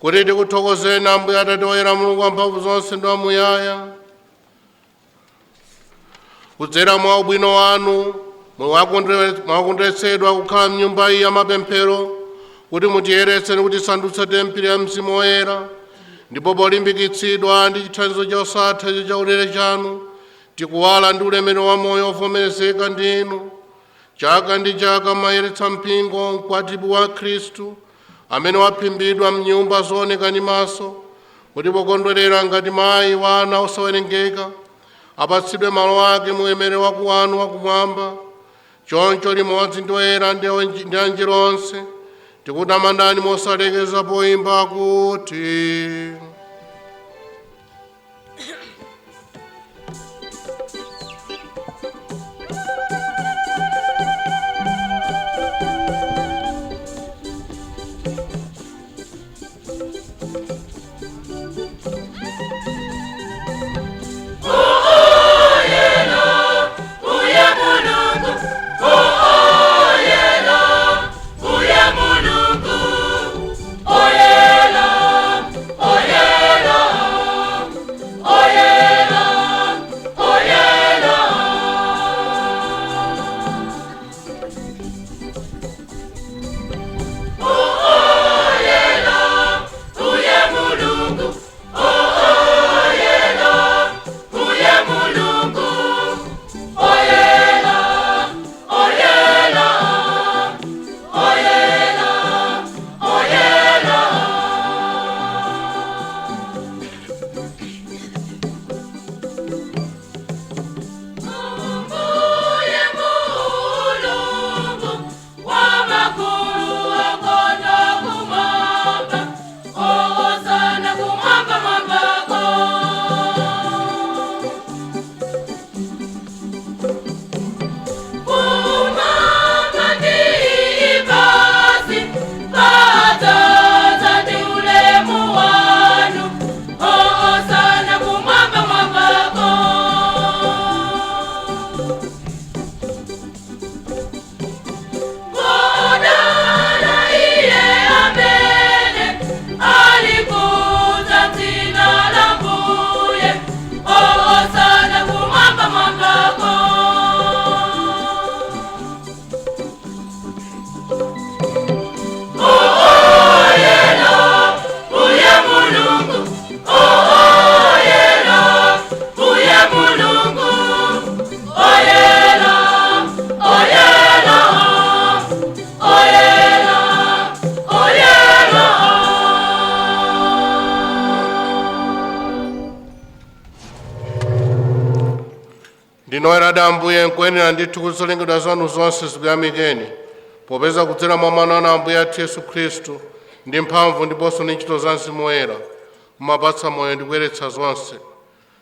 kuti tikuthokozeni Ambuye Atate oyera, Mulungu wamphamvu zonse ndi wamuyaya. Kudzera mwa ubwino wanu mwakondweretsedwa kukhala mnyumba iyi ya mapemphero kuti mutiyeretse ndi kutisandutsa tempere ya Mzimu Woyera, ndipo polimbikitsidwa ndi chithandizo chosatha chaulere chanu tikuwala ndi ulemerero wa moyo ovomerezeka ndi inu. Chaka ndi chaka mayeretsa mpingo mkwatibwi wa Khristu amene waphimbidwa mnyumba zooneka ndi maso, kuti pokondwerera ngati mayi wa ana osawerengeka apatsidwe malo ake mu ulemerero wakuwanu wakumwamba. Choncho limodzi ndi oyera ndi anjelo onse tikutamandani mosalekeza poyimba kuti: Uye Mulungu, oyela, uye Mulungu, oyela, oyela, oyela, oyela. Oyela, uye Mulungu, oyela, uye Mulungu. Oyela, oyela, oyela, oyela. Mbuye Mulungu wamakulu akonda kumwamba, Hosana kumwamba mwambako. Kumwamba ndi pasi padzaza ndi ulemu wanu, Hosana kumwamba mwambako. Ngodala iye amene alikuza dzina la Mbuye, Hosana kumwamba mwambako. Oyela, uye Mulungu, oyela, uye Mulungu, oyela, oyela, oyela, oyela. Ndinoyeradi Ambuye, nkuyenera ndithu kuti zolengedwa zanu zonse zikuyamikeni, popeza kudzera mwa Mwana wanu Ambuye athu Yesu Khristu ndi mphamvu ndiponso ndi ntchito za Mzimu Woyera mumapatsa moyo ndi kuyeretsa zonse.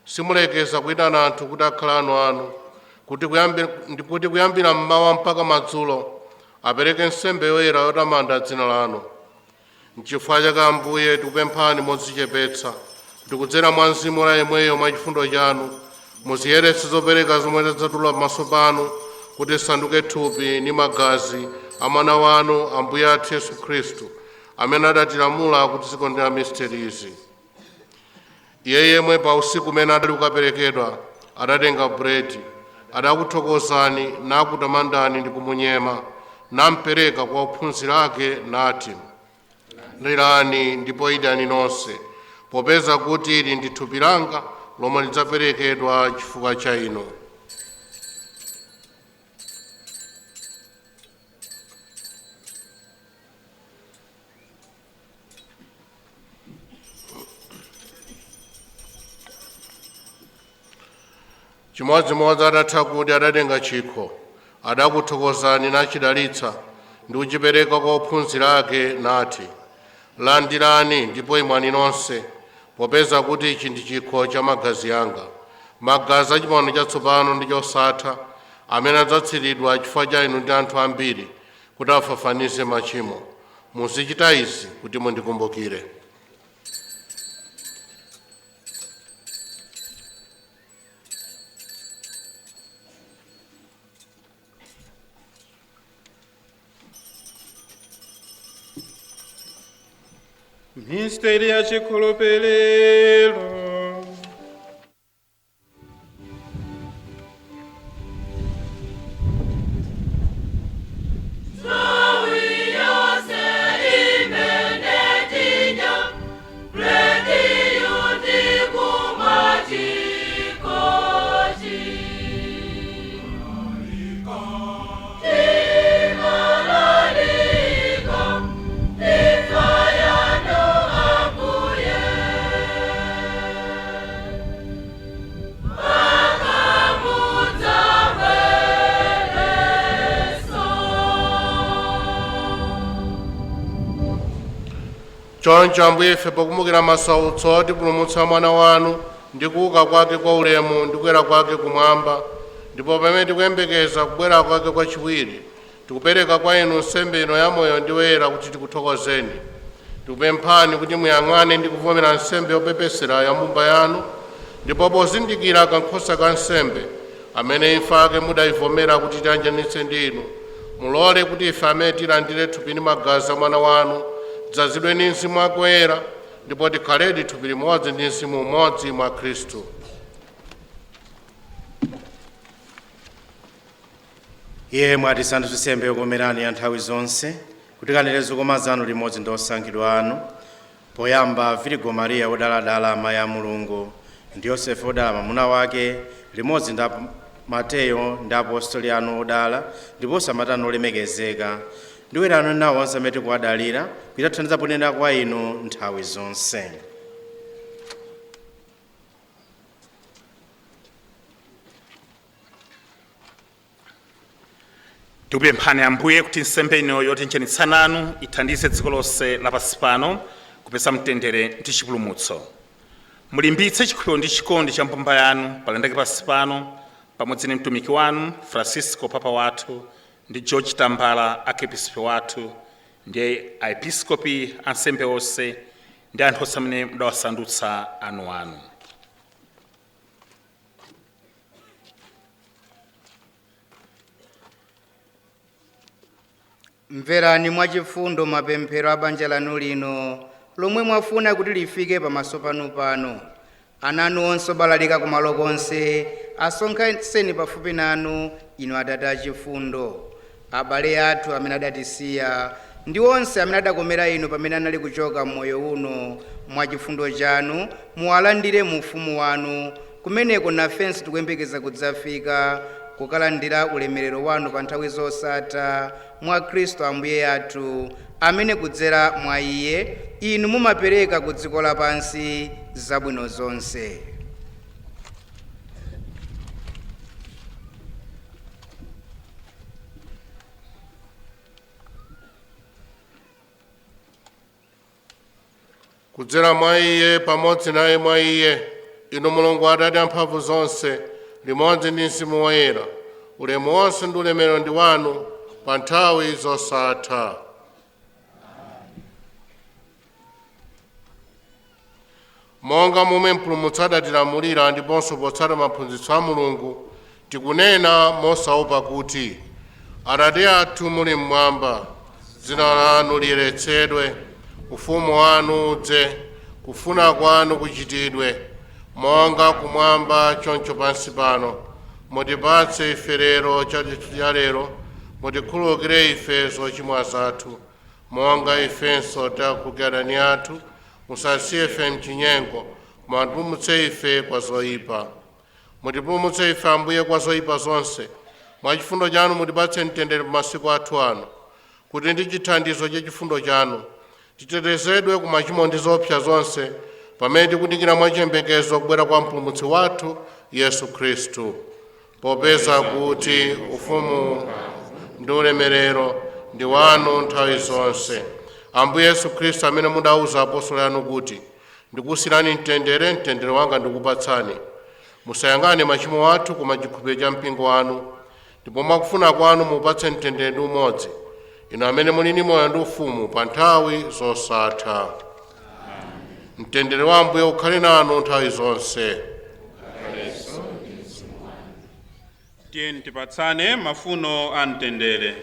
Simulekeza kuyitana anthu kuti akhale anu anu, kuti kuyambira mmawa mpaka madzulo apereke nsembe yoyera yotamanda dzina lanu. Nchifukwa chake Ambuye tikupemphani modzichepetsa kuti kudzera mwa Mzimu la yemweyo mwa chifundo chanu muziyeretse zopereka zomwe tadzatula pamaso panu kuti zisanduke thupi ndi magazi a mwana wanu Ambuye athu Yesu Khristu, amene adatilamula kuti tizikondera misterizi. Iye yemwe pa usiku umene adali kukaperekedwa adatenga buledi, adakuthokozani nakutamandani ndi kumunyema, nampereka kwa ophunzira ake nati, landirani ndipo idyani nonse, popeza kuti ili ndi thupi langa lomwe lidzaperekedwa chifukwa cha inu. Chimodzimodzi adatha kudya adatenga chikho, adakuthokozani nachidalitsa ndi kuchipereka kwa ophunzira ake nati, landirani ndipo imwani nonse, popeza kuti ichi ndi chikho cha magazi anga, magazi a chipangano chatsopano ndi chosatha, amene adzatsiridwa chifukwa cha inu ndi anthu ambiri kuti afafanize machimo. Muzichita izi kuti mundikumbukire. Misteri ya chikhulupiriro. Choncho Ambuye, ife pokumbukira masautso otipulumutsa mwana wanu ndi kuuka kwake kwa ulemu ndi kukwera kwake kumwamba, ndipo pamene tikuyembekeza kubwera kwake kwachiwiri, tikupereka kwa inu nsembe ino ya moyo ndi woyera kuti tikuthokozeni. Tikupemphani kuti muyang'ane ndi kuvomera nsembe yopepesera ya mbumba yanu, ndipo pozindikira kankhosa ka nsembe amene imfa yake mudayivomera kuti tiyanjanitse ndi inu, mulole kuti ife amene tilandire thupi ndi magazi a mwana wanu tidzazidwe ndi Mzimu wake Woyera, ndipo tikhaledi thupi limodzi ndi mzimu umodzi mwa Khristu. Iye mwatisandutsa nsembe yokomerani ya nthawi zonse, kuti tikanene zokoma zanu limodzi ndi osankhidwa anu, poyamba Virigo Mariya wodaladala amayi a Mulungu, ndi Yosefe wodala mwamuna wake, limodzi ndi Mateyo ndi apostoli anu odala ndiponso amatano olemekezeka, ndi oyera anu nawo onse amene tikuwadalira kuti athandiza ponena kwa inu nthawi zonse. Tikupemphani Ambuye kuti nsembe ino yotiyanjanitsa nanu ithandize dziko lonse lapansi pano kupeza mtendere ndi chipulumutso. Mulimbitse chikhulupiriro ndi chikondi cha mbumba yanu palendeke pansi pano, pamodzi ndi mtumiki wanu Francisco papa wathu, ndi George Tambala archiepiscopi wathu, ndi aepiskopi, ansembe onse ndi anthu onse amene mudawasandutsa anuanu. Mverani mwachifundo mapemphero a banja lanu lino lomwe mwafuna kuti lifike pamaso panu pano. Ana anu onse obalalika kumalo konse asonkhanitseni pafupi nanu, inu Atate achifundo. Abale athu amene adatisiya ndi onse amene adakomera inu pamene anali kuchoka m'moyo uno, mwachifundo chanu muwalandire mu ufumu wanu, kumeneko nafenso tikuyembekeza kudzafika kukalandira ulemerero wanu pa nthawi zosatha, mwa Khristu Ambuye athu, amene kudzera mwa iye inu mumapereka ku dziko lapansi zabwino zonse. Kudzera mwa iye, pamodzi naye, mwa iye, inu Mulungu Atate amphamvu zonse, limodzi ndi Mzimu Woyera, ulemu wonse ndi ulemerero ndi wanu pa nthawi zosatha. Monga momwe Mpulumutsi adatilamulira ndiponso potsata maphunzitso a Mulungu, tikunena mosaopa kuti: Atate athu muli mmwamba, dzina lanu liyeretsedwe, ufumu wanu udze, kufuna kwanu kuchitidwe monga kumwamba choncho pansi pano. Mutipatse ife lero chakudya cha lero. Mutikhululukire ife zochimwa zathu, monga ifenso takhululukira adani athu. Musasiye ife mchinyengo, koma mutipulumutse ife kwa zoyipa. Mutipulumutse ife, Ambuye, kwa zoyipa zonse. Mwa chifundo chanu mutipatse mtendere pa masiku athu ano, kuti ndi chithandizo cha chifundo chanu titetezedwe ku machimo ndi zoopsa zonse, pamene tikudikira mwachiyembekezo kubwera kwa Mpulumutsi wathu Yesu Khristu. Popeza kuti ufumu ndi ulemerero ndi wanu nthawi zonse. Ambuye Yesu Khristu, amene mudauza apostoli anu kuti, "Ndikusiyirani mtendere, mtendere wanga ndikupatsani," musayang'ane machimo athu koma chikhulupiriro cha mpingo wanu, ndipo mwakufuna kwanu mupatse mtendere ndi umodzi, inu amene muli ndi moyo ndi ufumu pa nthawi zosatha. Mtendere wa Ambuye ukhale nanu nthawi zonse. Tiyeni tipatsane mafuno a mtendere.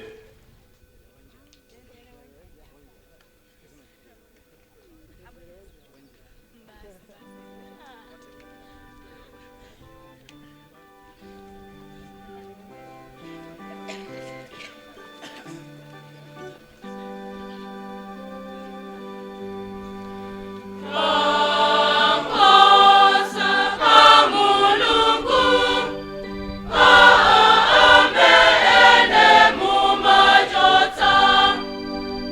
Kankosa ka Mulungu, amene mumachotsa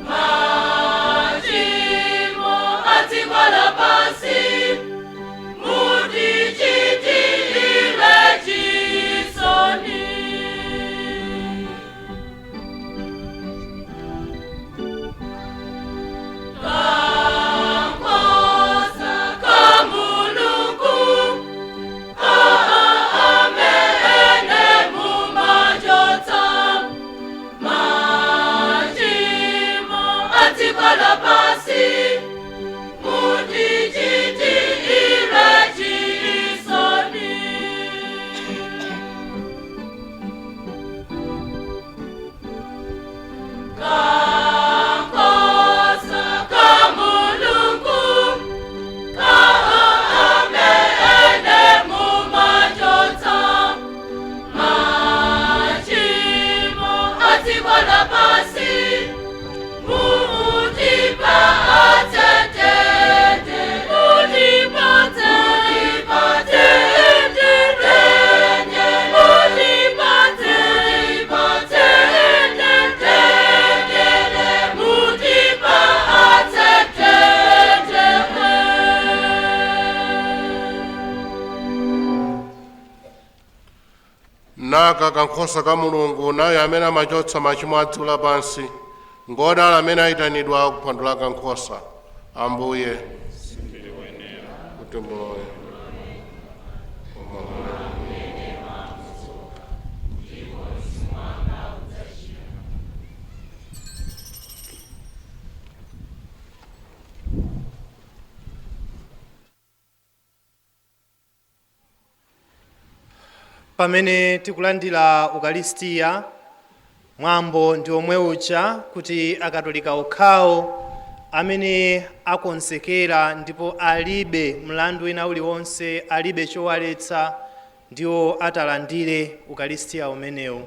machimo a dziko lapansi, mutichitire chisoni. Kankosa ka Mulungu, amene mumachotsa machimo a dziko lapansi, mutichitire chisoni. Kankosa ka Mulungu, amene mumachotsa machimo a dziko lapansi, mutipatse mtendere, mutipatse mtendere, mutipatse mtendere, mutipatse mtendere. Naka kankhosa ka Mulungu, naye amene amachotsa machimo a dziko lapansi. Ngodala amene ayitanidwa kuphwando la kankhosa. Ambuye, kuti mulowe. Pamene tikulandira Ukalistiya, mwambo ndi omwe uja kuti Akatolika okhawo amene akonzekera ndipo alibe mlandu wina uliwonse, alibe chowaletsa, ndiwo atalandire Ukalistiya umenewu.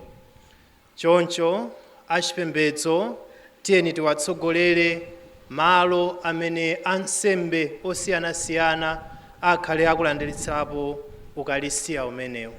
Choncho achipembedzo, tiyeni tiwatsogolere malo amene ansembe osiyanasiyana akhale akulandiritsapo Ukalistiya umenewu.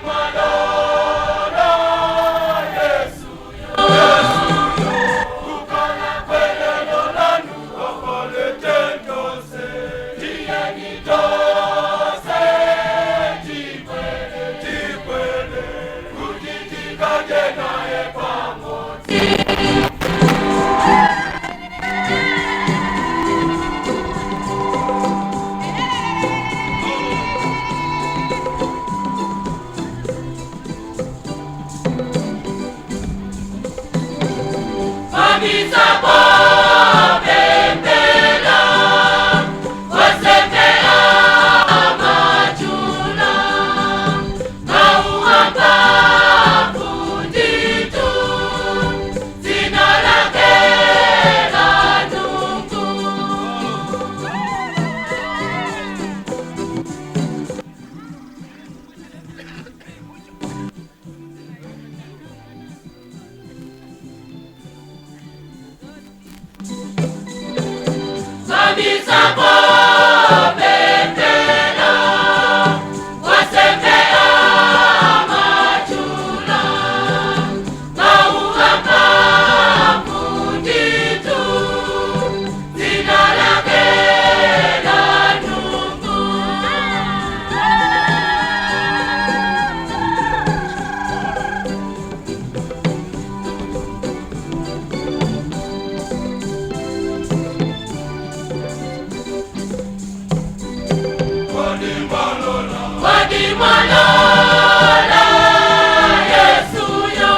Malola Yesu yo, kukala kwelelo lanu tose ikwele, kuti tikadye naye pamodzi. Mamisa popembela, wasembela majula, mauhamba funditu, dzina lake la Nungu. Mamisa popembela, wasembela majula, mauhamba funditu, dzina lake la Nungu. Malola Yesu yo,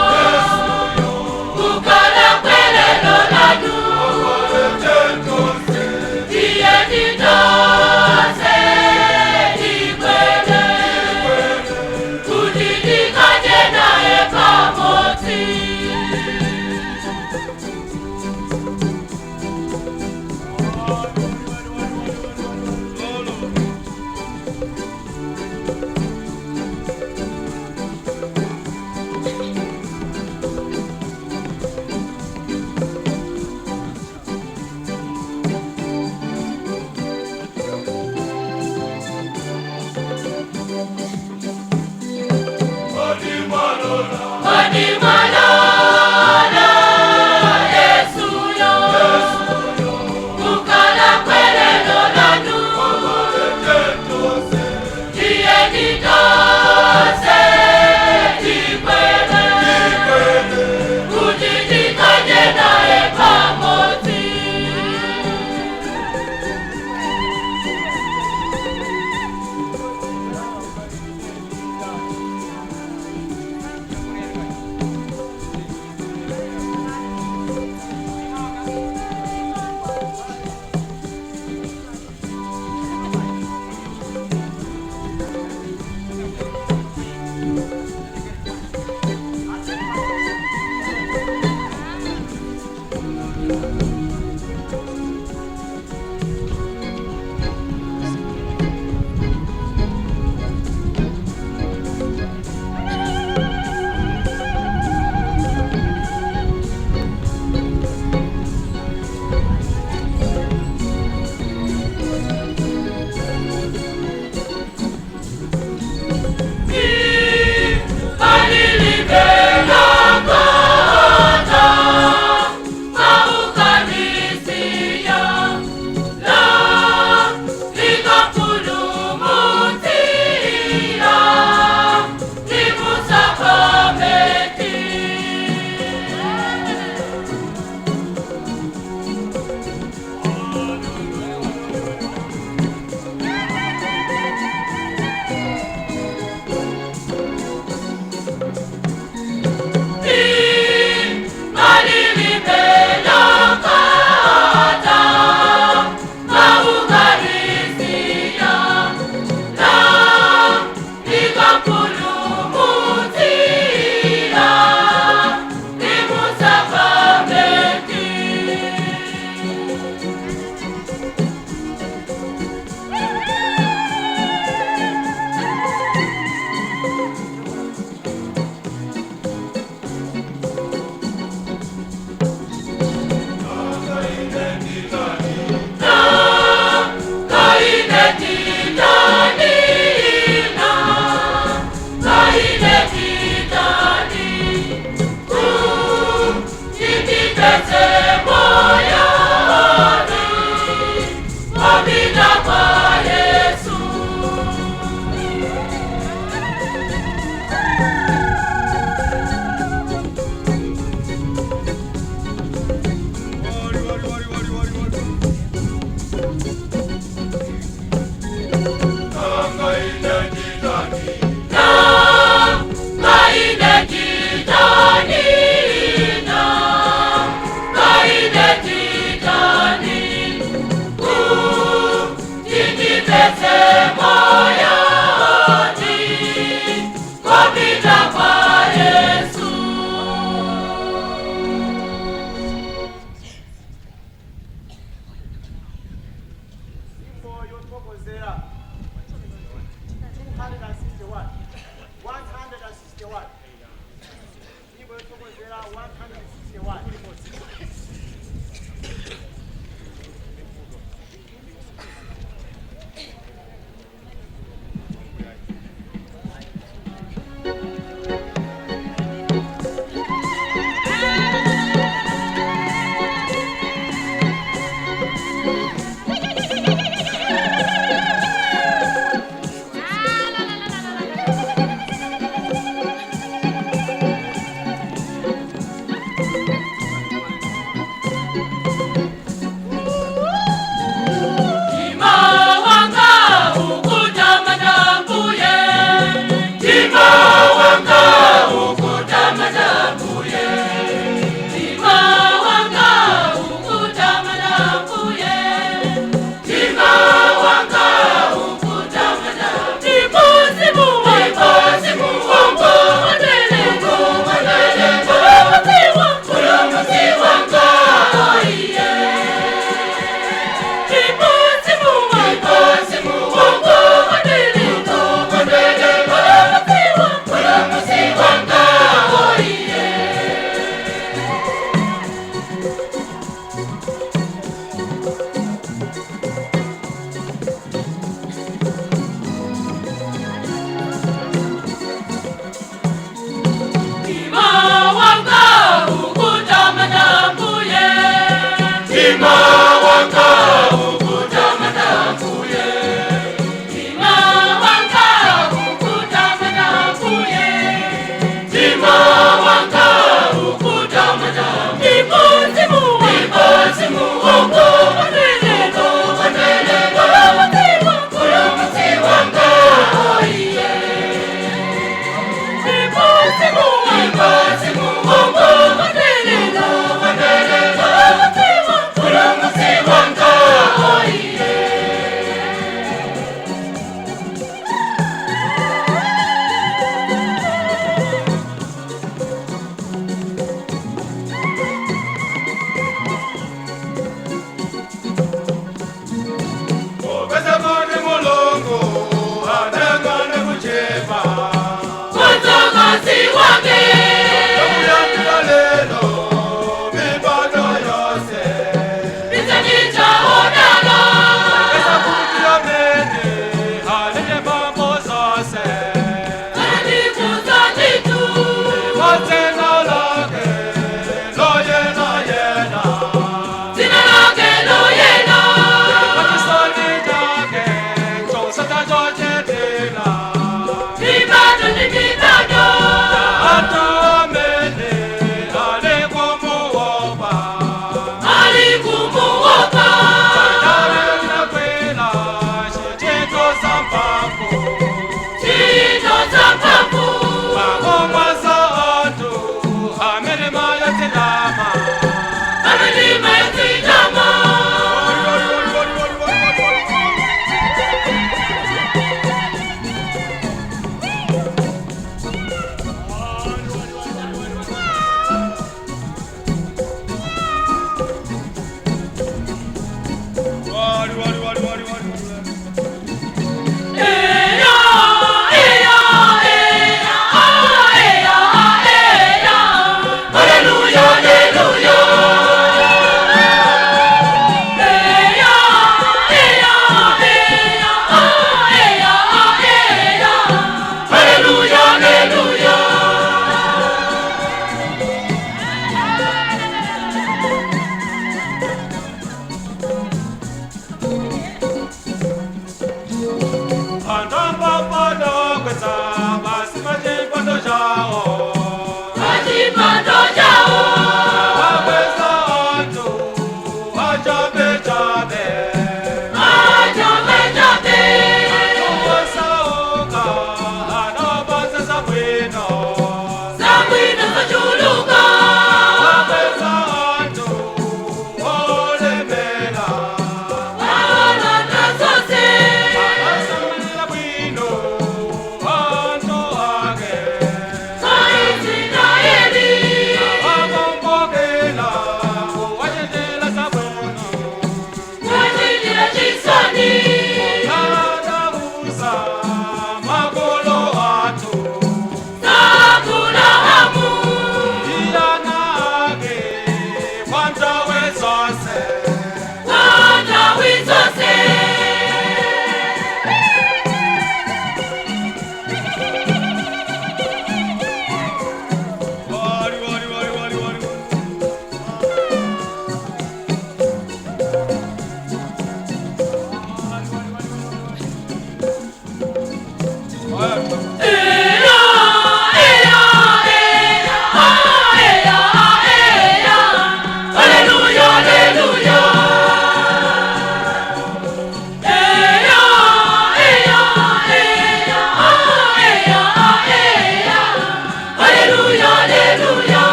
kukala kwelelo lanu, tiyeni tose ikwele, kuti tikadye naye pamodzi. Malola Yesu yo, kukala kwelelo lanu, tiyeni Nyimbo yothokozera 161. Thank you.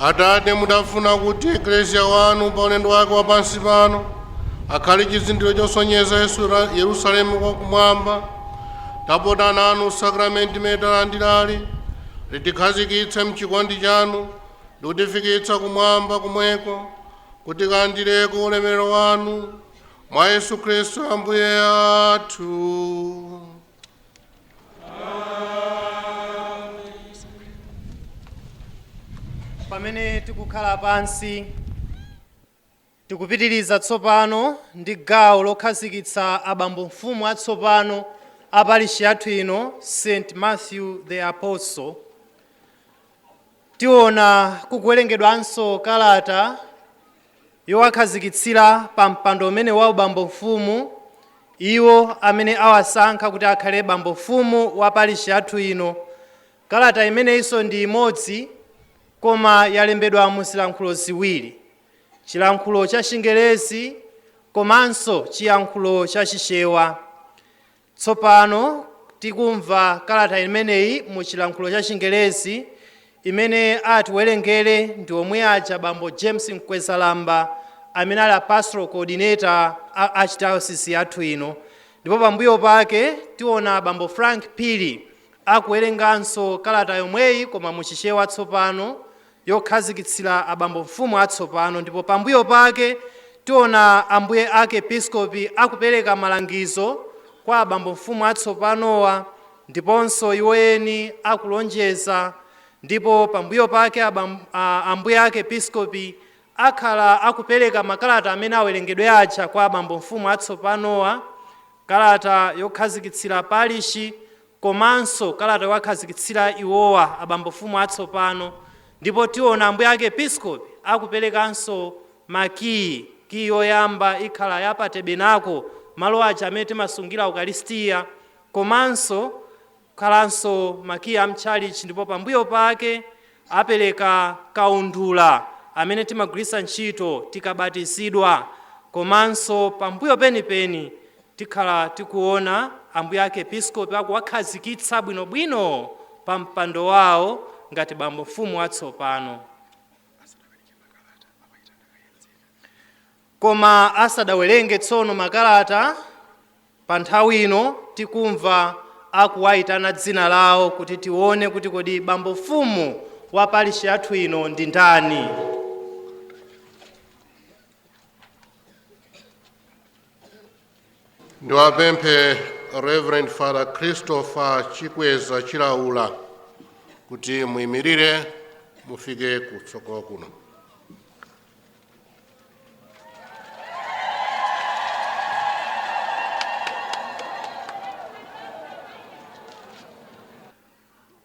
Atate, mudafuna kuti Eklesia wanu pa ulendo wake wa pansi pano akhale chizindikiro chosonyeza Yerusalemu kwakumwamba. Tapota nanu sakramenti imene talandirali litikhazikitse mchikondi chanu ndi kutifikitsa kumwamba kumweko, kuti kalandireko ulemerero wanu mwa Yesu Khristu Ambuye athu. Pamene tikukhala pansi, tikupitiriza tsopano ndi gawo lokhazikitsa abambo mfumu atsopano a parishi yathu ino, St Matthew the Apostle. Tiona kukuwerengedwanso kalata yowakhazikitsira pa mpando umene wa ubambo mfumu iwo amene awasankha kuti akhale bambo mfumu wa parishi yathu ino. Kalata imeneyinso ndi imodzi, koma yalembedwa mu zilankhulo ziwiri, chilankhulo cha Chingerezi komanso chiyankhulo cha Chichewa. Tsopano tikumva kalata imeneyi mu chilankhulo cha Chingerezi, imene atiwerengere ndi omwe aja bambo James Mkwezalamba, amene ali a pastoral coordinator a archdiocese yathu ino. Ndipo pambuyo pake tiona bambo Frank Phiri akuwerenganso kalata yomweyi, koma mu Chichewa tsopano, yokhazikitsira abambo mfumu atsopano. Ndipo pambuyo pake tiona ambuye ake episkopi akupereka malangizo kwa abambo mfumu atsopanowa, ndiponso iwo eni akulonjeza. Ndipo pambuyo pake ambuye ake episkopi akhala akupereka makalata amene awerengedwe aja kwa abambo mfumu atsopanowa, kalata yokhazikitsira parishi komanso kalata yokhazikitsira iwowa abambo mfumu atsopano. Ndipo tiona ambuye ake episkopi akuperekanso makiyi. Kiyi yoyamba ikhala ya pa tabernacle, malo aja amene timasungira ukaristiya, komanso khalanso makiyi a mtchalichi. Ndipo pambuyo pake apereka kaundula amene timagwiritsa ntchito tikabatizidwa. Komanso pambuyo penipeni tikhala tikuona ambuye ake episkopi akuwakhazikitsa bwinobwino pa mpando wawo ngati bambo mfumu atsopano. Koma asadawerenge tsono makalata, pa nthawi ino tikumva akuwayitana dzina lawo kuti tione kuti kodi bambo mfumu wa parishi yathu ino ndi ndani. Ndiwapemphe Reverend Father Christopher Chikweza Chilaula kuti muyimirire, mufike kutsogolo kuno.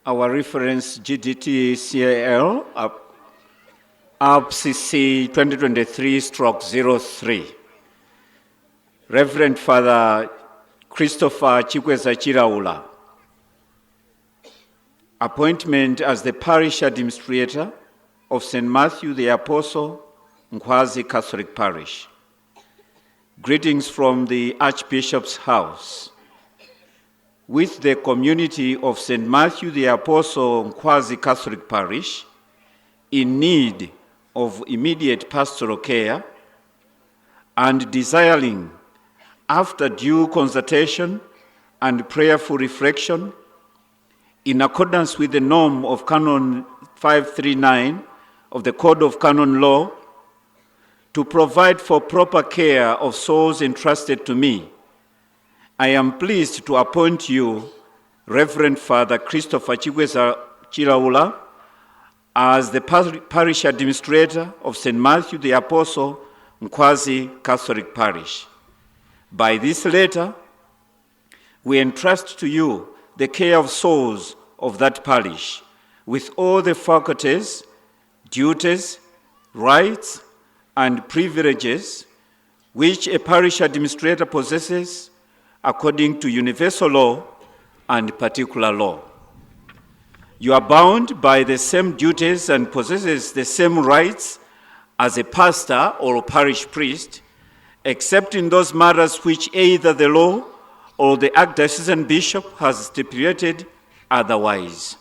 Our reference GDT CAL up, UPCC 2023/03. Reverend Father Christopher Chikweza Chilaula. Appointment as the parish administrator of St. Matthew the Apostle, Nkhwazi Catholic Parish. Greetings from the Archbishop's house. With the community of St. Matthew the Apostle Nkhwazi Catholic Parish in need of immediate pastoral care and desiring, after due consultation and prayerful reflection, in accordance with the norm of Canon 539 of the Code of Canon Law, to provide for proper care of souls entrusted to me, I am pleased to appoint you, Reverend Father Christopher Chikweza Chilaula, as the parish administrator of St. Matthew the Apostle, Nkhwazi Catholic Parish. By this letter, we entrust to you the care of souls of that parish, with all the faculties, duties, rights, and privileges which a parish administrator possesses according to universal law and particular law. You are bound by the same duties and possesses the same rights as a pastor or parish priest, except in those matters which either the law or the archdiocesan bishop has stipulated otherwise.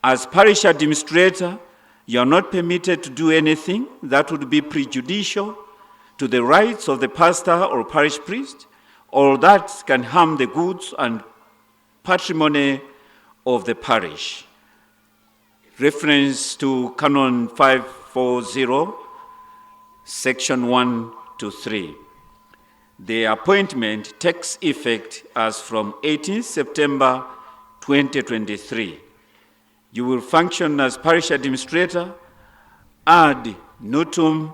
As parish administrator, You are not permitted to do anything that would be prejudicial to the rights of the pastor or parish priest, or that can harm the goods and patrimony of the parish. Reference to Canon 540, Section 1 to 3. The appointment takes effect as from 18 September 2023. You will function as parish administrator ad nutum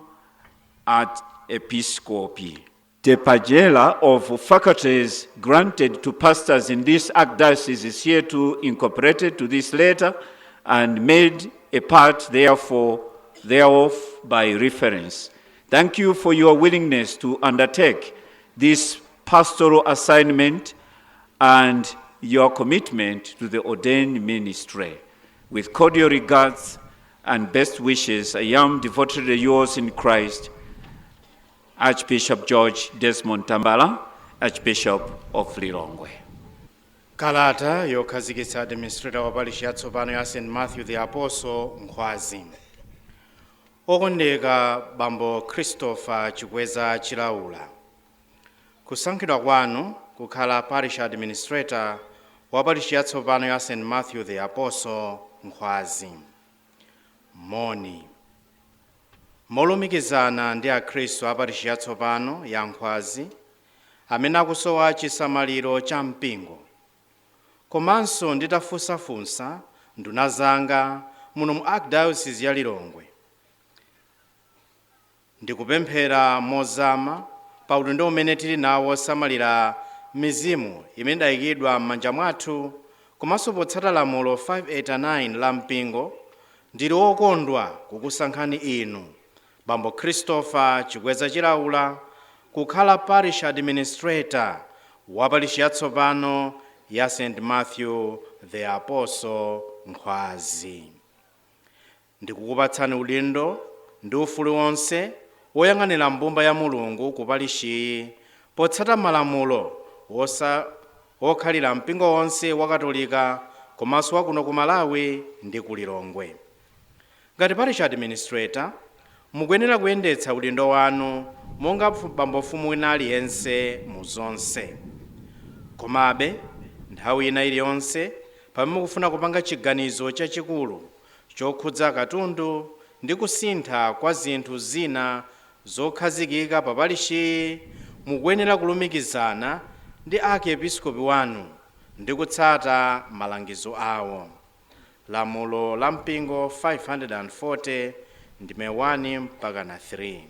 et episcopi. The pagella of faculties granted to pastors in this archdiocese is hereto incorporated to this letter and made a part therefore thereof by reference. Thank you for your willingness to undertake this pastoral assignment and your commitment to the ordained ministry. With cordial regards and best wishes, I am devotedly yours in Christ, Archbishop George Desmond Tambala, Archbishop of Lilongwe. Kalata yokhazikitsa administrator wa parish yatsopano ya St Matthew the Apostle, Nkhwazi. Okondeka Bambo Christopher Chikweza Chilaula, kusankhidwa kwanu kukhala parish administrator wa parish yatsopano ya St Matthew the Apostle, Nkhwazi, moni. Molumikizana ndi Akhristu a parish yatsopano ya Nkhwazi amene akusowa chisamaliro cha mpingo, komanso nditafunsafunsa nduna zanga muno mu Archdiocese ya Lilongwe, ndikupemphera mozama pa udindo umene tili nawo osamalira mizimu imene idayikidwa m'manja mwathu, komanso potsata lamulo 589 la mpingo, ndili wokondwa kukusankhani inu, Bambo Christopher Chikweza Chilaula, kukhala parish administrator wa parish yatsopano ya St Matthew the Apostle, Nkhwazi. Ndikukupatsani udindo ndi ufulu wonse woyang'anira mbumba ya Mulungu ku parishiyi potsata malamulo wokhalira mpingo wonse wa Katolika komanso wakuno ku Malawi ndi ku Lilongwe. Ngati parish administrator, mukuyenera kuyendetsa udindo wanu monga bambofumu wina aliyense mu zonse. Komabe nthawi ina iliyonse pamene mukufuna kupanga chiganizo chachikulu chokhudza katundu ndi kusintha kwa zinthu zina zokhazikika pa parishiyi, mukuyenera kulumikizana ndi archiepiscopi wanu ndi kutsata malangizo awo. Lamulo la mpingo 540 ndime 1 mpaka na 3.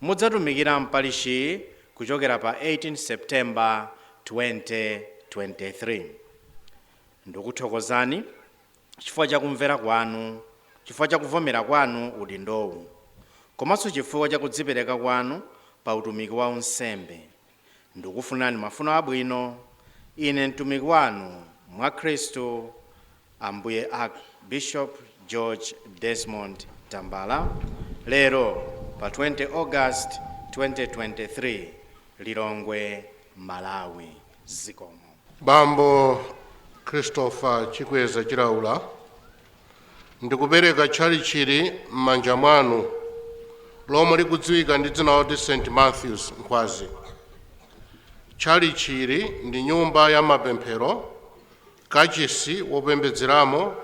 Mudzatumikira mparishi kuchokera pa 18 September 2023. Ndikuthokozani chifukwa chakumvera kwanu, chifukwa chakuvomera kwanu udindowu, komanso chifukwa chakudzipereka kwanu pa utumiki wa unsembe. Ndikufunani mafuno abwino. Ine mtumiki wanu mwa Khristu, Ambuye Archbishop George Desmond Tambala, lero pa 20 August 2023, Lilongwe, Malawi. Zikomo. Bambo Christopher Chikweza Chilaula, ndikupereka tchalitchili m'manja mwanu lomwe likudziwika ndi dzina loti St Matthews, Nkhwazi. Tchalitchili ndi nyumba ya mapemphero, kachisi wopembedzeramo,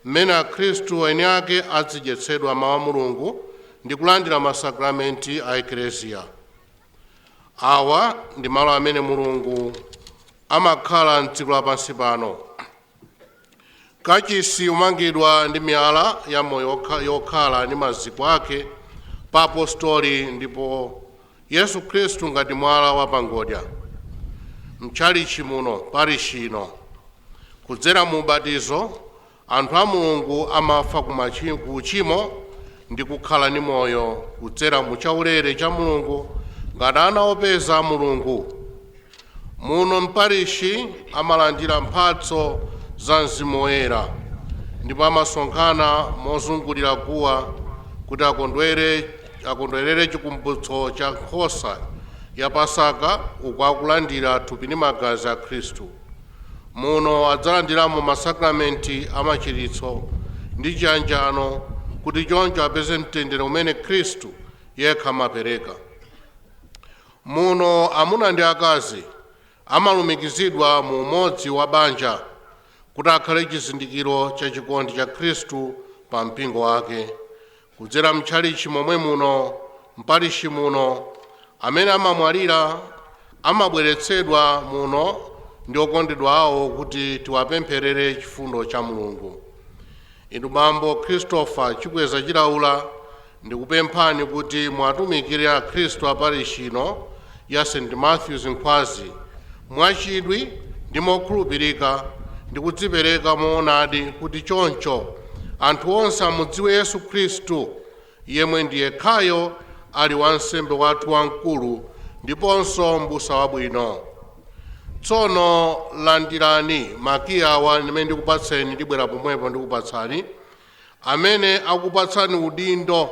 mmene Akhristu eni ake azidyetsedwa mawu a Mulungu ndi kulandira masakramenti a Ekleziya. Awa ndi malo amene Mulungu amakhala mdziko lapansi pano. Kachisi umangidwa ndi miyala ya moyo yokhala ndi maziko ake pa apostoli ndipo Yesu Khristu ngati mwala wapangodya. Mtchalichi muno, parishi ino, kudzera mu ubatizo anthu a Mulungu amafa ku uchimo ndi kukhala ndi moyo kudzera mu chaulere cha Mulungu ngati ana opeza a Mulungu. Muno mparishi amalandira mphatso za Mzimu Woyera ndipo amasonkhana mozungulira guwa kuti akondwerere chikumbutso cha nkhosa ya Pasaka, uku akulandira thupi ndi magazi a Khristu. Muno adzalandiramo masakramenti amachiritso ndi chiyanjano, kuti choncho apeze mtendere umene Khristu yekha amapereka. Muno amuna ndi akazi amalumikizidwa mu umodzi wa banja kuti akhale chizindikiro cha chikondi cha Khristu pa mpingo wake. Kudzera mtchalichi momwe muno, mparishi muno, amene amamwalira amabweretsedwa muno ndi okondedwa awo kuti tiwapempherere chifundo cha Mulungu. Inu bambo Christopher Chikweza Chilaula, ndikupemphani kuti mwatumikire akhristu a parishi ino ya St Matthews Nkhwazi mwachidwi ndi mokhulupirika ndi kudzipereka moonadi, kuti choncho anthu onse amudziwe Yesu Khristu, yemwe ndi yekhayo ali wansembe wathu wamkulu ndiponso m'busa wabwino. Tsono landirani makiyi awa ndimene ndikupatseni, ndibwera pomwepo ndikupatsani, amene akupatsani udindo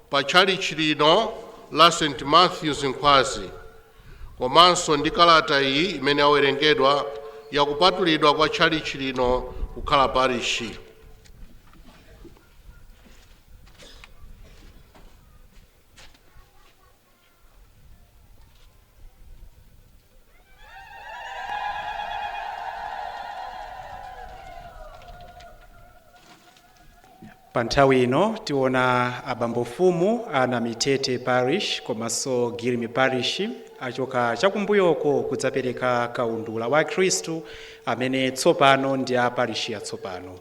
pa tchalitchi lino la St Matthews Nkhwazi, komanso ndi kalata iyi imene yawerengedwa yakupatulidwa kwa tchalitchi lino kukhala parishi. Pa nthawi ino tiona abambofumu a Namitete Parish komanso Girimi Parish achoka chakumbuyoko kudzapereka kaundula wa Khristu amene tsopano ndi a parish yatsopano.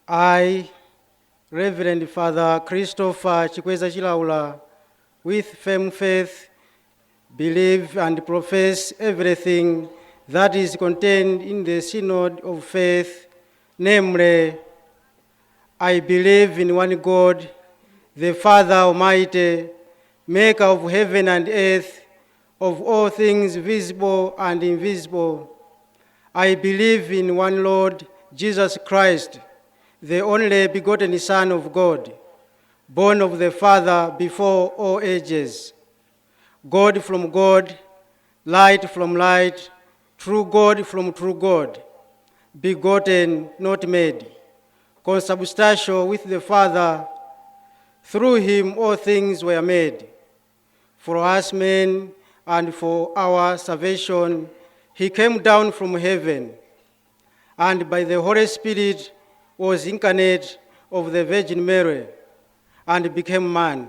I, Reverend Father Christopher Chikweza Chilaula, with firm faith, believe and profess everything that is contained in the Synod of Faith, namely, I believe in one God, the Father Almighty, maker of heaven and earth, of all things visible and invisible. I believe in one Lord, Jesus Christ, the only begotten Son of God, born of the Father before all ages, God from God, light from light, true God from true God, begotten, not made, consubstantial with the Father. Through him all things were made. For us men and for our salvation, he came down from heaven, and by the Holy Spirit was incarnate of the Virgin Mary and became man.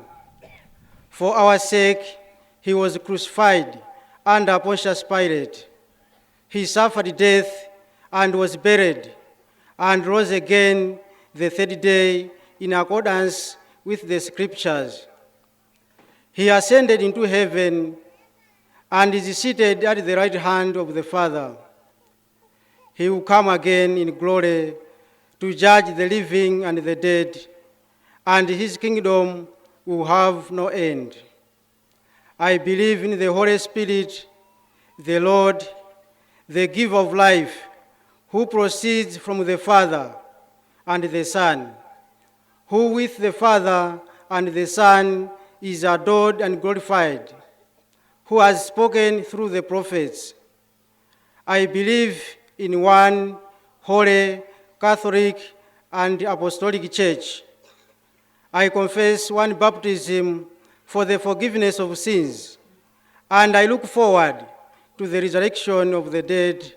For our sake, he was crucified under Pontius Pilate. He suffered death and was buried, and rose again the third day in accordance with the Scriptures. He ascended into heaven and is seated at the right hand of the Father. He will come again in glory to judge the living and the dead, and his kingdom will have no end. I believe in the Holy Spirit, the Lord, the giver of life, who proceeds from the Father and the Son, who with the Father and the Son is adored and glorified, who has spoken through the prophets. I believe in one holy, Catholic, and Apostolic Church. I confess one baptism for the forgiveness of sins, and I look forward to the resurrection of the dead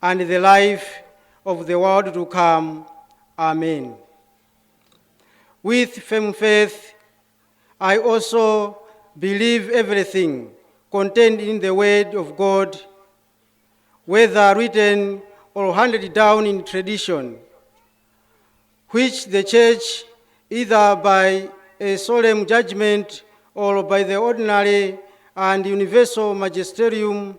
and the life of the world to come. Amen. With firm faith, I also believe everything contained in the Word of God, whether written or handed down in tradition, which the Church, either by a solemn judgment or by the ordinary and universal magisterium,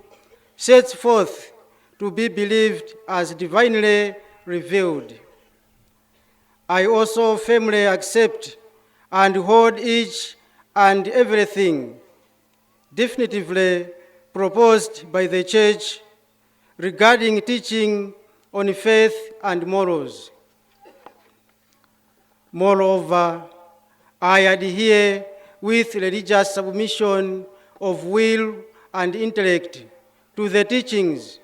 sets forth to be believed as divinely revealed. I also firmly accept and hold each and everything definitively proposed by the Church regarding teaching on faith and morals. Moreover, I adhere with religious submission of will and intellect to the teachings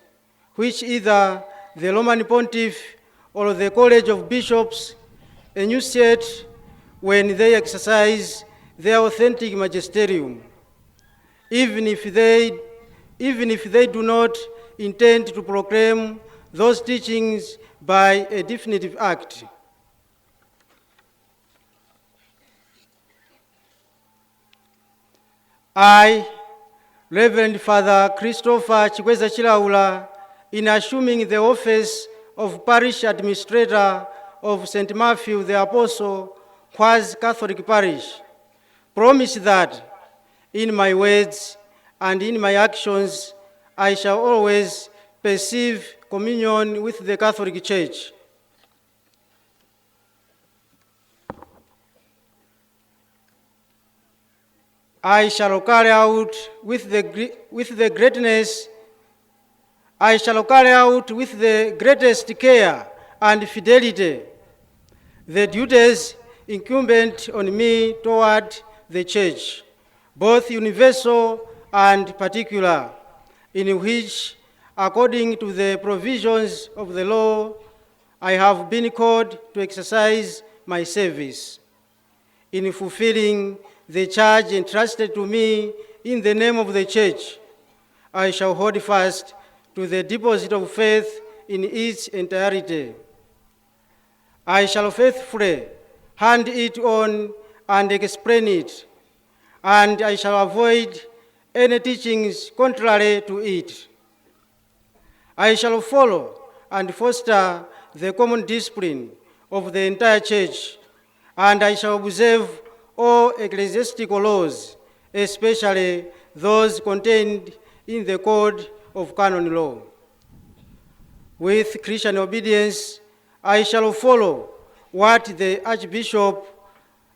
which either the Roman Pontiff or the College of Bishops enunciate when they exercise their authentic magisterium, even if they do not intend to proclaim those teachings by a definitive act. I, Reverend Father Christopher Chikweza Chilaula, in assuming the office of Parish Administrator of St. Matthew the Apostle, Nkhwazi Catholic Parish, promise that in my words and in my actions I shall always perceive communion with the Catholic Church. I shall carry out with the greatness, I shall carry out with the greatest care and fidelity the duties incumbent on me toward the Church, both universal and particular, in which, according to the provisions of the law, I have been called to exercise my service. In fulfilling the charge entrusted to me in the name of the Church, I shall hold fast to the deposit of faith in its entirety. I shall faithfully hand it on and explain it, and I shall avoid any teachings contrary to it. I shall follow and foster the common discipline of the entire Church, and I shall observe all ecclesiastical laws, especially those contained in the Code of Canon Law. With Christian obedience, I shall follow what the Archbishop,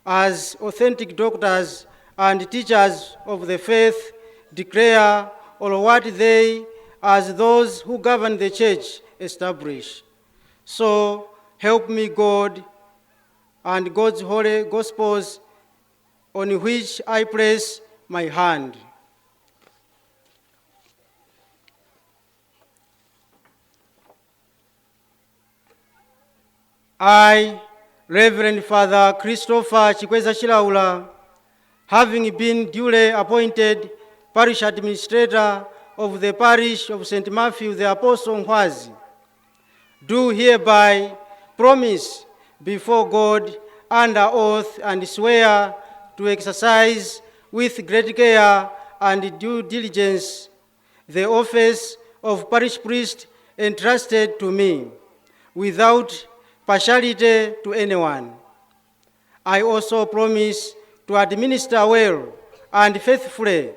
as authentic doctors and teachers of the faith, declare, or what they, as those who govern the Church, establish. So help me God and God's holy gospels, on which I place my hand. I, Reverend Father Christopher Chikweza Chilaula, having been duly appointed parish administrator of the parish of St. Matthew the Apostle Nkhwazi, do hereby promise before God under oath and swear to exercise with great care and due diligence the office of parish priest entrusted to me, without partiality to anyone. I also promise to administer well and faithfully,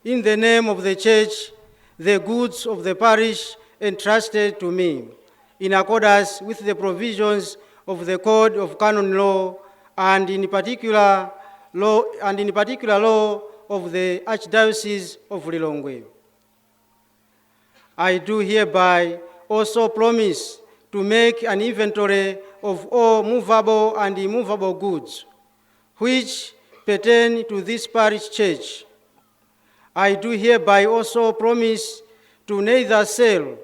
in the name of the Church, the goods of the parish entrusted to me, in accordance with the provisions of the Code of Canon Law and in particular law of the Archdiocese of Lilongwe. I do hereby also promise to make an inventory of of all movable and immovable goods which pertain to this parish church. I do hereby also promise to neither sell,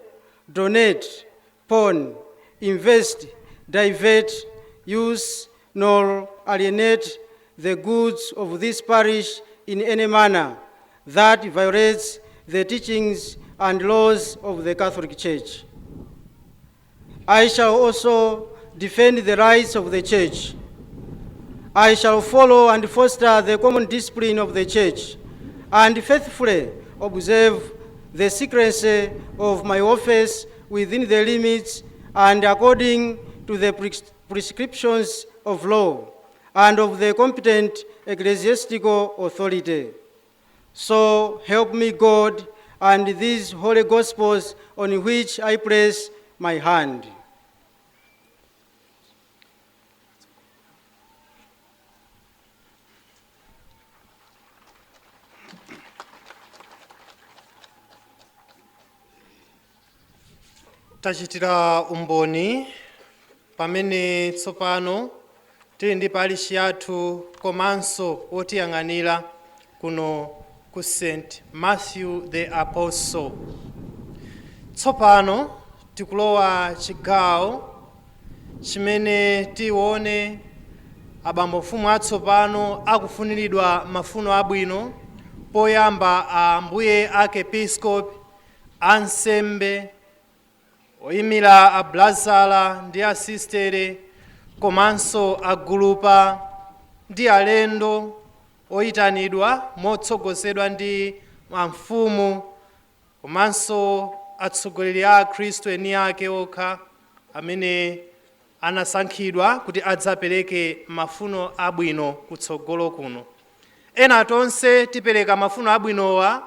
donate, pawn, invest, divert, use, nor alienate the goods of this parish in any manner that violates the teachings and laws of the Catholic Church. I shall also defend the rights of the Church. I shall follow and foster the common discipline of the Church and faithfully observe the secrecy of my office within the limits and according to the prescriptions of law and of the competent ecclesiastical authority. So help me God and these holy gospels on which I place my hand. Tachitira umboni pamene tsopano tili ndi parishi yathu komanso otiyang'anira kuno ku St Matthew the Apostle. Tsopano tikulowa chigawo chimene tione abambofumu atsopano akufuniridwa mafuno abwino. Poyamba ambuye archiepiscopi, ansembe oyimira ablazala ndi asistere komanso agulupa ndi alendo oyitanidwa motsogozedwa ndi amfumu komanso atsogoleri a akhristu eni ake okha amene anasankhidwa kuti adzapereke mafuno abwino kutsogolo kuno. Ena tonse tipereka mafuno abwinowa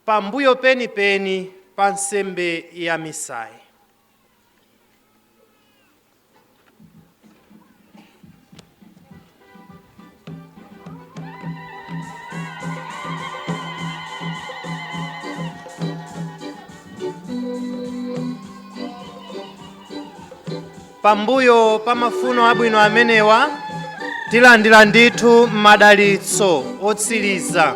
pambuyo penipeni pa nsembe ya misayi. Pambuyo pa mafuno abwino amenewa tilandira ndithu madalitso otsiriza.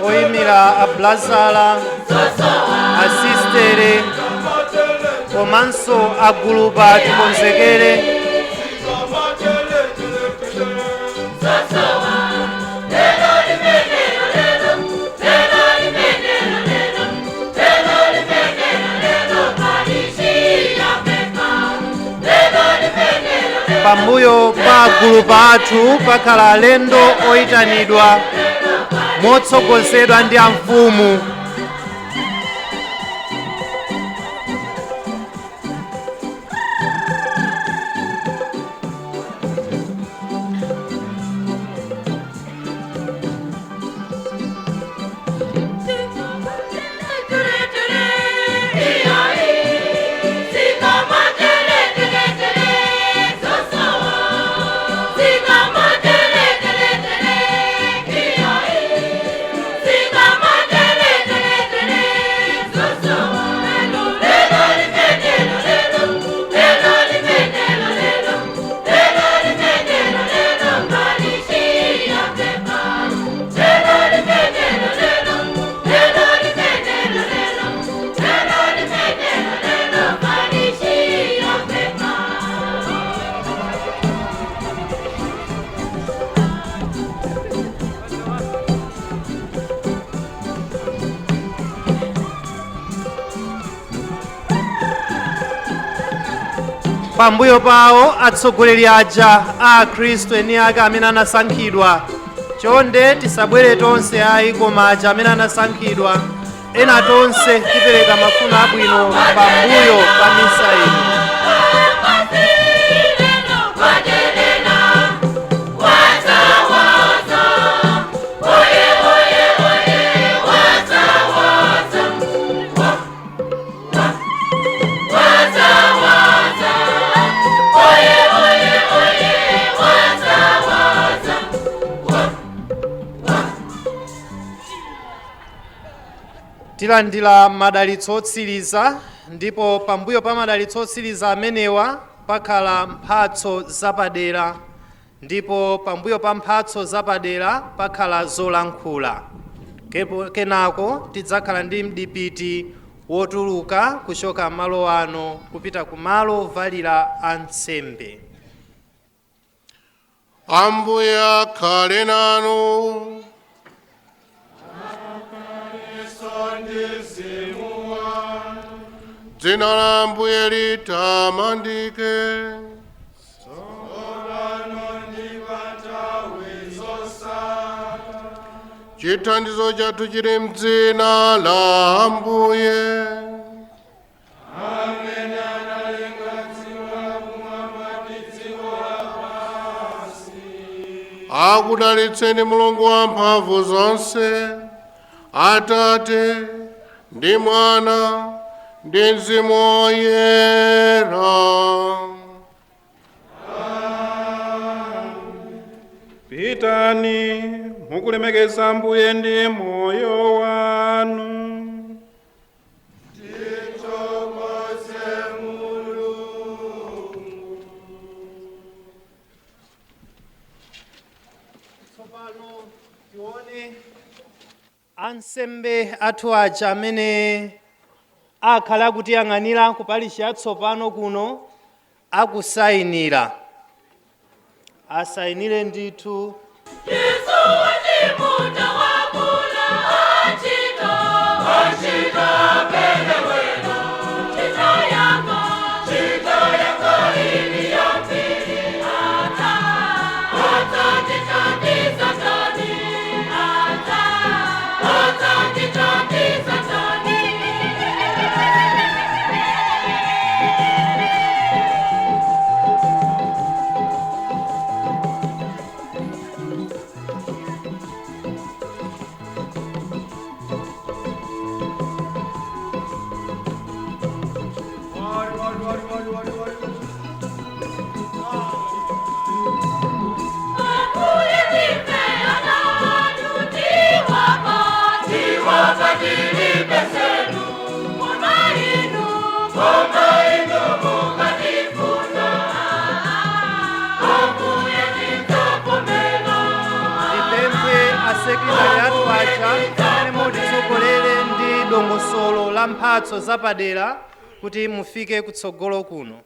Oyimira ablazala, asistere komanso agulupa tikonzekere. Pambuyo pa agulupa athu pakhala alendo oyitanidwa motsogozedwa ndi amfumu. Pambuyo pawo atsogoleri aja a akhristu eni ake amene anasankhidwa. Chonde tisabwere tonse ayi, koma aja amene anasankhidwa. Ena tonse tipereka mafuno abwino pambuyo pa misa ino. Tilandira madalitso otsiriza, ndipo pambuyo pa madalitso otsiriza amenewa pakhala mphatso zapadera, ndipo pambuyo pa mphatso zapadera pakhala zolankhula. Kenako tidzakhala ndi mdipiti wotuluka kuchoka malo ano kupita ku malo ovalira ansembe. Ambuye akhale nanu. Dzina la Ambuye litamandike. Chithandizo chathu chili mdzina la Ambuye. Akudalitseni Mulungu wamphamvu zonse, Atate ndi Mwana ndi Mzimu Woyera. Pitani mukulemekeza Ambuye ndi moyo wanu. Tsopano tione ansembe athu aja amene akhala akutiyang'anira ku parishi yatsopano kuno akusayinira. Asayinire ndithu. Yesu wachimuta wakula achita achita pele weno chita yako chita yako ili ya pili ata ata titatiza tani ata ata titatiza tani. Ndipemphe asekretari athu aja amene mutitsogolere ndi dongosolo la mphatso zapadera kuti mufike kutsogolo kuno.